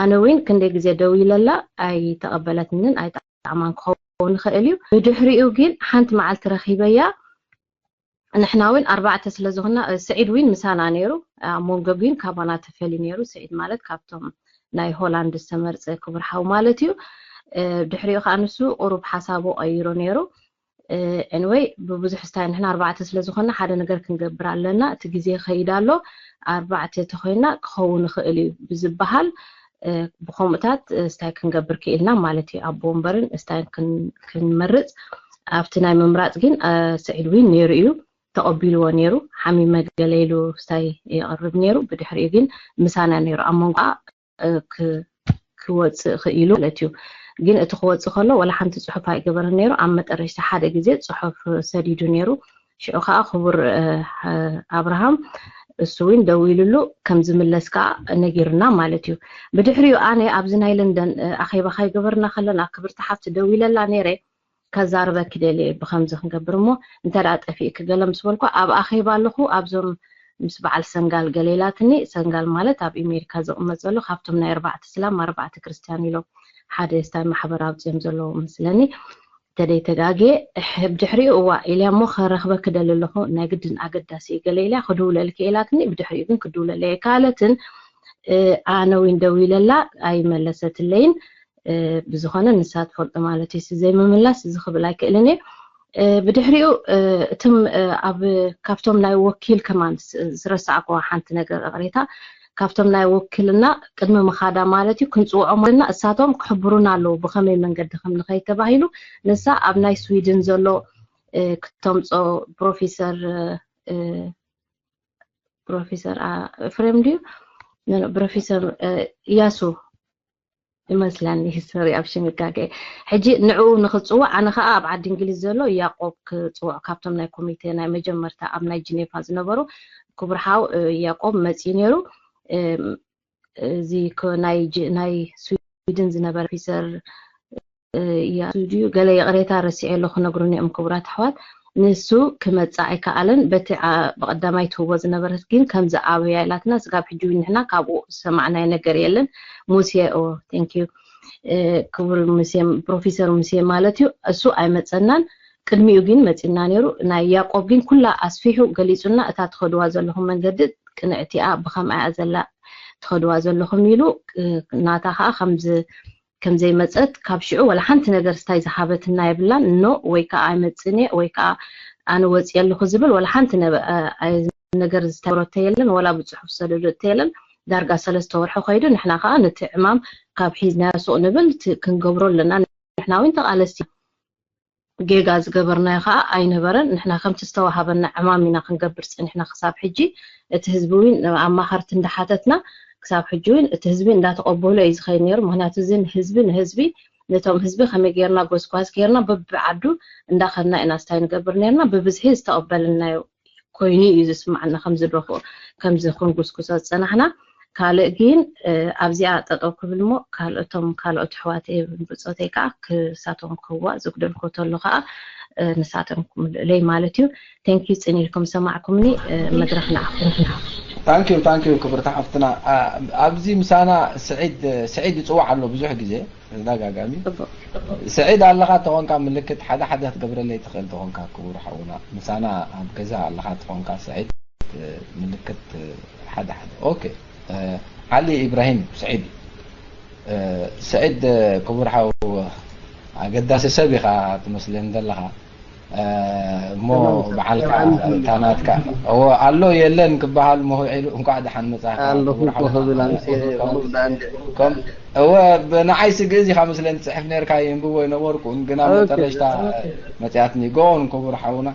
ኣነ እውን ክንደይ ግዜ ደው ኢለላ ኣይተቐበለትንን ኣይጠዓማን ክኸውን ይኽእል እዩ ብድሕሪኡ ግን ሓንቲ መዓልቲ ረኺበያ ንሕና እውን ኣርባዕተ ስለ ዝኾንና፣ እ፣ ስዒድ እውን ምሳና ነይሩ። ኣብ መንጎ ግን ካባና ተፈልዩ ነይሩ። ስዒድ ማለት ካብቶም ናይ ሆላንድ ዝተመርጸ ክቡር ሓው ማለት እዩ። እ፣ ድሕሪኡ ከኣ ንሱ ቁሩብ ሓሳቡ ቀይሩ ነይሩ። እ፣ ኤንወይ ብብዙሕ ስታይ ንሕና ኣርባዕተ ስለ ዝኾንና ሓደ ነገር ክንገብር ኣለና። እቲ ግዜ ይኸይድ ኣሎ። ኣርባዕተ ተኾይንና ክኸውን ይኽእል እዩ ብዝበሃል፣ እ፣ ብኸምኡታት፣ እ፣ ስታይ ክንገብር ክኢልና ማለት እዩ። ኣቦ ወንበርን ስታይን ክን-፣ ክንመርጽ ኣብቲ ናይ ምምራጽ ግን፣ እ፣ ስዒድ እውን ነይሩ እዩ። ተቐቢልዎ ነይሩ። ሓሚመ ገለ ኢሉ ስታይ የቕርብ ነይሩ። ብድሕሪኡ ግን ምሳና ነይሩ። ኣብ መንጎ እ፣ ክ-፣ ክወጽእ ክኢሉ ማለት እዩ። ግን እቲ ክወጽእ ከሎ ዋላ ሓንቲ ጽሑፍ ኣይገበረን ነይሩ። ኣብ መጠረሽታ ሓደ ግዜ ጽሑፍ ሰዲዱ ነይሩ። ሽዑ ከኣ ክቡር፣ እ፣ እ፣ ኣብርሃም እሱ እውን ደዊሉሉ ከም ዝምለስ ከኣ ነጊሩና ማለት እዩ። ብድሕሪኡ ኣነ ኣብዚ ናይ ለንደን፣ እ፣ ኣኼባ ከይገበርና ከለና ክብርቲ ሓፍቲ ደዊለላ ነይረ። ከዛርበኪ ደልየ ብኸምዚ ክንገብር እሞ፣ እንተ ደኣ ጠፊእኪ ገለ ምስ በልኳ፣ ኣብ ኣኼባ ኣለኹ፣ ኣብዞም ምስ በዓል ሰንጋል ገለ ኢላትኒ። ሰንጋል ማለት ኣብ ኣሜሪካ ዝቕመጥ ዘሎ፣ ካብቶም ናይ ኣርባዕተ እስላም ኣርባዕተ ክርስትያን ኢሎም ሓደ ስታይ ማሕበር ኣውፅኦም ዘለዉ መስለኒ። ተደይ ተጋግየ፣ እሕ፣ ብድሕሪኡ እዋ ኢልያ እሞ ከረኽበኪ ደሊ ኣለኹ፣ ናይ ግድን ኣገዳሲ እዩ ገለ ኢልያ፣ ክድውለልኪ ኢላትኒ። ብድሕሪኡ ግን ክድውለለይ ኣይከኣለትን። እ፣ ኣነ እውን ደዊለላ ኣይመለሰትለይን። እ፣ ብዝኾነ ንሳ ትፈልጦ ማለት እዩ። ዘይምምላስ እዚ ክብል ኣይክእልን እየ። እ፣ ብድሕሪኡ፣ እ፣ እትም፣ እ፣ ኣብ፣ ካብቶም ናይ ወኪል ከማን ስ-፣ ዝረሳዕኩዋ ሓንቲ ነገር እቕሬታ፣ ካብቶም ናይ ወኪልና ቅድሚ ምኻዳ ማለት እዩ፣ ክንጽውዖም ኣለና። እሳቶም ክሕብሩና ኣለዉ ብኸመይ መንገዲ ከም ንኸይድ ተባሂሉ። ንሳ ኣብ ናይ ስዊድን ዘሎ፣ እ፣ ክተምጾ ፕሮፌሰር፣ እ፣ ፕሮፌሰር፣ አ፣ ኤፍሬም ድዩ? ኖ፣ ኖ፣ ፕሮፌሰር፣ እ፣ እያሱ ይመስለኒ፣ ሶሪ፣ ኣብ ሽም ይጋገ። ሕጂ ንዕኡ ንኽጽውዕ፣ ኣነ ኸኣ ኣብ ዓዲ እንግሊዝ ዘሎ ያዕቆብ ክጽውዕ፣ ካብቶም ናይ ኮሚቴ ናይ መጀመርታ ኣብ ናይ ጂኔቫ ዝነበሩ ክቡር ሓው፣ እ፣ ያዕቆብ መጺኡ ነይሩ። እ፣ እዚ ኮ-፣ ናይ ጂ-፣ ናይ ስዊድን ዝነበረ ኦፊሰር፣ እ፣ እያ ድዩ? ገለ ይቕሬታ ረሲዐ ኣለኹ፣ ክነግሩኒ እዮም ክቡራት ኣሕዋት። ንሱ ክመጽእ ኣይከኣለን። በቲ፣ ኣ፣ ብቐዳማይ ትህቦ ዝነበረት ግን ከም ዝኣበያ ኢላትና፣ ስጋብ ሕጂ እውን ንሕና ካብኡ ዝሰማዕናዮ ነገር የለን። ሙሴ፣ ኦ፣ thank you። እ፣ ክቡር ሙሴ፣ ፕሮፌሰር ሙሴ ማለት እዩ። እሱ ኣይመጸናን። ቅድሚኡ ግን መጺና ነይሩ። ናይ ያዕቆብ ግን ኩላ ኣስፊሑ ገሊጹና፣ እታ ትኸድዋ ዘለኹም መንገዲ ቅንዕቲ እያ፣ ብኸምኣ እያ ዘላ ትኸድዋ ዘለኹም ኢሉ፣ እ፣ ናታ ኸኣ ከም ዝ-፣ ከም ዘይመጸት፣ ካብ ሽዑ ዋላ ሓንቲ ነገር ስታይ ዝሃበትና የብላን። ኖ፣ ወይ ከኣ ኣይመጽእን እየ፣ ወይ ከኣ ኣነ ወጽየ ኣለኹ ዝብል ዋላ ሓንቲ ነበ-፣ እ፣ ኣይ-፣ ነገር ዝተወረተ የለን፣ ዋላ ብጽሑፍ ዝሰደደቶ የለን። ዳርጋ ሰለስተ ወርሒ ኸይዱ፣ ንሕና ከኣ ነቲ ዕማም ካብ ሒዝናዮ ሱቕ ንብል፣ ት-፣ ክንገብሮ ኣለና። ንሕና እውን ተቓለስቲ ጌጋ ዝገበርናዮ ኸኣ ኣይነበረን። ንሕና ከምቲ ዝተዋሃበና ዕማም ኢና ክንገብር ጸኒሕና ክሳብ ሕጂ። እቲ ህዝቢ እውን ኣማኸርቲ እንዳሓተትና ክሳብ ሕጂ እውን እቲ ህዝቢ እንዳተቐበሎ እዩ ዝኸይድ ነይሩ። ምኽንያቱ እዚ ንህዝቢ፣ ንህዝቢ፣ ነቶም ህዝቢ ከመይ ጌርና ጎስጓስ ጌርና በብዓዱ እንዳኸድና ኢና ስታይ ንገብር ነይርና። ብብዝሒ ዝተቐበልናዮ ኮይኑ እዩ ዝስማዓና፣ ከምዚ ዶ-፣ ከምዚ ክንጉስጉሶ ዝጸናሕና። ካልእ ግን፣ እ፣ ኣብዚኣ ጠጠው ክብል እሞ ካልኦቶም፣ ካልኦት ኣሕዋተይ ብጾተይ ከኣ ክሳቶም ክህዋ፣ ዝጉደልኮ ተሎ ከኣ፣ እ፣ ንሳቶም ክምልእለይ ማለት እዩ። Thank you፣ ጽን ኢልኩም ሰማዕኩምኒ፣ እ፣ መድረኽ ንዓኹም። ታንኪዩ፣ ታንኪዩ ክብርቲ ሓፍትና። ኣ-፣ ኣብዚ ምሳና ስዒድ፣ ስዒድ ይጽዋዕ ኣሎ ብዙሕ ግዜ፣ ተደጋጋሚ። ጽቡቕ። ስዒድ ኣለኻ ተኾንካ ምልክት ሓደ ሓደ ክትገብረለይ ትኽእል ተኾንካ ክቡር ሓውና። ምሳና ኣብ ገዛ ኣለኻ ተኾንካ ስዒድ፣ እ፣ ምልክት፣ እ፣ ሓደ ሓደ። ኦኬ። እ፣ ዓሊ ኢብራሂም ስዒድ። እ፣ ስዒድ፣ እ፣ ክቡር ሓው ኣገዳሲ ሰብ ኢኻ ትመስለኒ ዘለኻ። እ፣ እሞ ተመልሰ። በዓልካ ተባዕን ኩሉ። እታ ናትካ። እወ፣ ኣሎ የለን ክበሃል እሞ ውዒሉ እንኳዕ ደሓን መጻእካ ኣለኹ ክቡር ሓው። እኮ ክብል ኣምስየ ከም-፣ እሞ ብዳንዴ። ከም-፣ እወ፣ ብንዓይ ስግእዝ ኢኻ መስለኒ ትጽሕፍ ነርካ የንብቦ ኣይነበርኩን፣ ግና ኦኬ። መጠረሽታ መጽያትኒ። ጎን ክቡር ሓውና።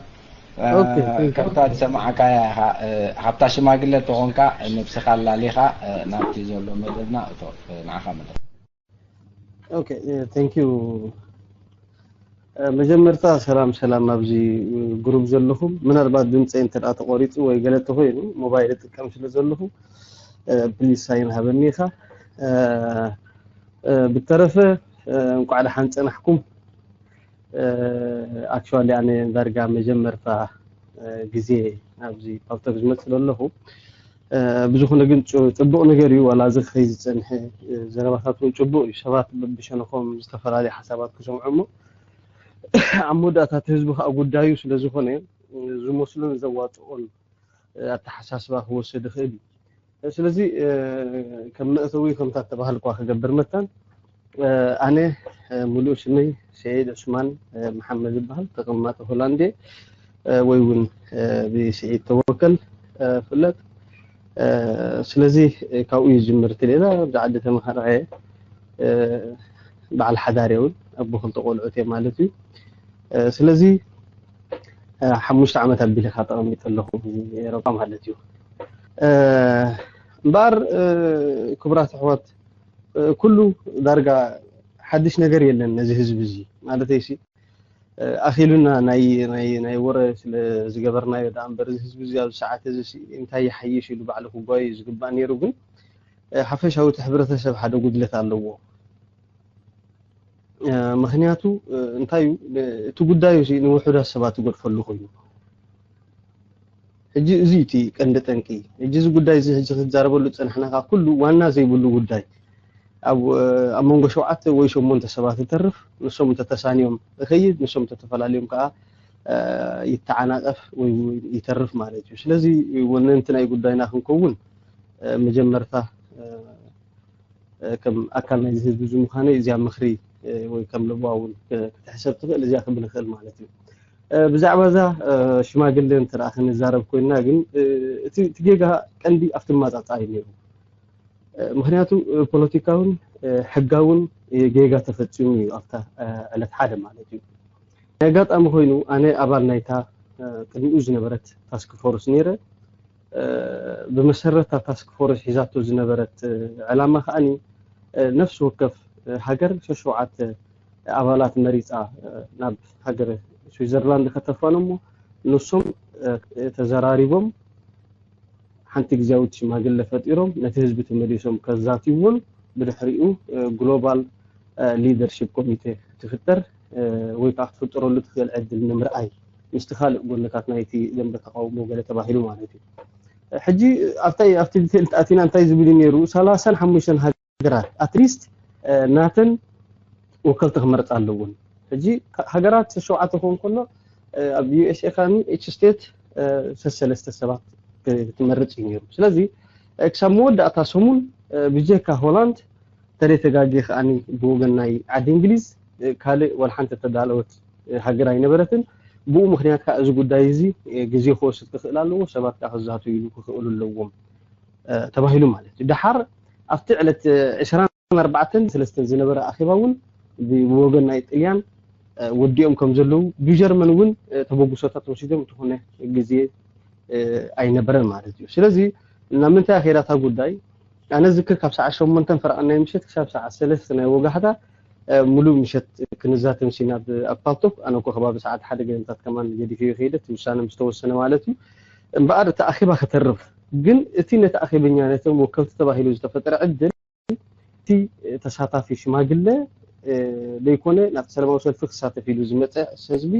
እ፣ ኦኬ፣ ቴንክ ዩ። ከምታ ዝሰማዕካያ ኢኻ፣ እ፣ ሃብታ ሽማግለ ተኾንካ፣ ነብስኻ ኣላሊኻ፣ እ፣ ናብቲ ዘሎ መደብና እቶ፣ እ፣ ንዓኻ መደብ። ኦኬ፣ እ፣ ቴንክ ዩ። እ፣ መጀመርታ ሰላም፣ ሰላም ኣብዚ ግሩፕ ዘለኹም። ምናልባት ድምፀይ እንተ ደኣ ተቖሪጹ ወይ ገለ ተኾይኑ፣ ሞባይል እጥቀም ስለ ዘለኹ፣ እ፣ ፕሊዝ ሳይን ሃበኒ ኢኻ። እ፣ እ፣ ብተረፈ፣ እ፣ እንቋዕ ደሓን ጸናሕኩም። እ፣ ኣክቹዋሊ ኣነ ዳርጋ መጀመርታ፣ እ፣ ግዜ ኣብዚ ፓልቶክ ዝመጽእ ዘለኹ። እ፣ ብዝኾነ ግን ጽ-፣ ጽቡቕ ነገር እዩ፣ ዋላ እዚ ከይዝጸንሐ፣ እ፣ ዘረባታት እውን ጽቡቕ እዩ። ሰባት በብሸነኾም ዝተፈላለዩ ሓሳባት ክሰምዑ እሞ፣ ኣብ መወዳእታ እቲ ህዝቢ ከኣ ጉዳዩ ስለ ዝኾነ፣ ዝመስሎን ዘዋፅኦን ኣተሓሳስባ ክወስድ ይኽእል እዩ። ስለዚ ከም መእተዊ ከምታ ተባህልኳ ክገብር መታን ኣነ ሙሉእ ሽመይ ስዒድ ዑስማን መሓመድ ዝበሃል ተቐማጢ ሆላንድ ወይ እውን ብስዒድ ተወከል ፍለጥ። ስለዚ ካብኡ ይጅምር እቲ ሌላ ብዛዕዲ ተመሃራየ በዓል ሓዳር እውን ኣቦ ክልተ ቆልዑት እየ ማለት እዩ። ስለዚ ሓሙሽተ ዓመት ኣቢለ ካብ ተቐሚጠ ኣለኹ ኤሮጳ ማለት እዩ። እምበኣር ክቡራት ኣሕዋት ኩሉ ዳርጋ ሓድሽ ነገር የለን ነዚ ህዝቢ እዚ ማለተይ ሲ ኣኺሉና ናይ ናይ ናይ ወረ ስለ ዝገበርናዮ ደኣ እምበር እዚ ህዝቢ እዚ ኣብዚ ሰዓት እዚ ሲ እንታይ ይሓይሽ ኢሉ ባዕሉ ክጓዩ ዝግባእ ነይሩ ግን ሓፈሻዊ እቲ ሕብረተሰብ ሓደ ጉድለት ኣለዎ። ምክንያቱ እንታይ እዩ እቲ ጉዳዩ ንውሑዳት ሰባት ዝገድፈሉ ኮይኑ ሕጂ እዚ እቲ ቀንዲ ጠንቂ ሕጂ እዚ ጉዳይ እዚ ሕጂ ክዛረበሉ ዝፀናሕና ከዓ ኩሉ ዋና ዘይብሉ ጉዳይ ኣብ ኣብ መንጎ ሸውዓተ ወይ ሸሞንተ ሰባት ይተርፍ ንሶም እንተተሳንዮም ይኸይድ ንሶም እንተተፈላለዮም ከዓ ይተዓናቀፍ ወይ ይተርፍ ማለት እዩ ስለዚ ወነንቲ ናይ ጉዳይና ክንከውን መጀመርታ ከም ኣካል ናይዚ ህዝቢ እዚ ምዃነይ እዚኣ ምኽሪ ወይ ከም ለቦዋ እውን ክትሕሰብ ትኽእል እዚኣ ክብል ይኽእል ማለት እዩ። ብዛዕባ እዛ ሽማግለ እንተ ደኣ ክንዛረብ ኮይንና ግን እቲ እቲ ጌጋ ቀንዲ ኣብቲ ኣመጻጽኣ እዩ ነይሩ። ምኽንያቱ ፖለቲካውን ሕጋውን ጌጋ ተፈጺሙ እዩ ኣብታ ዕለት ሓደ ማለት እዩ። ናይ ኣጋጣሚ ኮይኑ ኣነ ኣባል ናይታ ቅድሚኡ ዝነበረት ታስክ ፎርስ ነይረ። ብመሰረት እታ ታስክ ፎርስ ሒዛቶ ዝነበረት ዕላማ ከዓኒ ነፍሲ ወከፍ ሃገር ሸሸውዓተ ኣባላት መሪፃ ናብ ሃገር ስዊዘርላንድ ከተፋኖ እሞ ንሶም ተዘራሪቦም ሓንቲ ግዜያዊት ሽማግለ ፈጢሮም ነቲ ህዝቢ ተመሊሶም ከዛትይዎን ብድሕሪኡ ግሎባል ሊደርሽፕ ኮሚቴ ክትፍጠር ወይ ከዓ ክትፍጠረሉ ትኽእል ዕድል ንምርኣይ ምስቲ ካልእ ጎነታት ናይቲ ደንበ ተቃውሞ ገለ ተባሂሉ ማለት እዩ። ሕጂ ኣብታይ ኣብቲ ዲቴል ተኣቲና እንታይ ዝብል እዩ ነይሩ ሰላሳን ሓሙሽተን ሃገራት ኣትሊስት ናተን ወከልቲ ክመርፃ ኣለውን። ሕጂ ሃገራት ሸውዓተ ክኸውን ከሎ ኣብ ዩ ኤስ ኤ ካኒ ኤች ስቴት ሰሰለስተ ሰባት ክትመርፅ እዩ ነይሩ። ስለዚ ክሳብ መወዳእታ ሰሙን ብጀካ ሆላንድ ተደይ ተጋጊ ከዓኒ ብወገን ናይ ዓዲ እንግሊዝ ካልእ ዋላ ሓንቲ ተዳለወት ሃገር ኣይነበረትን። ብኡ ምክንያት ከዓ እዚ ጉዳይ እዚ ግዜ ክወስድ ክኽእል ኣለዎ፣ ሰባት ከዓ ክዛተይሉ ክኽእሉ ኣለዎም ተባሂሉ ማለት እዩ። ደሓር ኣብቲ ዕለት ዕስራን ኣርባዕተን ሰለስተን ዝነበረ ኣኼባ እውን ብወገን ናይ ጥልያን ወዲኦም ከም ዘለዉ ብጀርመን እውን ተበግሶታት ወሲዶም እንተኾነ ግዜ ኣይነበረን ማለት እዩ። ስለዚ ናብ ምንታይ ኣኼዳታ ጉዳይ ኣነ ዝክር ካብ ሰዓት ሸሞንተን ፈረቓ ናይ ምሸት ክሳብ ሰዓት ሰለስተ ናይ ወጋሕታ ሙሉእ ምሸት ክንዛተም ሲና ኣብ ፓልቶክ ኣነ እኮ ከባቢ ሰዓት ሓደ ገንታት ከማን ገዲፈዮ ከይደ እቲ ውሳነ ምስ ተወሰነ ማለት እዩ። እምበኣር እቲ ኣኼባ ከተርፍ ግን እቲ ነቲ ኣኼበኛ ነቶም ወከልቲ ተባሂሉ ዝተፈጠረ ዕድል እቲ ተሳታፊ ሽማግለ ዘይኮነ ናብቲ ሰላማዊ ሰልፊ ክሳተፍ ኢሉ ዝመፀ ህዝቢ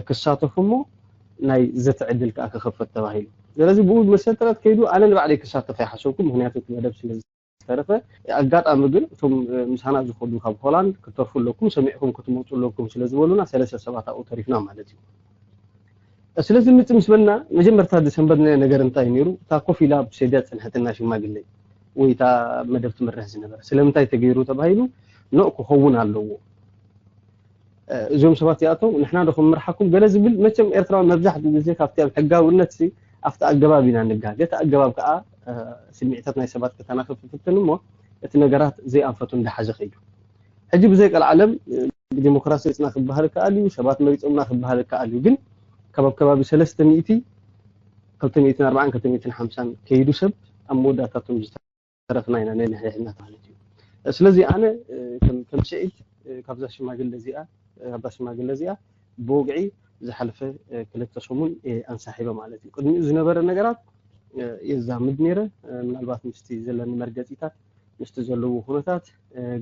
ክሳተፍ እሞ ናይ ዘተ ዕድል ከዓ ክኸፈት ተባሂሉ። ስለዚ ብኡ መሰረት ከይዱ ኣነ ንባዕለይ ክሳተፍ ኣይሓሰብኩ ምክንያቱ እቲ መደብ ስለ ዝተረፈ ኣጋጣሚ ግን እቶም ምሳና ዝኸዱ ካብ ሆላንድ ክተርፉ ኣለኩም ሰሚዕኩም ክትመፁ ኣለኩም ስለ ዝበሉና ሰለስተ ሰባት ኣብኡ ተሪፍና ማለት እዩ። ስለዚ ምፅ ምስ በልና መጀመርታ ዝሰንበድናዮ ነገር እንታይ ነይሩ እታ ኮፍ ኢላ ኣብ ሰድያ ዝፀንሐትና ሽማግለ ወይ እታ መደብ ትምርሕ ዝነበረ ስለምንታይ ተገይሩ ተባሂሉ ኖእ ክኸውን ኣለዎ። እዞም ሰባት እዚኣቶም ንሕና ዶ ክንምርሓኩም ገለ ዝብል መቸም ኤርትራዊ መብዛሕትኡ ግዜ ካብቲ ኣብ ሕጋውነት ኣብቲ ኣገባብ ኢና ንጋገ እቲ ኣገባብ ከዓ ስምዒታት ናይ ሰባት ከተናኽፍ ትፍትን እሞ እቲ ነገራት ዘይኣንፈቱ እንዳሓዘ ከይዱ ሕጂ ብዘይ ቀልዓለም ብዲሞክራሲ እፅና ክበሃል ይከኣል እዩ ሰባት መሪፆምና ክበሃል ይከኣል እዩ ግን ካብ ኣብ ከባቢ ሰለስተ ሚእቲ ክልተ ሚእትን ኣርባዓን ክልተ ሚእትን ሓምሳን ከይዱ ሰብ ኣብ መወዳእታቶም ዝተረፍና ኢና ነንሕድሕድና ማለት እዩ ስለዚ ኣነ ከም ስዒድ ካብዛ ሽማግለ እዚኣ ካብዛ ሽማግለ እዚኣ ብወግዒ ዝሓለፈ ክልተ ሰሙን ኣንሳሒበ ማለት እዩ ቅድሚኡ ዝነበረ ነገራት የዛምድ ነይረ ምናልባት ምስቲ ዘለኒ መርገፂታት ምስቲ ዘለዎ ኩነታት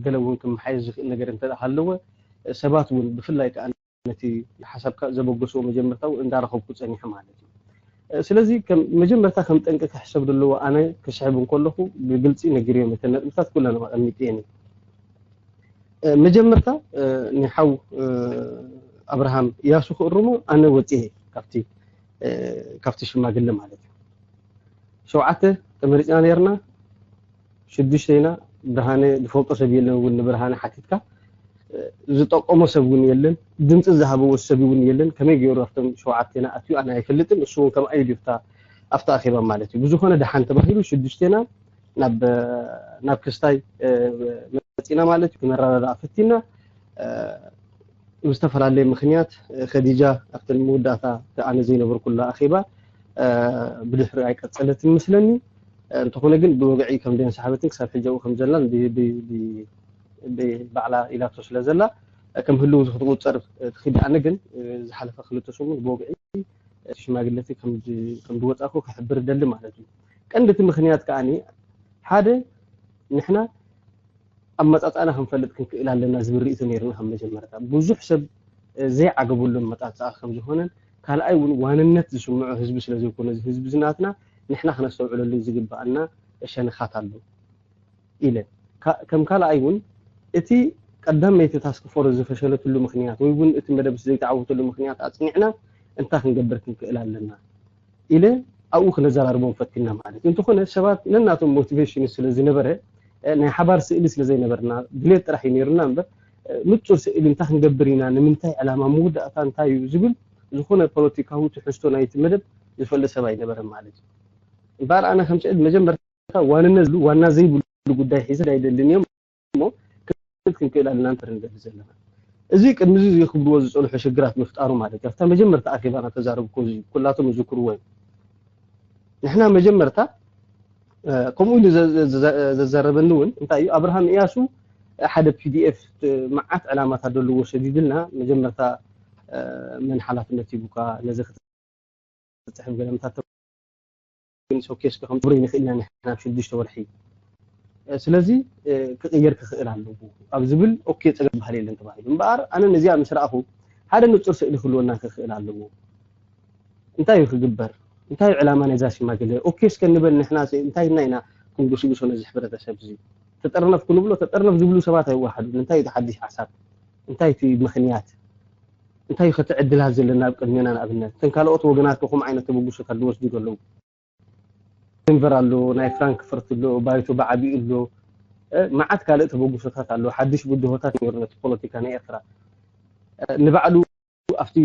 ገለ እውን ክመሓየሽ ዝኽእል ነገር እንተ ሃለወ ሰባት እውን ብፍላይ ከዓ ነቲ ሓሳብካ ዘበገስዎ መጀመርታ እውን እንዳረኸብኩ ፀኒሐ ማለት እዩ። ስለዚ መጀመርታ ከም ጠንቂ ክሕሰብ ዘለዎ ኣነ ክስሕብ እንከለኹ ብግልፂ ነጊርዮም እተን ነጥብታት ኩለን ኣቐሚጥየን እየ። መጀመርታ ንሓው ኣብርሃም እያሱ ክእርሞ ኣነ ወፂኤ ካብቲ ካብቲ ሽማግለ ማለት እዩ። ሸውዓተ ተመሪፅና ነርና። ሽዱሽተ ኢና። ብርሃነ ዝፈልጦ ሰብ የለን እውን ንብርሃነ ሓቲትካ ዝጠቀሞ ሰብ እውን የለን። ድምፂ ዝሃበዎ ሰብ እውን የለን። ከመይ ገይሩ ኣብቶም ሸውዓቴና ኣትዩ ኣነ ኣይፈልጥን። እሱ እውን ከምኣ ኢሉ ኣብታ ኣኼባ ማለት እዩ። ብዝኾነ ደሓን ተባሂሉ ሽዱሽቴና ናብ ክስታይ መፂና ማለት እዩ። ክነረዳዳእ ፈቲና ብዝተፈላለየ ምክንያት ከዲጃ ኣብተን መወዳእታ ኣነ ዘይነበርኩላ ኣኼባ ብድሕሪ ኣይቀፀለትን መስለኒ። እንተኾነ ግን ብወግዒ ከም ደንሰሓበትን ክሳብ ሕጂ ኣብኡ ከም ዘላን ብባዕላ ኢላቶ ስለ ዘላ ከም ህልው ክትቁፀር ትኽእል። ኣነ ግን ዝሓለፈ ክልተ ሰሙን ብወግዒ ሽማግለቲ ከም ዝወፃእኩ ክሕብር ደሊ ማለት እዩ። ቀንዲ እቲ ምክንያት ከኣ ሓደ ንሕና ኣመፃፅኣና ክንፈልጥ ክንክእል ኣለና ዝብል ርእይቶ ነይርና። ከም መጀመርታ ብዙሕ ሰብ ዘይዓገበሉ ኣመፃፅኣ ከም ዝኾነን ካልኣይ እውን ዋንነት ዝስምዖ ህዝቢ ስለ ዘይኮነ እዚ ህዝቢ ዝናትና ንሕና ክነስተውዕለሉ ዝግበኣና ሸነኻት ኣሎ ኢለ። ከም ካልኣይ እውን እቲ ቀዳመይቲ ታስክ ፎርስ ዝፈሸለትሉ ምክንያት ወይ እውን እቲ መደብ ዘይተዓወተሉ ምክንያት ኣፅኒዕና እንታይ ክንገብር ክንክእል ኣለና ኢለ ኣብኡ ክነዘራርቦም ፈቲና ማለት እዩ። እንተኾነ ሰባት ነናቶም ሞቲቬሽን ስለ ዝነበረ ናይ ሓባር ስእሊ ስለ ዘይነበርና ድሌት ጥራሕ እዩ ነይሩና እምበር ንፁር ስእሊ እንታይ ክንገብር ኢና፣ ንምንታይ ዕላማ፣ መወዳእታ እንታይ እዩ ዝብል ዝኾነ ፖለቲካዊ ትሕዝቶ ናይቲ መደብ ዝፈልጥ ሰብ ኣይነበረን ማለት እዩ። እምበኣር ኣነ ከም ስዕል መጀመርታ ዋንነት ዝብሉ ዋና ዘይብሉ ጉዳይ ሒዘ ኣይደልን እዮም እሞ ክንክእል ኣለና እንተር ንደሊ ዘለና እዚ ቅድሚ እዚ ክብልዎ ዝፀንሑ ሽግራት ምፍጣሩ ማለት እዩ። ኣብታ መጀመርታ ኣኼባና ተዛረብኩ እዚ ኩላቶም ዝዝክርዎ እዮም። ንሕና መጀመርታ ከምኡ ኢሉ ዘዘረበኒ እውን እንታይ እዩ ኣብርሃም እያሱ ሓደ ፒዲኤፍ መዓት ዕላማታት ዘለዎ ሰዲድልና መጀመርታ መን ሓላፍነት ሂቡካ ነዚ ክትፅሕፍ ገለምታት ግን ሶኬስ ከም ብሬን ይኽእልና ንሕና ኣብ ሽዱሽተ ወርሒ ስለዚ ክቕየር ክኽእል ኣለዎ ኣብ ዝብል ኦኬ ፀገም ባህል የለን ተባሂሉ እምበኣር ኣነ ነዚኣ ምስ ረኣኹ ሓደ ንፁር ስእሊ ክህልወና ክኽእል ኣለዎ እንታይ እዩ ክግበር እንታይ እዩ ዕላማ ነዛ ሽማግለ ኦኬ እስከ ንበል ንሕና እንታይ እና ኢና ክንጉስጉሶ ነዚ ሕብረተሰብ እዚ ተጠርነፍ ክንብሎ ተጠርነፍ ዝብሉ ሰባት ኣይወሓዱን እንታይ እዩ ሓዲሽ ሓሳብ እንታይ እቲ ምኽንያት እንታይ እዩ ከቲ ዕድላት ዘለና ኣብ ቅድሜና ንኣብነት እተን ካልኦት ወገናት ከኹም ዓይነት ተበግሶታት ዝወስዱ ዘለዉ ዴንቨር ኣሎ ናይ ፍራንክፈርት ኣሎ ባይቶ ብዓቢኡ ኣሎ መዓት ካልእ ተበግሶታት ኣሎ ሓድሽ ብድሆታት ነይሩ ነቲ ፖለቲካ ናይ ኤርትራ ንባዕሉ ኣብቲ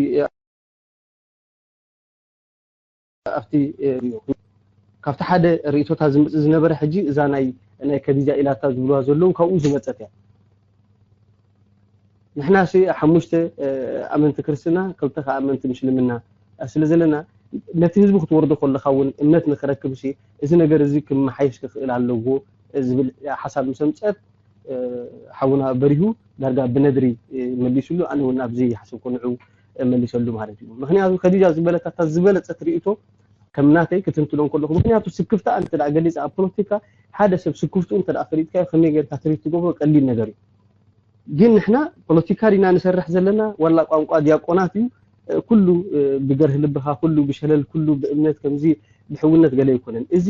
ኣብቲ ካብቲ ሓደ ርእቶታት ዝምፅእ ዝነበረ ሕጂ እዛ ናይ ናይ ከዲጃ ኢላታ ዝብልዋ ዘለዉ ካብኡ ዝመፀት እያ ንሕና ሲ ሓሙሽተ ኣመንቲ ክርስትና ክልተ ከዓ ኣመንቲ ምስልምና ስለ ዘለና ነቲ ህዝቢ ክትወርዶ ከለካ እውን እምነት ንክረክብ ሲ እዚ ነገር እዚ ክመሓየሽ ክኽእል ኣለዎ ዝብል ሓሳብ ምስ ኣምፀት ሓውና በሪሁ ዳርጋ ብነድሪ መሊሱሉ ኣነ እውን ኣብዚ ሓስብ ኮንዑ መሊሰሉ ማለት እዩ ምክንያቱ ከዲጃ ዝበለታታ ዝበለፀት ርእቶ ከም ናተይ ክትንትኖ ከለኹ ምክንያቱ ስክፍታ እንተ ገሊፅ ኣብ ፖለቲካ ሓደ ሰብ ስክፍትኡ እንተ ፈሊጥካዮ ከመይ ጌርካ ትሪት ትገብሮ ቀሊል ነገር እዩ ግን ንሕና ፖለቲካ ዲና ንሰርሕ ዘለና ዋላ ቋንቋ ዲያቆናት እዩ ኩሉ ብገርህ ልብኻ ኩሉ ብሸለል ኩሉ ብእምነት ከምዚ ብሕውነት ገለ ኣይኮነን እዚ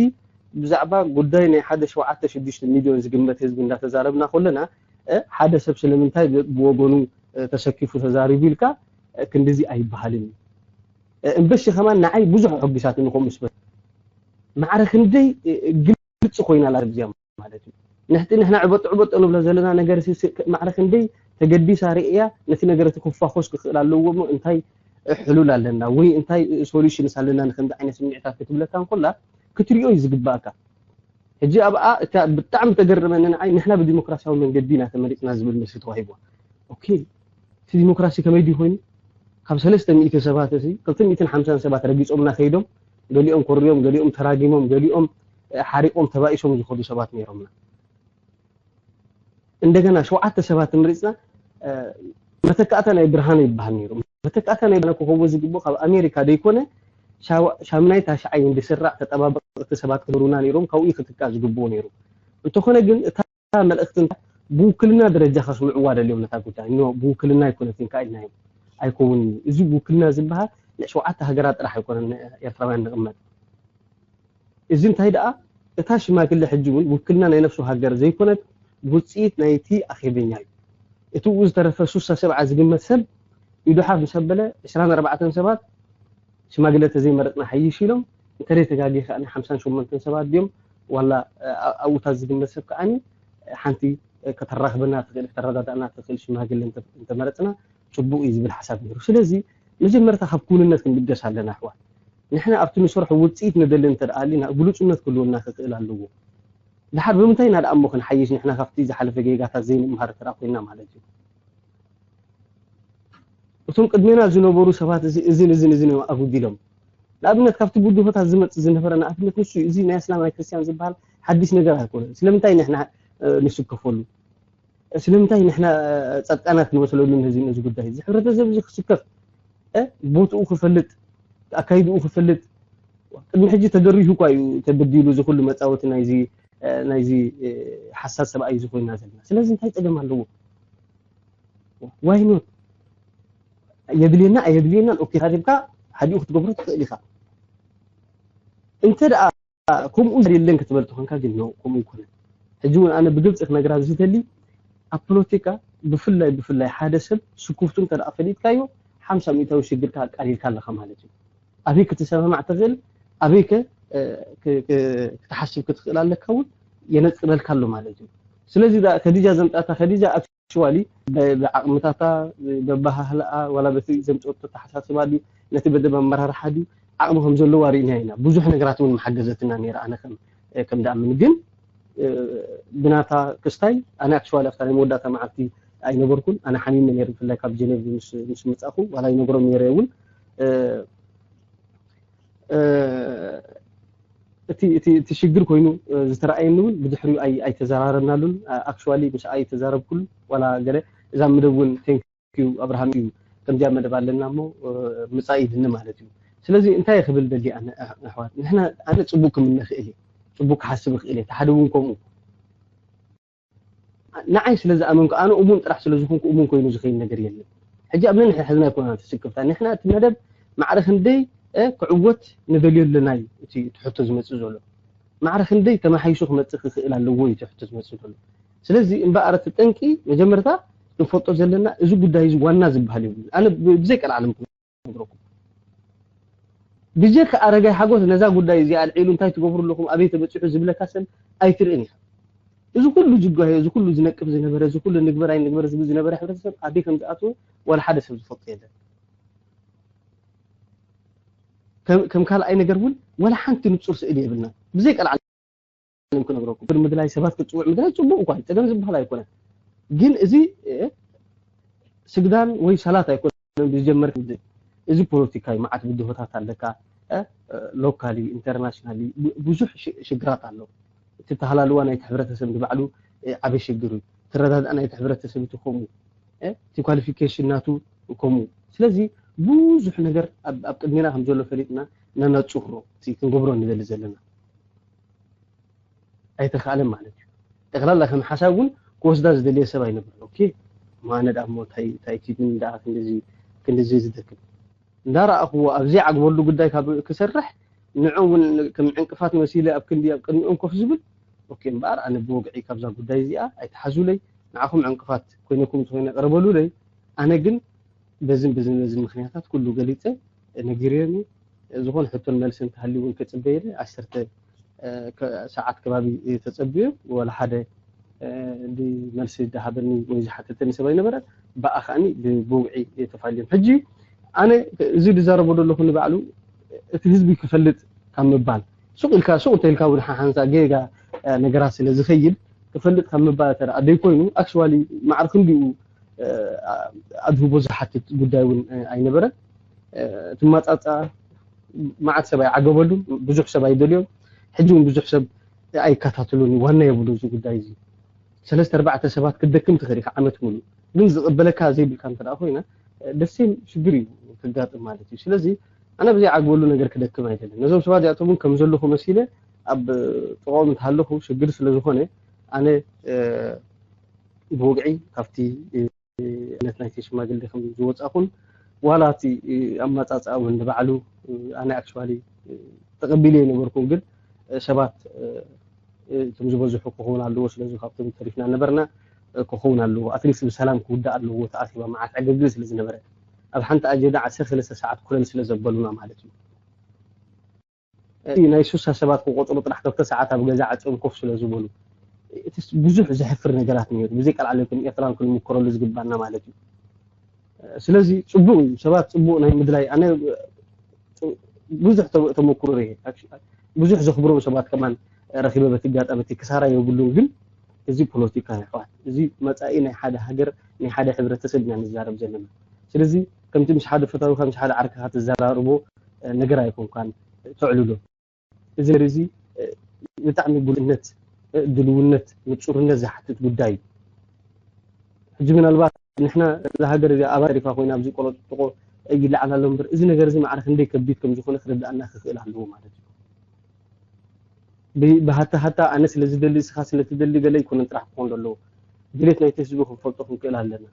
ብዛዕባ ጉዳይ ናይ ሓደ ሸውዓተ ሽዱሽተ ሚልዮን ዝግመት ህዝቢ እንዳተዛረብና ከለና ሓደ ሰብ ስለምንታይ ብወገኑ ተሰኪፉ ተዛሪቡ ኢልካ ክንድዚ ኣይበሃልን እዩ እምበሺ ከማን ንዓይ ብዙሕ ሕጉሳት ንኮም ስበት ማዕረ ክንደይ ግልፂ ኮይና ላ ዚኣ ማለት እዩ ንሕቲ ንሕና ዕበጥ ዕበጥ ንብሎ ዘለና ነገር ማዕረ ክንደይ ተገዲሳ ርእያ ነቲ ነገር እቲ ክፋኾስ ክኽእል ኣለዎ እሞ እንታይ ሕሉል ኣለና ወይ እንታይ ሶሉሽንስ ኣለና ንከምዚ ዓይነት ስምዒታት ክትብለካ እንኮላ ክትሪኦ እዩ ዝግባእካ ሕጂ ኣብኣ እታ ብጣዕሚ ተገረመኒ ንዓይ ንሕና ብዲሞክራሲያዊ መንገዲ ኢና ተመሪፅና ዝብል መልሲ ተዋሂብዋ ኦኬ እቲ ዲሞክራሲ ከመይ ድዩ ኮይኑ ካብ ሰለስተ ሚእቲ ሰባት እዚ ክልተ ሚእትን ሓምሳን ሰባት ረጊፆምና ከይዶም ገሊኦም ኮርዮም ገሊኦም ተራጊሞም ገሊኦም ሓሪቆም ተባኢሶም ዝኸዱ ሰባት ነይሮምና እንደገና ሸውዓተ ሰባት መሪፅና መተካእታ ናይ ብርሃነ ይበሃል ነይሩ መተካእታ ናይ ብርሃነ ክኸውን ዝግብኦ ካብ ኣሜሪካ ዘይኮነ ሻምናይ ታሽዓይ እንድስራዕ ተጠባበቅቲ ሰባት ክህሩና ነይሮም ካብኡ ክትካ ዝግብኦ ነይሩ እንተኾነ ግን እታ መልእኽቲ እንታይ ብውክልና ደረጃ ከስምዕዋ ደልዮም ነታ ጉዳይ ኖ ብውክልና ኣይኮነትን ከ ኢልናዮም ኣይከውንን እዩ እዚ ብውክልና ዝበሃል ናይ ሸውዓተ ሃገራት ጥራሕ ኣይኮነን ኤርትራውያን ንቕመጥ እዚ እንታይ ደኣ እታ ሽማግለ ሕጂ እውን ውክልና ናይ ነፍሱ ሃገር ዘይኮነት ውፅኢት ናይቲ ኣኼበኛ እዩ እቲ ኡ ዝተረፈ ሱሳ ሰብዓ ዝግመት ሰብ ኢዱ ሓፍ ምስ ኣበለ ዕስራን ኣርባዕተን ሰባት ሽማግለ ተዘይመረፅና ሓይሽ ኢሎም። እንተደይ ተጋጊ ከዓኒ ሓምሳን ሸሞንተን ሰባት ድዮም ዋላ ኣብኡታት ዝግመት ሰብ ከዓኒ ሓንቲ ከተራኽበና ትኽእል ከተረዳዳእና ትኽእል ሽማግለ እንተመረፅና ፅቡቅ እዩ ዝብል ሓሳብ ነይሩ። ስለዚ መጀመርታ ካብ ክውንነት ክንብገስ ኣለና ኣሕዋት። ንሕና ኣብቲ ንሰርሖ ውፅኢት ንደሊ እንተ ደኣ ኣሊና ግሉፅነት ክህልወና ክኽእል ኣለዎ። ድሓር ብምንታይ ኢና ደኣ እሞ ክንሓይሽ ንሕና ካብቲ ዝሓለፈ ጌጋታት ዘይንምሃር ተራ ኮይና ማለት እዩ። እቶም ቅድሜና ዝነበሩ ሰባት እዝን እዝን እዝን እዮም ኣጉዲሎም። ንኣብነት ካብቲ ብድሆታት ዝመፅእ ዝነበረ ንኣብነት ንሱ እዩ። እዚ ናይ እስላም ናይ ክርስቲያን ዝበሃል ሓዲሽ ነገር ኣይኮነን። ስለምንታይ ንሕና ንስከፈሉ? ስለምንታይ ንሕና ጸድቃናት ክንመስለሉ ነዚ ነዚ ጉዳይ እዚ ሕብረተሰብ እዚ ክስከፍ ቦትኡ ክፈልጥ ኣካይድኡ ክፈልጥ ቅድሚ ሕጂ ተደሪሁ እኳ እዩ ተበዲሉ እዚ ኩሉ መጻወቲ ናይዚ ናይዚ ሓሳድ ሰብኣይ እዚ ኮይና ዘለና። ስለዚ እንታይ ጸገም ኣለዎ? ዋይኖት የድልየና ኣየድልየናን ኦኬ ሓዲብካ ሓዲኡ ክትገብሮ ትኽእል ኢኻ። እንተ ደኣ ከምኡ የለን ክትበል ተኾንካ ግን ነው ከምኡ ይኮነ። ሕጂ እውን ኣነ ብግልፂ ክነግራ ዝደሊ ኣብ ፖለቲካ ብፍላይ ብፍላይ ሓደ ሰብ ስኩፍቱ እንተ ደኣ ፈሊጥካዮ ሓምሳ ሚእታዊ ሽግርካ ኣቃሊልካ ኣለኻ ማለት እዩ። ኣበይ ክትሰማማዕ ትኽእል ኣበይ ከ ክትሓስብ ክትኽእል ኣለካ እውን የነፅረልካ ኣሎ ማለት እዩ። ስለዚ ከዲጃ ዘምጣታ ከዲጃ actually ብዓቕምታታ በባህልኣ ዋላ በቲ ዘምፀኦ ኣተሓሳስባ ድዩ ነቲ መደብ ኣመራርሓ ድዩ ዓቕሚ ከም ዘለዋ ርኢና ኢና። ብዙሕ ነገራት እውን መሓገዘትና ነይራ ኣነ ከም ከም ደኣምን ግን ብናታ ክስታይ ኣነ actually ኣብታ ናይ መወዳእታ መዓልቲ ኣይነበርኩን ኣነ ሓሚመ ነይሩ ብፍላይ ካብ ጀኔቭ ምስ ምስ መጻእኩ ዋላ ይነግሮም ነይረ እውን እቲ እቲ እቲ ሽግር ኮይኑ ዝተረኣየኒ እውን ብድሕሪኡ ኣይተዘራረብናሉን actually ምስ ኣይተዛረብኩሉ ዋላ ገለ እዛ መደብ እውን thank you ኣብርሃም እዩ ከምዚኣ መደብ ኣለና እሞ ምጻእ ኢልኒ ማለት እዩ። ስለዚ እንታይ ክብል ደሊ ኣነ ኣሕዋት ንሕና ኣነ ጽቡቅ ክምነ ክእል እየ ጽቡቅ ክሓስብ ክእል እየ ሓደ እውን ከምኡ ንዓይ ስለ ዝኣመንኩ ኣነ እሙን ጥራሕ ስለ ዝኾንኩ እሙን ኮይኑ ዝኸይድ ነገር የለን። ሕጂ ኣብ ነንሕድሕድና ኣይኮና ተስክፍታ ንሕና እቲ መደብ ማዕረ ክንደይ ክዕወት ንደልዮ ኣለና እዩ እቲ ሕቶ ዝመጽእ ዘሎ ማዕረ ክንደይ ተመሓይሹ ክመጽእ ክኽእል ኣለዎ እዩ እቲ ሕቶ ዝመጽእ ዘሎ። ስለዚ እምበኣር እቲ ጠንቂ መጀመርታ ክንፈልጦ ዘለና እዚ ጉዳይ እዚ ዋና ዝበሃል የብሉን። ኣነ ብዘይ ቀልዓለም ክነግረኩም ብጀካ ኣረጋይ ሓጎስ ነዛ ጉዳይ እዚኣ ኣልዒሉ እንታይ ትገብሩ ኣለኹም ኣበይ ተበፂሑ ዝብለካ ሰብ ኣይትርእን ኢኻ። እዚ ኩሉ ዝጓየ እዚ ኩሉ ዝነቅፍ ዝነበረ እዚ ኩሉ ንግበር ኣይንግበር ዝብል ዝነበረ ሕብረተሰብ ኣበይ ከም ዝኣትወ ዋላ ሓደ ሰብ ዝፈልጦ የለን። ከም ካልኣይ ነገር እውን ዋላ ሓንቲ ንፁር ስእሊ የብልና ብዘይ ቀልዓ ክነግረኩም ግን ምድላይ ሰባት ክፅውዕ ምድላይ ፅቡቅ እኳ ፀገም ዝበሃል ኣይኮነን። ግን እዚ ስግዳን ወይ ሰላት ኣይኮነን ዝጀመር እዚ ፖለቲካዊ መዓት ብድሆታት ኣለካ locally internationally ብዙሕ ሽግራት ኣሎ። እቲ ተሃላልዋ ናይቲ ሕብረተሰብ ንባዕሉ ዓበ ሽግር እዩ። ተረዳድኣ ናይቲ ሕብረተሰብ እቲ ከምኡ እቲ qualification ናቱ ከምኡ ስለዚ ብዙሕ ነገር ኣብ ቅድሜና ከም ዘሎ ፈሊጥና ነነፅሮ ክንገብሮ ንደሊ ዘለና ኣይተኻእለን ማለት እዩ። ጠቕላላ ከም ሓሳብ እውን ክወስዳ ዝደልየ ሰብ ኣይነበረ ኦኬ ማነ ዳ እሞ እንታይ እንታይ ኪድኒ ዳ ክንድዚ ክንድዚ ዝደክም እንዳረኣኽዎ ኣብ ዘይዓግበሉ ጉዳይ ካብ ክሰርሕ ንዑ እውን ከም ዕንቅፋት መሲለ ኣብ ክንዲ ኣብ ቅድሚኦም ኮፍ ዝብል ኦኬ እምበኣር ኣነ ብወግዒ ካብዛ ጉዳይ እዚኣ ኣይተሓዙለይ ንዓኹም ዕንቅፋት ኮይነኩም ዝኾነ ቅረበሉለይ ኣነ ግን በዝን በዝን በዝን ምክንያታት ኩሉ ገሊፀ ነጊረኒ ዝኾነ ሕቶን መልሲ እንተሃልዩ እውን ክፅበየለ ዓሰርተ ሰዓት ከባቢ ተፀብዮ ወላ ሓደ መልሲ ዝሃበኒ ወይ ዝሓተተኒ ሰብ ኣይነበረ ብኣ ከዓኒ ብውግዒ ተፋልዮም ሕጂ ኣነ እዚ ዝዛረቦ ዘለኹ ንባዕሉ እቲ ህዝቢ ክፈልጥ ካብ ምባል ሱቅ ኢልካ ሱቅ እንተ ኢልካ እውን ሓሓንሳ ጌጋ ነገራት ስለ ዝኸይድ ክፈልጥ ካብ ምባል ተደኣ ደይኮይኑ actually ማዕረ ክንዲኡ ኣድህቦ ዝሓትት ጉዳይ እውን ኣይነበረን። እቲ ማፃፃ መዓት ሰብ ኣይዓገበሉን፣ ብዙሕ ሰብ ኣይደልዮን። ሕጂ እውን ብዙሕ ሰብ ኣይከታተሉን እዩ፣ ዋና የብሉ እዚ ጉዳይ እዚ። ሰለስተ ኣርባዕተ ሰባት ክትደክም ትኽእል ኢኻ ዓመት ሙሉእ፣ ግን ዝቕበለካ ዘይብልካ እንተ ደኣ ኮይና ደሴም ሽግር እዩ ክጋጥም ማለት እዩ። ስለዚ ኣነ ብዘይዓግበሉ ነገር ክደክም ኣይደልን። ነዞም ሰባት እዚኣቶም እውን ከም ዘለኹ መሲለ ኣብ ጥቕኦም እንተሃለኹ ሽግር ስለ ዝኾነ ኣነ ብወግዒ ካብቲ እነት ናይቲ ሽማግሌ ከም ዝወፃእኩን ዋላ እቲ ኣመፃፅኣ እውን ንባዕሉ ኣነ ኣክቹዋሊ ተቐቢለ የነበርኩን ግን ሰባት እቶም ዝበዝሑ ክኸውን ኣለዎ ስለዚ ካብቶም ተሪፍና ነበርና ክኸውን ኣለዎ ኣትሊስት ብሰላም ክውዳእ ኣለዎ ተኣሲባ መዓት ዕግርግር ስለ ዝነበረ ኣብ ሓንቲ ኣጀንዳ ዓሰርተ ክልተ ሰዓት ኮለል ስለ ዘበሉና ማለት እዩ። እቲ ናይ ሱሳ ሰባት ክቆፅሩ ጥራሕ ክልተ ሰዓት ኣብ ገዛ ዓፅዮም ኮፍ ስለ ዝበሉ፣ እቲ ብዙሕ ዘሕፍር ነገራት ነይሩ። ብዘይ ቃል ዓለትን ኤርትራን ክንምክረሉ ዝግባና ማለት እዩ። ስለዚ ጽቡቕ እዩ፣ ሰባት ጽቡቕ ናይ ምድላይ፣ ኣነ ብዙሕ ተ-፣ ተመኩሮ እየ። ብዙሕ ዘኽብሮም ሰባት ከማን ረኺበ በቲ ኣጋጣሚ፣ እቲ ክሳራ የብሉን። ግን እዚ ፖለቲካ እዩ ኣሕዋት፣ እዚ መጻኢ ናይ ሓደ ሃገር፣ ናይ ሓደ ሕብረተሰብ ኢና ንዛረብ ዘለና። ስለዚ ከምቲ ምስ ሓደ ፈታዊኻ፣ ምስ ሓደ ዓርክኻ ትዘራርቦ ነገር ኣይኮንካን ተዕልሎ። እዚ ነገር እዚ ብጣዕሚ ግሉጽነት፣ ድልውነት፣ ንጹርነት ዝሓትት ጉዳይ እዩ። ሕጂ ምናልባት ንሕና እዛ ሃገር እዚኣ ኣባይ ተሪፋ ኮይና ኣብዚ ቆለጥጥቆ ይለዓል ኣሎ እምበር፣ እዚ ነገር እዚ ማዕረ ክንደይ ከቢድ ከም ዝኾነ ክርድኣና ክኽእል ኣለዎ ማለት እዩ። ብ-፣ ብሃታ ሃታ ኣነ ስለ ዝደሊ፣ እስኻ ስለ ትደሊ ገለ ኣይኮነን ጥራሕ ክኾን ዘለዎ። ድሌት ናይቲ ህዝቢ ክንፈልጦ ክንክእል ኣለና።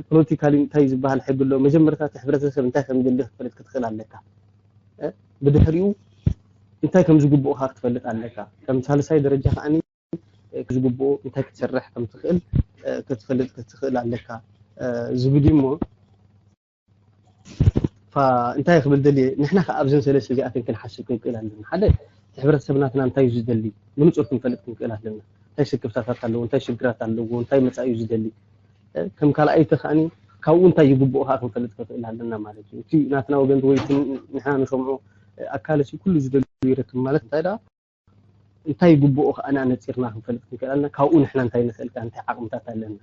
ፖለቲካሊ እንታይ ዝበሃል ሕጊ ኣሎ? መጀመርታ እቲ ሕብረተሰብ እንታይ ከም ዝደሊ ክትፈልጥ ክትኽእል ኣለካ። እ፣ ብድሕሪኡ እንታይ ከም ዝግብኦ ኸዓ ክትፈልጥ ኣለካ። ከም ሳልሳይ ደረጃ ከዓኒ፣ እ፣ ዝግብኦ እንታይ ክትሰርሕ ከም ትኽእል፣ እ፣ ክትፈልጥ ክትኽእል ኣለካ፣ እ፣ ዝብል እዩ እሞ፣ ፋ-፣ እንታይ ክብል ደልየ፣ ንሕና ኸዓ ኣብዘን ሰለስተ እዚኣተን ክንሓስብ ክንክእል ኣለና። ሓደ፣ እቲ ሕብረተሰብ ናትና እንታይ እዩ ዝደሊ ብንጹር ክንፈልጥ ክንክእል ኣለና። እንታይ ስክፍታታት ኣለዎ፣ እንታይ ሽግራት ኣለዎ፣ እንታይ መጻኢ እዩ ዝደሊ። እ፣ ከም ካልኣይቲ ከዓኒ ካብኡ እንታይ ይግብኦ ኸዓ ክንፈልጥ ክንክእል ኣለና ማለት እዩ። እቲ ናትና ወገን ወይ እቲ ንሕና ንሰምዖ፣ እ፣ ኣካል እዚ ኩሉ ዝደልዮ ይረክብ ማለት እንታይ ደኣ፣ እንታይ ይግብኦ ከዓኒ ኣነጺርና ክንፈልጥ ክንክእል ኣለና። ካብኡ ንሕና እንታይ ንኽእል ከ፣ እንታይ ዓቕምታት ኣለና።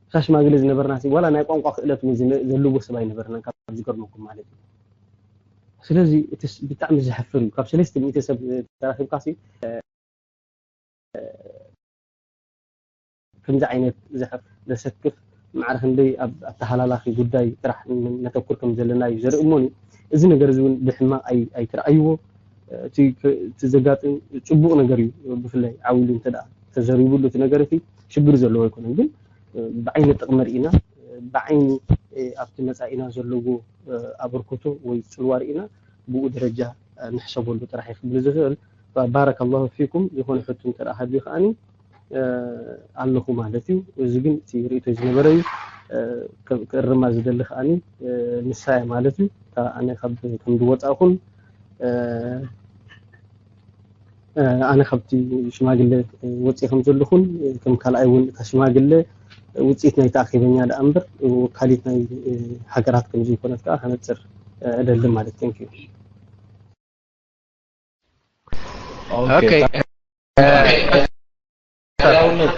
እታ ሽማግለ ዝነበርና ሲ፣ ዋላ ናይ ቋንቋ ክእለት እውን ዝነ-፣ ዘለዎ ሰብ ኣይነበርናን፣ ካብ ዝገርመኩም ማለት እዩ። ስለዚ እቲ ስ-፣ ብጣዕሚ ዘሕፍር እዩ። ካብ ሰለስተ ሚእቲ ሰብ ተራኺብካ ሲ፣ እ፣ ከምዚ ዓይነት ዘሐ-፣ ዘሰክፍ ማዕረ ክንደይ ኣብ ኣተሃላላኺ ጉዳይ ጥራሕ ን-፣ ነተኩር ከም ዘለና እዩ ዘርኢ እሞኒ፣ እዚ ነገር እዚ እውን ብሕማቕ ኣይ-፣ ኣይትረኣይዎ። እቲ ክ-፣ እቲ ዘጋጥም ጽቡቕ ነገር እዩ። ብፍላይ ዓው ኢሉ እንተ ደኣ ተዘሪቡሉ እቲ ነገር እቲ ሽግር ዘለዎ ኣይኮነን። ግን ብዓይኒ ጥቕሚ ርኢና፣ ብዓይኒ ኣብቲ መጻኢና ዘለዎ ኣበርክቶ ወይ ጽልዋ ርኢና ብኡ ደረጃ ንሕሰበሉ ጥራሕ እዩ ክብል ዝኽእል። ባረከ ላሁ ፊኩም። ዝኾነ ሕቶ እንተ ደኣ ሃልዩ ከኣኒ፣ እ፣ ኣለኹ ማለት እዩ። እዚ ግን እቲ ርእይቶ ዝነበረ እዩ። እ፣ ከ-፣ ክእርማ ዝደሊ ከኣኒ፣ እ፣ ንሳ እያ ማለት እዩ። እታ ኣነ ካብ፣ ከም ዝወጻእኹን፣ እ፣ እ፣ ኣነ ካብቲ ሽማግለ ወጺኤ ከም ዘለኹን፣ እ፣ ከም ካልኣይ እውን እታ ሽማግለ ውጽኢት ናይቲ ኣኼበኛ ደኣ እምበር ወካሊት ናይ፣ እ፣ ሃገራት ከም ዘይኮነት ከኣ ከነጽር፣ እ፣ እደሊ ማለት። Thank you። ኦኬ። ኦኬ። እ፣ ቀዳውነት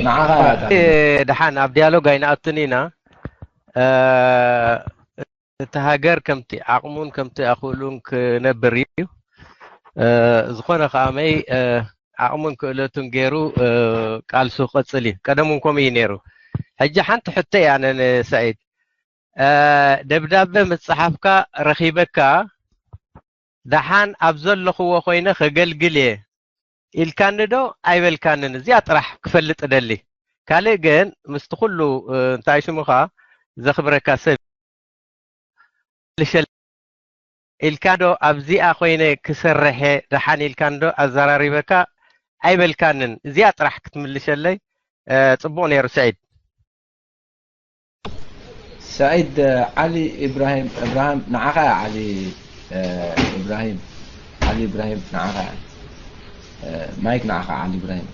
ንዓኻ እያ። እ፣ ደሓን ኣብ ዲያሎግ ኣይንኣቱን ኢና። እ፣ እቲ ሃገር ከምቲ ዓቕሙን ከምቲ ኣኽእሉን ክነብር እዩ። እ፣ ዝኾነ ከኣ መይ፣ እ፣ ዓቕሙን ክእለቱን ገይሩ፣ እ፣ ቃልሱ ክቐጽል እዩ። ቀደም እውን ከምኡ እዩ ነይሩ። ሕጂ ሓንቲ ሕቶ እያ ኣነ ንሰዒድ። እ፣ ደብዳበ ምስ ጸሓፍካ ረኺበካ፣ ደሓን ኣብ ዘለኽዎ ኮይነ ከገልግል እየ ኢልካኒ ዶ ኣይበልካንን? እዚኣ ጥራሕ ክፈልጥ እደሊ። ካልእ ግን ምስቲ ኩሉ፣ እ፣ እንታይ ሽሙኻ ዘኽብረካ ሰብ ልሸል ኢልካ ዶ ኣብዚኣ ኮይነ ክሰርሕ እየ ደሓን ኢልካኒ ዶ ኣዘራሪበካ ኣይበልካንን? እዚኣ ጥራሕ ክትምልሸለይ፣ እ፣ ጽቡቕ ነይሩ ስዒድ። ሰዒድ፣ እ፣ ዓሊ ኢብራሂም፣ እብራሂም፣ ንዓኻ እያ ዓሊ፣ እ፣ ኢብራሂም፣ ዓሊ ኢብራሂም፣ ንዓኻ እያ። እ፣ ማይክ ንዓኻ ዓሊ ኢብራሂም።